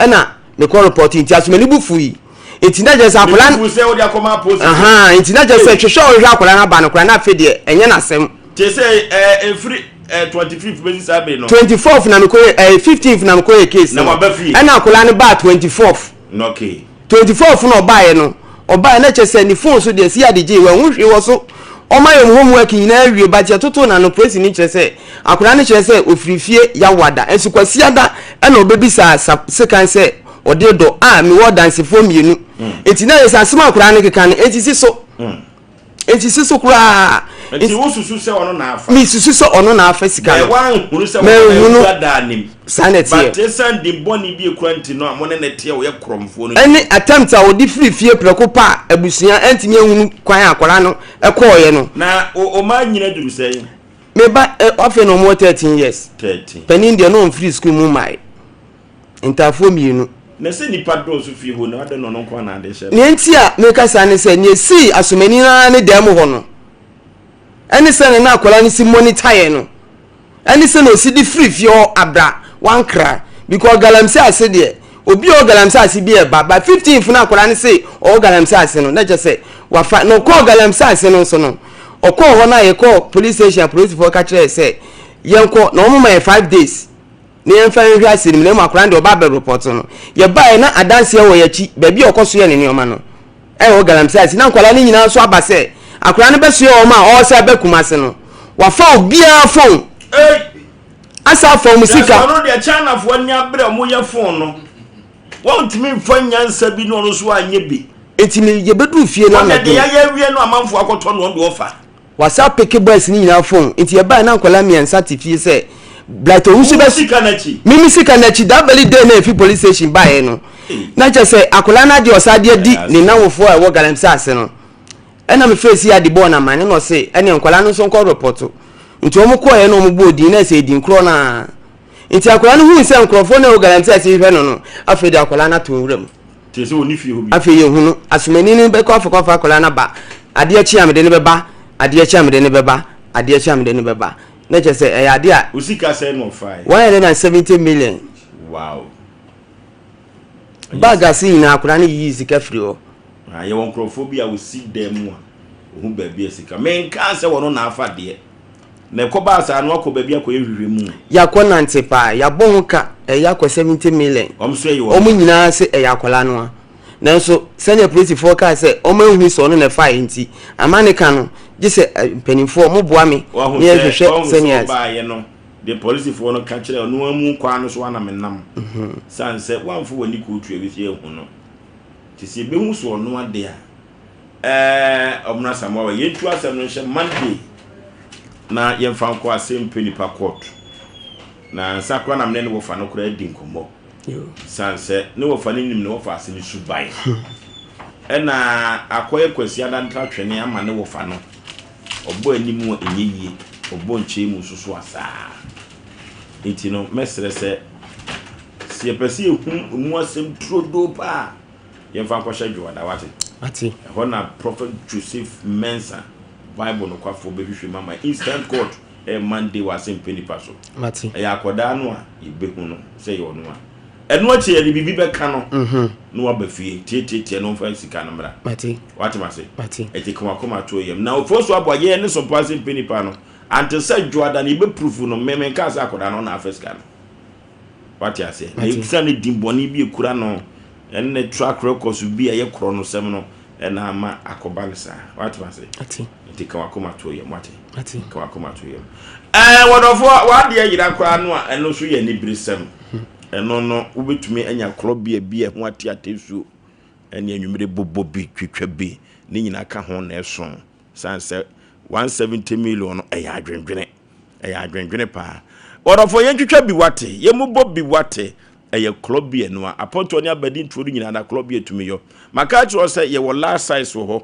ɛna mekɔ repɔto nti asomani bo fui nti na kyerɛ sɛ akwadaa no sɛ wode akɔma apolisifoɔ ahaa nti na kyerɛ sɛ hwehwɛ a ɔhwehwɛ akwadaa no aba no koraa na afei deɛ ɛnyɛ n'asɛm. Te sɛ ɛɛ efiri ɛɛ 25 bɛsi saa bere no. 24 na mekɔ yɛ ɛɛ 15 na mekɔ yɛ case no Na waba fie. ɛna akwadaa no baa 24. Okay. 24th no ɔbaeɛ no, ɔbaeɛ na kyerɛ sɛ ne phone so deɛ si ade gyee wanhu hwee wɔ so. Ɔma yɛn homework nyinaa awie but yɛtotoo n'ano polisini kyerɛ sɛ akwadaa no kyerɛ sɛ ɔfiri fie Yawada nso Kwasiada ɛna ɔbɛbisaa sa sekan sɛ ɔde dɔ a mewɔ adansefoɔ mmienu nti na yɛ sɛ asɛm a akwadaa no keka no ɛnsisi so. Nsisi so koraa. Nti wosusu sɛ ɔno na afa? Mesusu sɛ ɔno na afa sika no. Bɛɛ wanhunu sɛ wɔn na awura daa nim. Saa na ɛteɛ. But esan din bɔne bi ekura nti no a mo ne ne teɛ ɔyɛ korɔmfoɔ no. Ɛne attempt a ɔde firi fie prɛko pɛ a abusua antumi anhunu kwan a akwadaa no kɔɔeɛ no. Na o ɔmaa nyina duru sɛn? Me ba eh, afei na ɔmo wɔ 13 years. 13. Panin deɛ na ɔmfiri sukuu mu mmae. Ntaafoɔ mmienu. Na sɛ nnipa dɔɔso fie hɔ no, adɛn na ɔno nko ara na ade hyɛ no? Nea enti a meka saa ne sɛ, nea esii asomani no ara ne dan mu hɔ no, ɛne sɛnea na akwadaa no si monitor yɛn no, ɛne sɛnea osi de firi fie hɔ abra wankra. Because galamsey ase deɛ, obi a ɔwɔ galamsey ase bi ɛba, but 15th no akwadaa no se ɔwɔ galamsey ase no, na kyerɛ sɛ wafa. Na ɔkɔɔ galamsey ase no nso no, ɔkɔɔ hɔ no a yɛkɔɔ police station a polisifoɔ ka kyerɛɛ sɛ yɛnkɔ, na wɔn ma yɛ 5 days na yɛmfa nhwɛ asɛm no mu, na mmom akwadaa no deɛ ɔba abɛrepɔto no. Yɛbaeɛ na adanseɛ wɔ yɛn akyi, baabi a ɔkɔsoɛɛ ne nneɛma no, ɛwɔ Galamsey ase. Na nkwadaa no nyinaa nso aba sɛ akwadaa no bɛsoɛ wɔn a ɔresɛ aba Kumase no. Wafa obiara fon. Asa afa wɔn sika. Kyerɛ sɛ ɔno deɛ Chinafoɔ ani abere a wɔyɛ fon no, wɔntumi mfa nyansa bi na ɔno nso anyɛ bi. Enti me yɛbɛduru fie no Ɔno anadwo deɛ no. yɛayɛ awie no amanfoɔ akɔtɔ no ɔno deɛ ɔfa. Wasa peke boys no nyinaa phone nti yɛbae na nkwadaa mmiɛnsa te fie sɛ Blight Owusu bɛ sika n'akyi. Mimi sika n'akyi that very day na efi police station baeɛ no na kyerɛ sɛ akwadaa no adeɛ ɔsa adeɛ di ne nanwofoɔ a ɛwɔ galamsey ase no ɛna me fɛ si ade bɔɔ no amane na ɔse ɛne nkwadaa no nso nkɔ repɔto nti wɔn kɔɛ na wɔn bɔɔ din na ɛsɛ edin korɔ no ara nti akwadaa no hui sɛ nkurɔfoɔ no a ɛwɔ galamsey ase hwɛ no no afei de akwadaa no ato nwura mu. Kyerɛ sɛ ɔnni fie hɔ bio. Afei yɛhu no, asomani no bɛkɔ afɔkɔfa akwadaa no aba, adeɛ kye a mede no bɛba, adeɛ kye a mede no bɛba, adeɛ kye a mede no bɛba. Na kyerɛ sɛ ɛyɛ adeɛ a. Wo sika sɛn na ɔfae? 170 million. Wow. Bag ase nyinaa akwadaa no yiyii sika firi hɔ. Ah, yɛwɔ nkurɔfoɔ bi a wɔsi dan mu a, wɔhu baabi a sika. Menkaa sɛ wɔno na afa deɛ. Na ɛkɔbaa saa no, wakɔ baabi akɔyɛ nhwehwɛmu. Yɛakɔ nante paa, yɛabɔ ho ka, ɛyɛ akɔ 70 million. Wɔn nso ɛyɛ wɔn. Wɔn nyinaa se ɛyɛ akwadaa no a. Nanso sɛdeɛ polisifoɔ kaa sɛ wɔn anhu sɛ ɔno na ɛfaeɛ nti, ama ne ka no, gye sɛ mpanimfoɔ moboa me na Wahu sɛ, yɛhwehwɛ wahu sɛ sɛnea. ɔbaeɛ no, deɛ polisifoɔ no ka kyerɛɛ ɔno ara mu kwan no so ara na menam. Sane sɛ woamfa w'ani kootu a ɛbɛsi ahu no. Nti sɛ yɛbɛhu sɛ ɔno ade a, Ɛɛ Ɔmena Asamoah wɔ yɛntu asɛm no nhyɛ Monday na yɛmfa nkɔ asɛmpɛ nipa court. Na nsa koraa na mene ne wɔfa no koraa adi nkɔmmɔ. San sɛ ne wɔfa no nim ne wɔfa ase ne suban. Ɛna akɔyɛ Kwasi Adantra twene ama ne wɔfa no. Ɔbɔ anim a ɛnyɛ yie, ɔbɔ nkyɛn mu nso so a saa. Nti no mɛsrɛ sɛ sɛ yɛpɛ sɛ yɛhu mu asɛm turodoo paa Yɛmfa nkɔhyɛ Dwoada, wate? Mate. Ɛhɔ na Prophet Joseph Mensah, Bible nokwafoɔ bɛhwehwɛ mu ama yɛn. Instant court ɛyɛ Monday wɔ asɛmpɛ nipa so. Mate. Ɛyɛ akɔdaa no a yɛbɛhu no sɛ ɛyɛ ɔno a. Ɛno akyi yɛde biribi bɛka no na waba fie tiatiatia na ɔmfa sika no mmra. Mate. Wate mase? Mate. Ɛti ka wakoma to yam. Na ofosu aboa yɛn ne sɔmpa asɛmpɛ nipa no. Ante sɛ Dwoada no yɛbɛpurufu no, me menkaa sɛ akɔdaa no ɔna afa sika no. Wate aseɛ? Na ɛsiane din bɔne bi ɛkura no ɛne ne track records bi a ɛyɛ korɔnosɛm no ɛna ama akɔba no saa. Wate ase? Nti ka wakoma to yam, wate? Ka wakoma to yam. Ɛɛ wɔdɔfoɔ, w'adeɛ yera koraa no a ɛno nso yɛ aniberesɛm. Ɛno no wobɛtumi anya korɔbea bi a ɛho ate atɛsuo ɛne anwummere bobɔ bi twitwa bi ne nyinaa ka ho na ɛso. Sane sɛ 170 million no ɛyɛ adwendwene. Ɛyɛ adwendwene paa. Ɔdɔfoɔ yɛntwitwa bi wate, yɛmmobɔ bi wate. Ɛyɛ klɔ beer no a apɔntoɔ ne abadintoɔ no nyinaa na klɔ beer tumi yɔ. Maka akyerɛ wo sɛ yɛwɔ large size wɔ hɔ,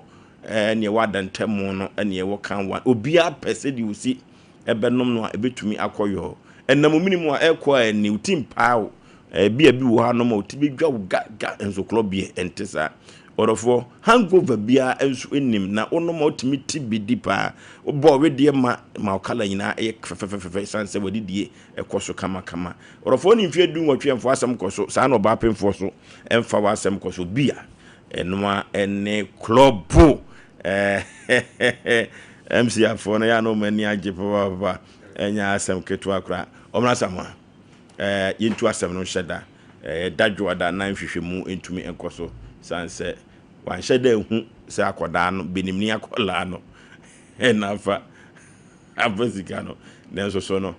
ɛɛ nea ɛwɔ adantamu no ɛne ɛwɔ kan one. Obiara pɛ sɛdeɛ osi ɛbɛnom no a ɛbɛtumi akɔ yɔɔ. Ɛnam omini mu a ɛrekɔ a ɛnne, wo ti mpaa wo. Ɛɛ beer bi wɔ hɔ anom a wo ti bɛdwa wo ga ga nso klɔ beer ɛnte saa. Ɔdɔfoɔ, hangover biara nso nnim na wonom a wotumi te bi di paa. Wobɔ wedeɛ ma ma wo kala nyinaa yɛ fɛfɛfɛfɛ ɛsiane sɛ w'adidie kɔ so kamakama. Ɔdɔfoɔ ne mfeɛ 18 mfa w'asɛm kɔ so, saa na ɔbaa pemfoɔ so mfa w'asɛm kɔ so. Bia ɛno ara ne klɔbo. MC afoɔ no yɛ a na wɔn ani agye papaapa, ɛnyɛ asɛm ketewa koraa. Ɔmena Asamoah, yɛntu asɛm no nhyɛ da. Ɛyɛ da dwoada na nhwehwɛmu ntumi nkɔ so. Sane sɛ wanhyɛ da anhu sɛ akɔdaa no, benimni akɔlaa no na afa afa sika no. Nanso so no,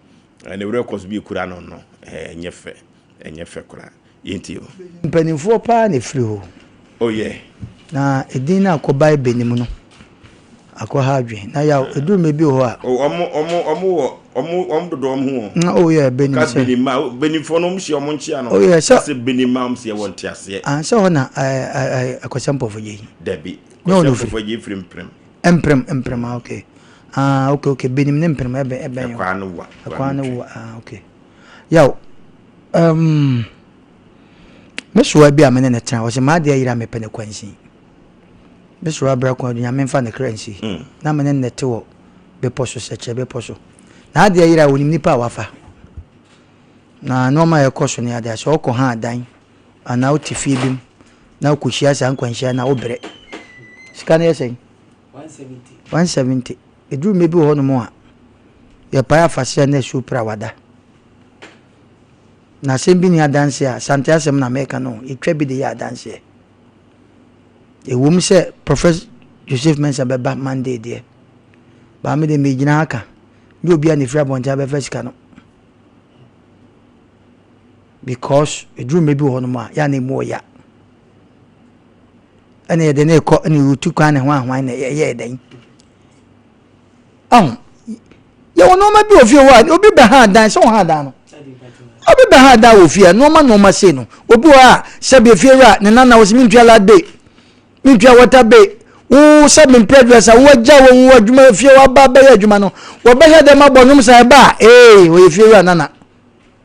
ne werɛ kɔ so bi kura no no, ɛnyɛ fɛ, ɛnyɛ fɛ koraa. Yɛntie o. Mpanimfoɔ paa na ɛfiri hɔ. Oh yeah. Na edin no akɔbae Benin no akɔha adwene. Na yaw, ɛduru mmerɛ bi wɔ hɔ a. Oh, ɔmo, ɔmo, ɔmo wɔ, ɔmo, ɔmo dodɔ ɔmo ho o. Na oh yeah, Benin Ka sɛ. Benin ma, Beninfoɔ no ɔmo hyia ɔmo nkyea no. Oh yeah, sɛ. Ka sɛ Benin ma ɔmo sɛ yɛwɔ nteaseɛ. Ah, sɛ hɔ na ɛɛ ɛɛ Kwasi Ampofo gye yi. Dabi, Nyɛ hɔ Kwasi na ofiri. Ampofo gye firi Mprem. Mprem, Mprem, ah okay. Ah, okay, okay, Benin ne Mprem ɛbɛn, ɛbɛn yɛ. Ɛkwaa no wa, Ɛkwaa no wa, ah okay. Yaw, um, me soa bi a me ne no tena, ɔsɛ m'adeɛ yera mepɛ no kwansin. Me soa bra kwan Nyame mfa ne kra nsi. Mm. Na me ne no te wɔ bepɔ so, sɛkyerɛ bepɔ so. Na adeɛ yera onim nipa a wafa. Na nneɛma a ɛkɔ so ne adeɛ sɛ ɔkɔ ha adan anaa wote fie bi mu na wokɔhyia saa nkwanhyia na wobrɛ. Sika no yɛ sɛn? 170. 170. Ɛduru mmerɛ bi wɔ hɔnom a, yɛpae afahyɛ na asuo pra wada. Na asɛm bi ni adanseɛ a, Asante asɛm na meka no, yɛtwa bi de yɛ adanseɛ. Ɛwom sɛ Prophet Joseph Mensah bɛba Monday deɛ, baa me deɛ megyina ha ka, nyɛ obi a na ɛfiri abɔnten abɛfa sika no. Because ɛduru mmerɛ bi wɔ hɔnom a, yɛ a na ɛmu ɔya. Ɛna yɛde ne rekɔ ɛna yɛtu kwan ne ho ahwan na ɛyɛɛ dɛn. Ahu, yɛwɔ nneɛma bi wɔ fie hɔ a obi bɛha dan sɛ ɔha dan no. Obi bɛha dan wɔ fie a nneɛma nneɛma sei no. Obi wɔ a sɛbi efie wura ne nana wɔ sɛ mentua light bill, mentua water bill. Wo sɛ mempɛ aduasa wo agya wɔ wo adwuma fie waba bɛyɛ adwuma no. Wɔbɛhwɛ dɛm abɔ nnwom san ɛba a ee ɔyɛ fie wura nana.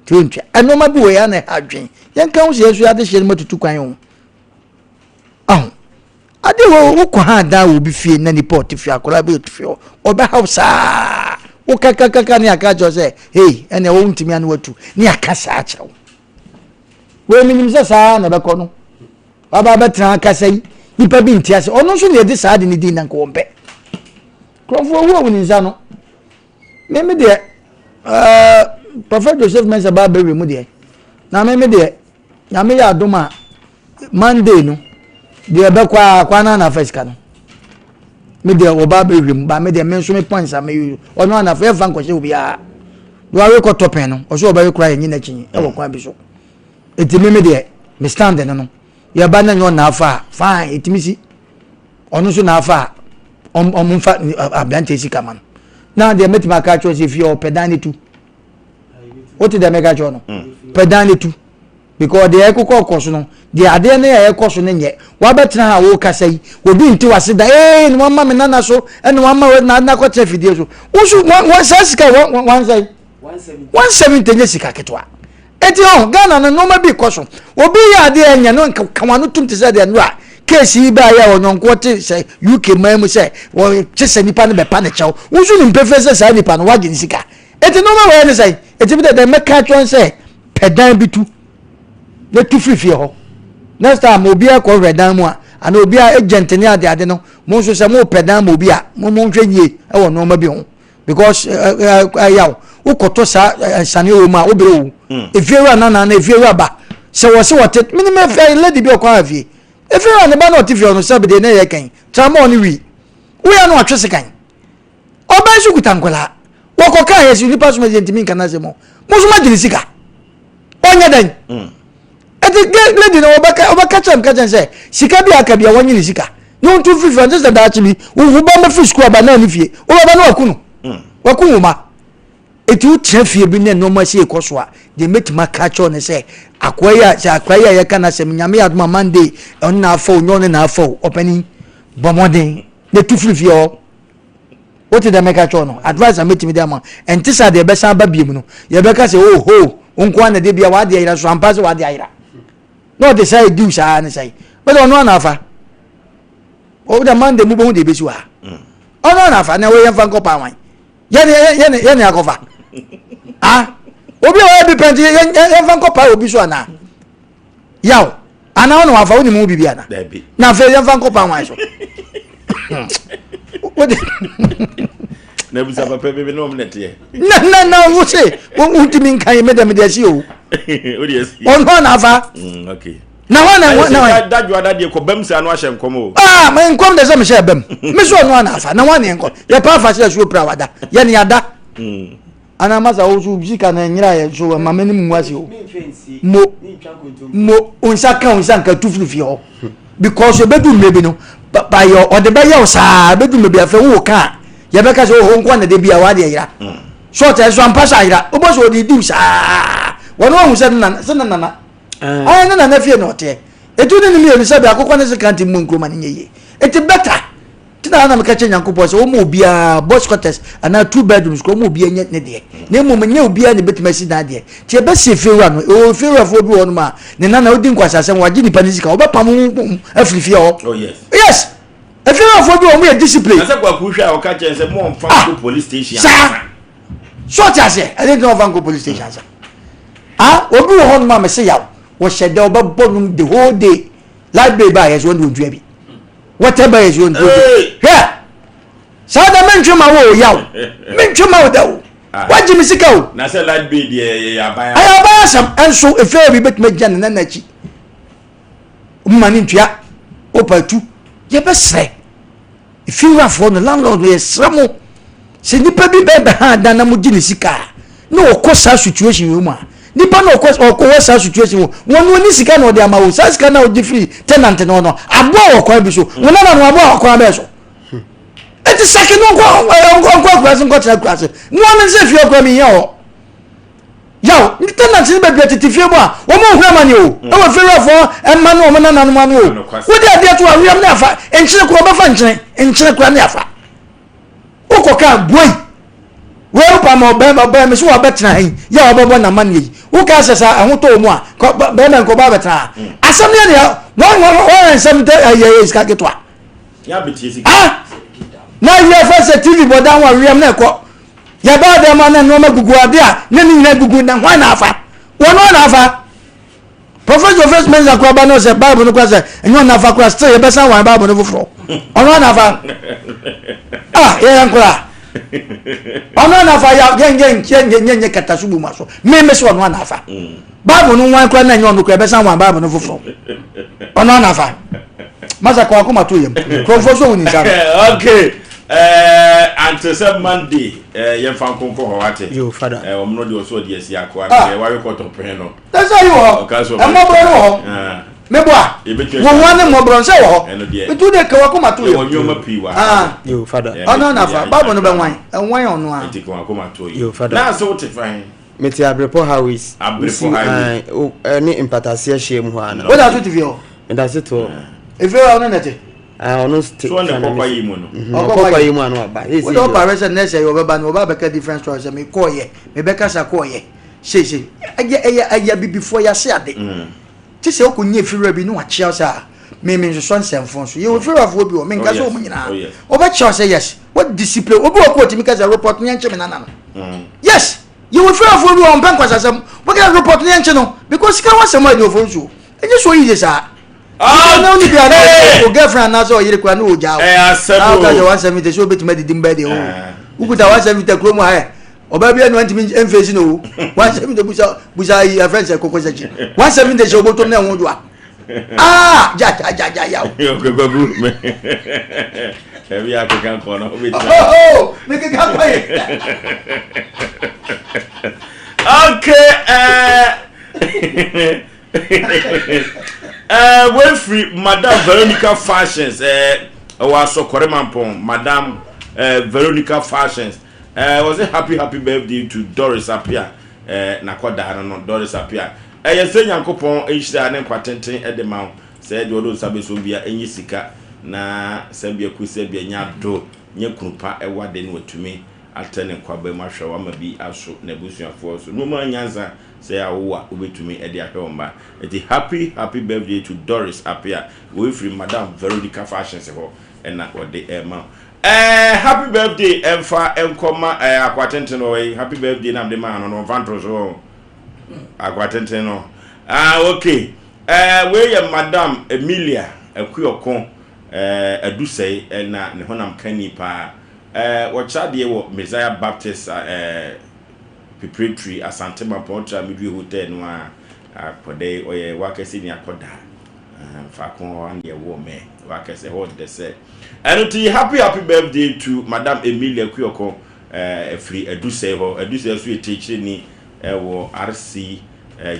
Nti wontua. Nneɛma bi wɔ yɛ a na ɛha adwen. Yɛnka ho sɛ yɛn nso yɛade hyɛ no mu atutu kwan o. Ahu. Ade wɔ wokɔ ha dan wɔ obi fie na nipa ɔte fie akwadaa bi ɔte fie hɔ ɔbɛhaw saa wokakakaka ne aka kyerɛ sɛ hei ɛnna ɛwɔ ntumi ano watu ne aka saa kyerɛ wo wei menim sɛ saa na ɛbɛkɔ no waba bɛtena akasa yi nipa bi nte ase ɔno nso na yɛde saa de ne din na nka wɔn pɛ kurɔfoɔ wu awu ne nsa no Me me deɛ ɛɛ Prophet Joseph Mensah ba abɛwie mu deɛ na me me deɛ nyame yɛ adom a Monday no deɛ ɛbɛkɔ a kwan na anafa sika no me deɛ ɔba abɛwie mu ba me deɛ me nso me points a me yi ɔno anafa yɛmfa nkɔhyɛ obiara deɛ wawe kɔtɔ pɛn no ɔso ɔbɛwe koraa yɛnyi n'akyi ɛwɔ kwan bi so eti me me deɛ me stand no no yɛba na nyɛ ɔna afa a fine etimi si. Ɔno nso na afa a ɔmo nfa aberanteɛ sika ma no. Na deɛ mɛtumi aka akyerɛ sɛ fie ɔpɛ dan ne tu. Wote deɛ mɛka kyerɛ no? Mm. Pɛ dan ne tu. Because deɛ ɛkokɔ kɔ so no, deɛ adeɛ no yɛ ɛkɔ so no nyɛ. Wabɛtena ha wokasa yi, obi nte wase da, ee na wama me nana so, ɛna wama na na akɔtena fidie so. Wosu wɔn saa sika wɔn wɔn sɛn? 170 nyɛ sika ketewa. Eti ɔho Ghana no nneɛma bi kɔ so. Obi yɛ adeɛ ɛnyɛ no nka ka wano tum te sɛ deɛ nnora case yi baa yɛ ɔnyɔnkoɔ te sɛ UK man mu sɛ wɔkye sɛ nipa no bɛpa ne kyɛw. Wo nso nim pefee sɛ saa nipa no wagye ne sika. Eti nneɛma wɔ yɛ ne sɛn? Eti bi dɛ dɛ mɛka akyerɛ sɛ pɛ dan bi tu na tu firi fie hɔ. Next time obi akɔ hwɛ dan mu a ana obi a agent ne ade ade no mo nso sɛ mo pɛ dan ma obi a mo mo nhwɛ yie ɛwɔ nneɛma bi ho. because ɛyaw wokɔtɔ saa nsane wɔ mu a wobrɛ wo hmm. efiewura nana na efiewura ba sɛ wɔ se wɔte mene me fɛ lady bi ɔkɔ ha fie efiewura ne ba na ɔte fie ɔno sɛ bede ne yɛ kɛn tramɔ ne wi woyɛ no atwe sekan ɔbɛn nso kuta nkwadaa wɔkɔ kaa yɛ si nipa soma yɛ ntumi nka n'asɛm mo nso ma gyina sika ɔnyɛ dɛn hmm. Eti lady no ɔbɛka ɔbɛka kyerɛ me ka kyerɛ sɛ sika bi a aka bi a wɔnye ne sika na ɔntu mfiri fie ɔnte sɛ daakye bi wo ba bɛfiri sukuu aba na ne fie wobɛba na waku no mm. waku wo ma eti wotena fie bi ne nneɛma si ekɔ so a deɛ mɛtumi aka kyerɛ ne sɛ akoa yi a sɛ akoa yi a yɛka n'asɛm nyame yɛ adoma Monday ɔne na afa o nyɛ ɔne na afa o ɔpanin bɔ mmɔden na tu firi fie hɔ Wote deɛ mɛka kyerɛ no? Advice a mɛtumi de ama. Ɛnte saa deɛ ɛbɛsan aba biom no, yɛbɛka sɛ oh ho, wo nko ara na deɛ bia w'adeɛ ayera so ampa sɛ w'adeɛ ayera. Na ɔde saa ɛdiw saa ne sɛe. Bɛde ɔno ana afa. Ɔda Monday mu bɛhu deɛ ɛbɛsi wɔ ha. Mm. Ɔno ana afa na wɔyɛ mfa nkɔ paa wan. Yɛne yɛne yɛne akɔfa. Ah, obi a wɔyɛ bi pɛnti yɛmfa nkɔ paa obi so anaa. Yaw. Ana ɔno wafa wonim ho biribi ana? Na afei yɛmfa nkɔ pan wan so. Wode na bisa papa bi ne ɔm na teɛ. Na na na wo se wontumi nka yi me dɛ mede asi o. Wode asi. Ɔno ana afa. Mm, okay. Na hɔ na hɔ na dadwo ada deɛ kɔ bam saa no ahyɛ nkɔm o. Ah, me nkɔm de sɛ mehyɛ bam. Me so ɔno ana afa. Na wɔn ne nkɔ. Yɛ pa afa sɛ asuo pra wada. Yɛ ne ada. Ana masa wo so sika na nyira yɛ so ma me ne mu ase o. Mo mo onsa ka onsa nka tu firi fie hɔ. Because ebedu mmerɛ bi no ba yɛ ɔde bɛyɛ wo saa ebedu mmerɛ bi afɛ wo ka a yɛbɛka sɛ oho nko na de bi a wade ayira. So ɔtɛ so ampa sɛ ayira. Wobɔ sɛ ɔde diw saa. Wɔn ahu sɛ nana sɛ nana Ɔyɛ ne nana fie na ɔteɛ. Etu ne ne mmienu sɛ biako kɔ ne se kanti mu nkuruma no nyɛ yie. Eti bɛta. Ti na na meka kyerɛ Nyankopɔn sɛ wɔma obiara boys quarters anaa two bedrooms kɔ wɔma obiara nyɛ ne deɛ. Na mmom nyɛ obiara na ebetumi asi dan deɛ. Ti ɛbɛsi efiewura no. Ɛwɔ efiewurafoɔ bi wɔ hɔnom a ne nana odi nkwasiasɛm wagye nipa ne sika ɔbɛpam ho afiri fie hɔ. Oh yes. Yes. Efiewurafoɔ bi wɔ wɔn yɛ discipline. Na sɛ kwaku hwɛ a ɔka kyerɛ sɛ mo nfa ah. nkɔ police station. Saa. So ɔte aseɛ ɛde ntina ɔfa nkɔ police station ansa. Ah, obi wɔ hɔnom a mese yaw, wɔhyɛ dɛ ɔbɛbɔ nom the whole day. Light bill ba yɛ so ɔne ɔdua bi. Water ba yɛ so ɔne ɔdua bi. Hwɛ! Saa da mentwe ma wo o yaw. Mentwe ma wo da o. Ah. Wagye me sika o. Na sɛ light bill deɛ yɛ aban. Ɛyɛ aban asɛm ɛnso efie obi bɛtumi agyina ne nana akyi. Mma ne ntua. Opa tu. Yɛbɛsrɛ. Efiewurafoɔ no, landlord no, yɛsrɛ mo sɛ nipa bi bɛn bɛha adan na mogye ne sika a na ɔkɔ saa situation wei mu a nipa na ɔkɔ ɔkɔ wɔ saa situation wɔ wɔn no oni sika na ɔde ama wo saa sika na ɔgye firi tenant no no aboa wɔ kwan bi so wɔn nana no aboa wɔ kwan bɛɛ so eti saki no nkɔ nkɔ nkɔ akura se nkɔ tena akura se mo wɔn nsɛ fie ɔkura mi hia hɔ. Yaw, ne tenants no bebree tete fie mu a wɔn nhunu amane o, mm. ɛwɔ fiewurafoɔ mma ne wɔn nananom ano o. Wode adeɛ to aweam ne afa, nkyene kora wɔbɛfa nkyene, nkyene kora ne afa. Wokɔ kaa buei, wei wopa ma ɔbɛrima ɔbɛrima so wɔabɛtena ha yi, yɛ a wɔbɛbɔ n'amanneɛ yi. Wokaa sɛ saa ɛho tɔ wɔ mu a, bɛrima nkɔba abɛtena ha. Mm. Asɛm no yɛ nea wɔn wɔn wɔn nsɛm tɛ ɛyɛ ɛyɛ sika ketewa. Ah! Na awia fɛ sɛ TV bɔ dan ho aweam na ɛkɔ. Yɛbaa dɛm a na nneɛma gugu ade a na ne nyinaa gugu na hwan na afa? Wɔn na afa. Professor First Mensa kora ba no sɛ Bible no kora sɛ ɛnyɛ ɔno afa kora still yɛbɛsan wɔn Bible no foforɔ. Ɔno na afa. Ah yɛyɛ nkora. Ɔno na afa yɛ yɛn yɛn yɛn yɛn yɛn kata so bu mu aso. Mímí sɛ ɔno na afa. Bible no wan kora na ɛnyɛ ɔno kora yɛbɛsan wɔn Bible no foforɔ. Ɔno na afa. Masa kɔ akoma to yam. Kurɔfoɔ so wɔn nsa no. Okay. Eh, ante sɛ Monday eh, yɛmfa nkonkɔ hɔ wate. Yo, father. Eh, ɔmo no deɛ ɔsɛ ɔde asi akoa no ah. deɛ ware kɔtɔ pɛn no. Ɛsɛ yi wɔ hɔ. Ɛmmɔborɔ no wɔ hɔ. Ah. Meboa. Wɔn wɔn ne mmɔborɔ nsɛ wɔ hɔ. Ɛno deɛ. Etu de kawa koma to yam. Yɛwɔ nneɛma pii wɔ ha. Ah. Yo, father. Ɔno na fa Bible no bɛ wan. Ɛwan ɔno a. Eti kawa koma to Yo, father. Na ase wote fan. Mete Abrepɔ Highways. Abrepɔ Highway. Ɛne mpataseɛ hyia mu hɔ ana. Wo da so te fie hɔ. Meda so te hɔ. Efie hɔ ɔno na ɛte. Ah, ɔno nso te. So ɔna ɛkɔ kwaeɛ mu no. Mhm, ɔkɔ kwaeɛ mu ano aba. Wode ɔpa hwɛ sɛ nɛɛsɛ yɛ ɔbɛba no ɔba abɛka different story sɛ mekɔɔyɛ mebɛkasa kɔɔyɛ seesei ɛyɛ ɛyɛ ɛyɛ abibifoɔ yɛase ade mm. te sɛ wokɔ nyɛ fiwura bi ne wakyea wo sɛ a me me nsosɔ nsɛmfo nso yɛwɔ fiwurafoɔ bi wɔ menka sɛ oh, ɔmu nyinaa oh, ɔbɛkyea wo sɛ yes what discipline obi wɔ kɔ ɔtumi ka sɛ report ne yɛnkye me nana no mm. yes yɛwɔ fiwurafoɔ bi wɔ ɔmpɛ nkwasasɛm wɔka report ne yɛnkye no because sika ho asɛm a ɛde ɔfo nsuo ɛnyɛ so yiye saa Ah, na woni bia na o girlfriend anaasɛ ɔyere kora ne ɔgyaa wo na woka sɛ 170 sɛ wobɛtumi adidi mbɛ deɛ o wokuta 170 kurom ha ɛ ɔbaa bi anu antumi mfeesi no o 170 busa busa yi afrɛ sɛ kɔkɔ sɛkyi 170 hyɛ wobɔtɔm na ɛho dwoa ah gya gya gya gya yaw kwaku ɛbi akeka nkɔ no wobɛtumi oh mekeka nkɔ yɛ okay uh, Eh, wei firi Madam Veronica Fashions eh, ɛwɔ Asɔkɔre Mampɔn. Madam eh, Veronica Fashions eh, wɔsɛ happy happy birthday to Doris Apia eh, n'akɔdaa no no Doris Apia. Ɛyɛ sɛ Nyankopɔn nhyira ne nkwa tenten de ma wo sɛ deɛ ɔde nsa bɛsom bia ɛnyɛ sika na sɛ bia ku sɛ bia nya do nyɛ kunu pa ɛwa de no watumi atɛ ne nkwaba mu ahwɛ wama bi aso n'abusuafoɔ so nneɛma nyansa Sɛ awo a wobɛtumi de ahwɛ wo mma. Nti happy happy birthday to Doris Appiah. Wei firi Madam Veronica Fashions hɔ na wɔde rema wo. Ɛɛ happy birthday ɛmfa nkɔ ma ɛɛ Akoa Tenten no wɔ happy birthday na mede maa no no ɔmfa nto so wɔn. Akoa Tenten no. Ah okay. Ɛɛ wei yɛ Madam Emilia Akuoko ɛɛ Adusɛe ɛna ne honam kani paa. Ɛɛ wɔkyerɛ adeɛ wɔ Messiah Baptist ɛɛ Pipiretri, Asante Mampɔn tra Midway Hotel no a akɔda yi ɔyɛ wakɛse ni akɔda. Faako hɔ ne yɛwoo me. Wakɛsɛ hɔ dɛ sɛ. Ɛno nti happy happy birthday to Madam Emilia Kuoko ɛfiri Adusɛe hɔ. Adusɛe nso yɛ kyerɛkyerɛni wɔ RC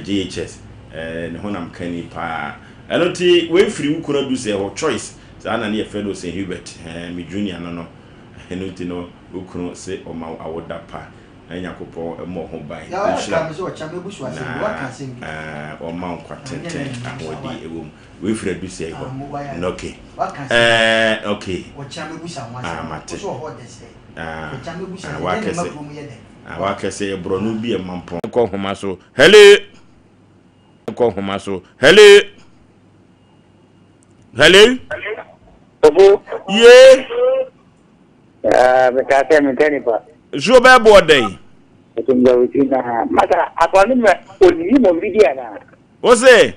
JHS. Ne honam kani paa. Ɛno nti wei firi wo kunu Adusɛe hɔ. Choice saa na ne yɛfrɛ no St. Hubert. Me junior no no. Ɛno nti no wo kunu se ɔma wo awoda pa. Na Nyankopɔn mmɔ ho ban, nhyira wo, na ɔmma wo nkwa tenten, ahoɔden ɛwɔ mu. Wei firi Adusɛe hɔ. Ok. Ɛɛ ok. Ah mate. Ah ah wakɛsɛ. Ah wakɛsɛ yɛ borɔno bi ɛma mpɔn. Kɔ nhoma so. Hello. Kɔ nhoma so. Hello. Hello. Ye. Ah, meka sɛ mempɛ nipa. Nsuo bɛɛ boɔ dɛn? Ɛtumi wo ti na masa akwa no ma odidi ma obi di ana? Wo se?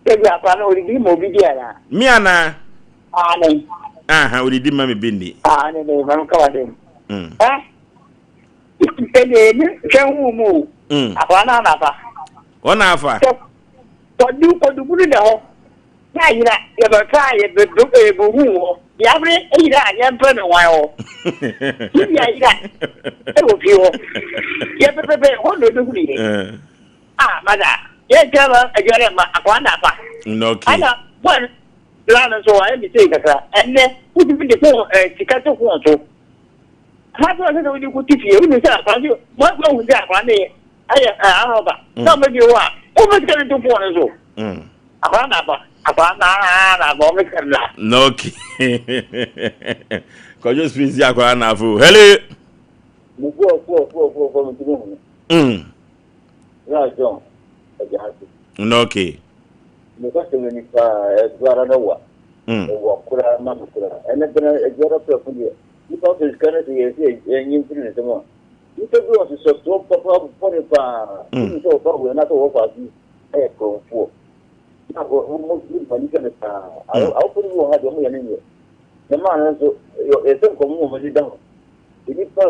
Ebi akwa no odidi ma obi di ana? Me ana? Ane. Aha, odidi ma me bi nni. Ane ne ma ka wa dem. Eh? Ede ni hwɛ hu mu. Akwa na na fa. Ona afa. Kɔdu kɔdu bunu da hɔ. Na ayera yɛbɛka a yɛbɛhu hɔ. Yɛabere ayera a yɛmpɛ no hwan hɔ. Bibi ayera ɛwɔ fie hɔ. Yɛpɛpɛpɛ hɔ na ɛbɛhunu yɛ. Ah, mada yɛnkyɛ ma adware ma akwaa na afa. Ana bɔn la no nso ayɛ mistake kakra. Ɛnnɛ wotumi de fon sika to fon so. Ha sɛ ɔsɛ sɛ wode kɔti fie wonim sɛ akwaa nso moahu sɛ akwaa ne ayɛ arɔba. Sɛ ɔmɛfie hɔ a wofɛ sika no to fon no so. Akwadaa na aba. Akwadaa na na aba ɔmo sɛ na. Na okay. Kɔjɔ space yi akwadaa na afo. Hello. Mo fo fo fo fo fo mi ti mi hu. Na John ɛgya ase. Na okay. Mo kɔ sɛ wani paa ɛduara na wa. Ɛwɔ koraa ma mi koraa. Ɛnɛ bɛnɛ ɛduara pɛ fo deɛ. Nipa fɛ sika no sɛ yɛ sɛ ɛnyi mfiri ne nsam a. Nipa bi wɔ hyehyɛ soɔ papa bɔne paa. Wọ́n sɛ ɔba wei anaasɛ wɔfa ase ɛyɛ korɔmfoɔ. Na wɔn mo nipa ni sɛ paa. Awofo no bi wɔ ha deɛ wɔn yɛ no nyɛ. Na maa no nso yɛ sɛ nkɔmɔ wɔn ani da hɔ. Nipa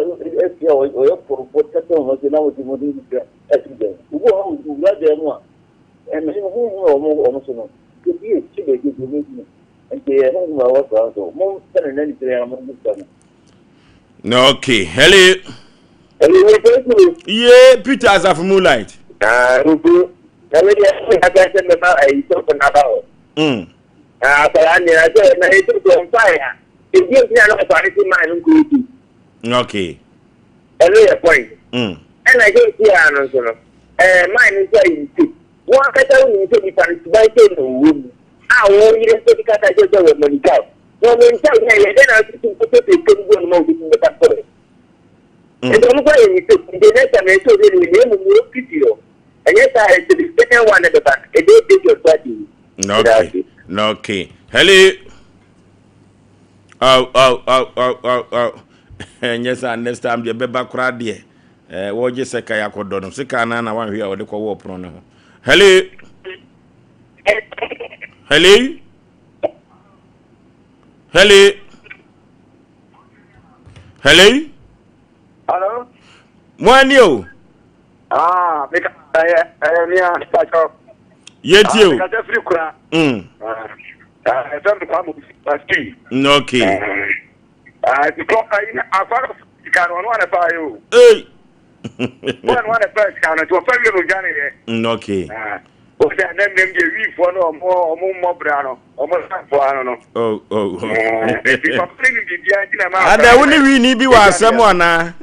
efi a ɔyɛ korɔmfoɔ tɛtɛ wɔn ase na wɔn ti wɔn ti sika ɛsi dɛm. Obi wɔ ha owura dɛm mu a ɛmɛ huhu a wɔn wɔn so no ebi ekyi baabi ebi wɔn ti nti ɛyɛ huhu a ɛwɔ saa nso mo sɛ ne nan kyerɛ yɛn mo bisa no. Na okay, hello. Ye Peter Asafo Moonlight. Ah, Ubu. Na we dey we aka sɛ mɛma ayi sɔfo n'aba hɔ. Ah, akwadaa nea sɛ na etu sɛ ɔmfa ya. Ebi esi na ɔfa ne ti maa no nkɔ eti. Okay. Ɛno yɛ point. Ɛna ɛsɛ esi ya no nso no. Ɛɛ maa no nso ayi ne ti. Wɔn akasa wo nim sɛ nipa no suban sɛ na owó mu. A wɔn yere nso de kasa kyerɛ sɛ wɔ mɔnikaw. Na wɔn nsa yɛ yɛ dɛ na nso nso pɛ pɛ mu gu ɔno ma obi bɛka kɔɛ. Nti ɔmo kɔ yɛ mistake nti next time ɛsɛ obi ne na emu mu ofiti hɔ ɛnyɛ saa ɛsɛ the second one ɛbɛba no ɛbɛ take your party. Okay okay hello oh oh oh oh oh oh ɛnyɛ saa next time deɛ bɛba koraa deɛ ɛɛ wɔgye sɛ ka yɛ akɔdɔ no sika anaa na wanhwɛ a wɔde kɔ wɔ ɔpono no ho hello hello hello. Hello. Hello. Mo ani o. Ah, mi ka ɛyɛ ɛyɛ mi a pàtó. Yé ti o. Mi ka sɛ firi kura. Ah, ɛfɛ mi kɔ amu pasi. Ok. Ah, ti kɔ ayi akɔ sika no ɔno ana fa yi o. Ee. Wɔn ano ana fa sika no nti wɔfa wie no gya ne yɛ. Ok. Ah, o sɛ ɛnɛ mmɛm deɛ wiifoɔ no ɔmo ɔmo mmɔ bra no. Ɔmo sanfo ano no. Oh, oh, oh. Nti papa ne nim biribiara nti na ma. Ada wo ne wini bi wɔ asɛm anaa?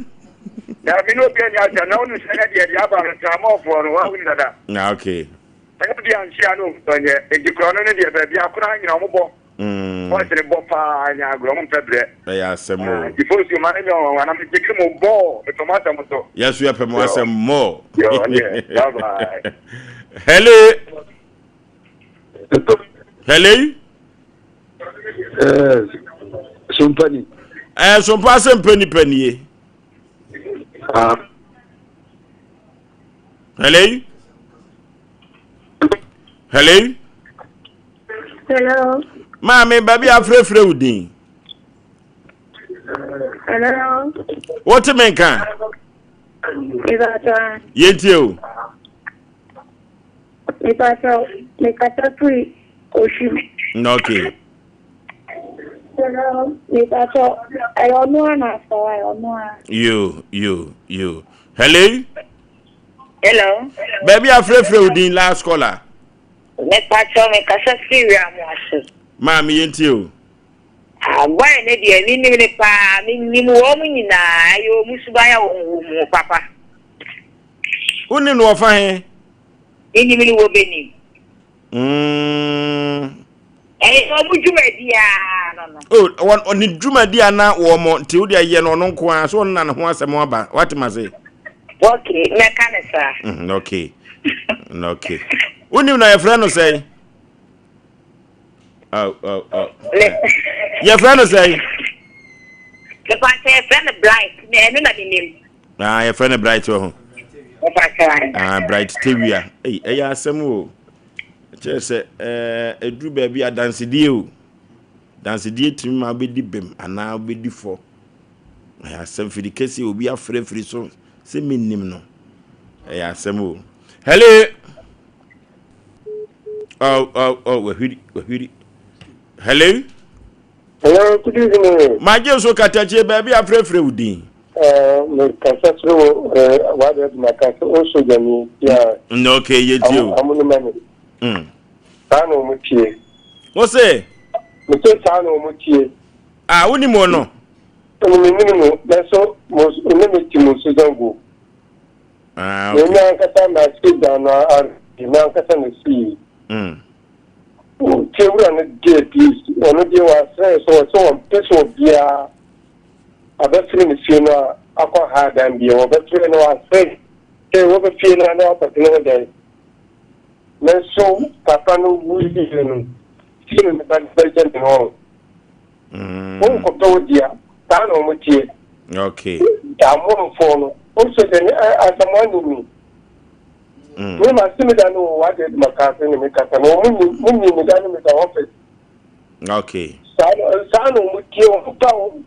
Na mi ne obi ani asɛm na wonu sɛ ne deɛ deɛ aba no tramɔfoɔ no wahu dada. Na okay. Ɛnyɛ bi anhyia no ɔnyɛ nti korɔ no ne deɛ baabi akora nyina ɔmo bɔ. Bɔs ne bɔ paa nya agorɔ ɔmo mpɛ brɛ. Ɛyɛ asɛm o. Nti fosu ma ne nyɛ ɔnwanwa na megyegye mo bɔɔ mepɛ mo asɛm so. Yɛso yɛpɛ mo asɛm mɔ. Yo, ɔdeɛ bye bye. Hello. Hello. Eh, sompani. Eh, sompa sɛ mpɛ nipa nie. Ah. Hello. Hello. Hello. Maame, baabi afrɛfrɛ wo din. Hello. Wote me nka? Yɛntie o. Mepakyɛw, mekasa firi. Osu. Okay. Mepatɔ ɛyɛ ɔno a na asɔ ɛyɛ ɔno a. Yo yo yo. Hello. Hello. Baabi afrɛfrɛ wo din last caller. Mepatɔ mekasa firi wia mo ase. Maame yɛn tie o. Ah boy no deɛ menim no paa menim wɔn nyinaa ɛyɛ wɔn suban a wɔn wɔ mu papa. Wonim no wɔfa he? Menim no wɔ Benin. Ɛyɛ wɔn dwumadi ara no no. Oh, wɔn ne dwumadi a na wɔn mo nti wo deɛ yɛ no ɔno nko ara so ɔno na ne ho asɛm aba wate ma se. Okay, mɛka ne saa. Okay, okay. Wonim na yɛfrɛ no sɛn? Oh, oh, oh. Yɛfrɛ no sɛn? Mepakyɛ yɛfrɛ no Bright, na ɛno na menim. Ah, yɛfrɛ no Bright wɔ ho. Ah, Bright Tewia. Ei, ɛyɛ asɛm o. Kyerɛ sɛ, ɛɛ, ɛduru baabi a dansedie o. Dansedie tumi ma wobɛdi bem anaa wobɛdi fɔ. Ɛyɛ asɛm firi kɛseɛ obi afrɛ firi so sɛ mennim no. Ɛyɛ asɛm o. Hello. Oh, oh, oh, wahwiri, wahwiri. Hello. Hello, good evening. Magye so katakyie baabi afrɛfrɛ wo din. Eh, me kasa firi wo eh, wade adwuma ka sɛ o sogyani ya. Okay, yɛ tie o. Amu no mani. Saa na wɔn tie. Wo se? Me se saa na wɔn tie. Ah, wo ni mo no? Ɛnu mi nim no, nanso mo ne me ti mo so zango. Ah, okay. Me ankasa na se dan no ar, me ankasa na si. Tie wura no deɛ please, ɔno deɛ wasrɛ sɛ ɔsɛ ɔmpɛ sɛ obiara abɛfiri ne fie no a akɔ ha dan bio, wɔbɛfrɛ no wasrɛ sɛ wɔbɛfie no a na wakɔtena hɔ dan. Nanso papa no wuiɛ no, fie no ne ba no bɛgya ne hɔ. Wonkɔpɛ wo dea, saa na wɔn teɛ. Okay. Amonfoɔ no, wosɛ sɛ ne Asamoah nim me. Me ma se me da no wɔ wade adwuma kaa se ne me kasa no, wɔn nim, mo nim me da no me da office. Okay. Saa na saa na wɔn tie wɔn ba wɔn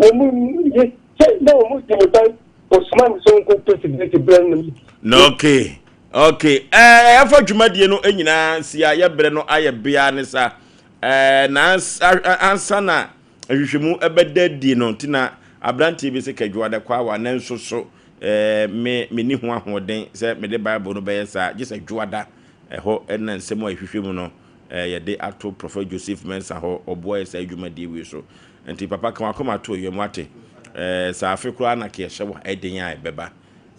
wɔn yɛ sɛ na wɔn di me ba osoma me sɛ nkɔ pɛ sigaret brɛ no. Na okay. Okay. Ɛɛ ɛfa dwumadie no nyinaa si a yɛbrɛ no ayɛ bea ne sa. Ɛɛ na ansa na nhwehwɛmu ɛbɛda adi no nti na aberanteɛ bi sɛ kadwoada kwawa nanso so ɛɛ me menni ho ahoɔden sɛ mede Bible no bɛyɛ saa gye sɛ dwoada ɛhɔ na nsɛm a ɛhwehwɛ mu no ɛɛ yɛde ato Prophet Joseph Mensah hɔ ɔboa yɛ saa dwumadie wei so nti papa ka wakoma to yam wate ɛɛ sɛ afe koraa na kɛhyɛ wɔ ɛden a ɛbɛba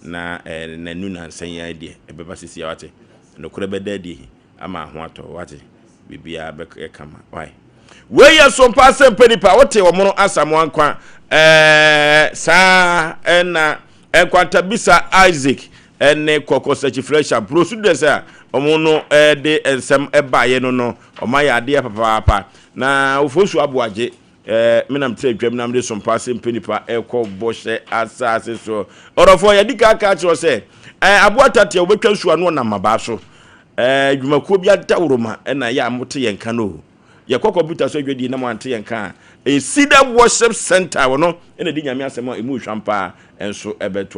na ɛɛ nanu nansa yi ara deɛ ɛbɛba sisi a wate nokorɛ bɛda adi ama ho atɔ wate biribiara bɛyɛ kama why wei yɛ sompa asɛmpa nipa wote ɔmono asamoa nkwa ɛɛ saa ɛna nkwantabisa Isaac ɛne kɔkɔ sɛkyi fresha bro so dɛ sɛ a ɔmo no ɛde nsɛm ɛbaeɛ no no ɔmo ayɛ adeɛ papaapa na ofosu aboagye Ɛɛ, me na mete adwam na mede sompa ase mpɛ nipa ɛkɔ bɔhyɛ asase so. Ɔdɔfoɔ, yɛadi kan aka akyerɛ wo sɛ, ɛɛ, aboa tateɛ wobɛtwa nsuo ano ɔnam mmabaa so. Ɛɛ, adwumakuo bi adaworoma ɛna ɛyɛ a mote yɛn nka no o. Yɛkɔ kɔmputa so adwadie na moante yɛn nka a, ɛyɛ Cedar Worship Center, ɔno ɛna ɛde Nyame asɛm a ɛmu hwam paa nso ɛbɛto.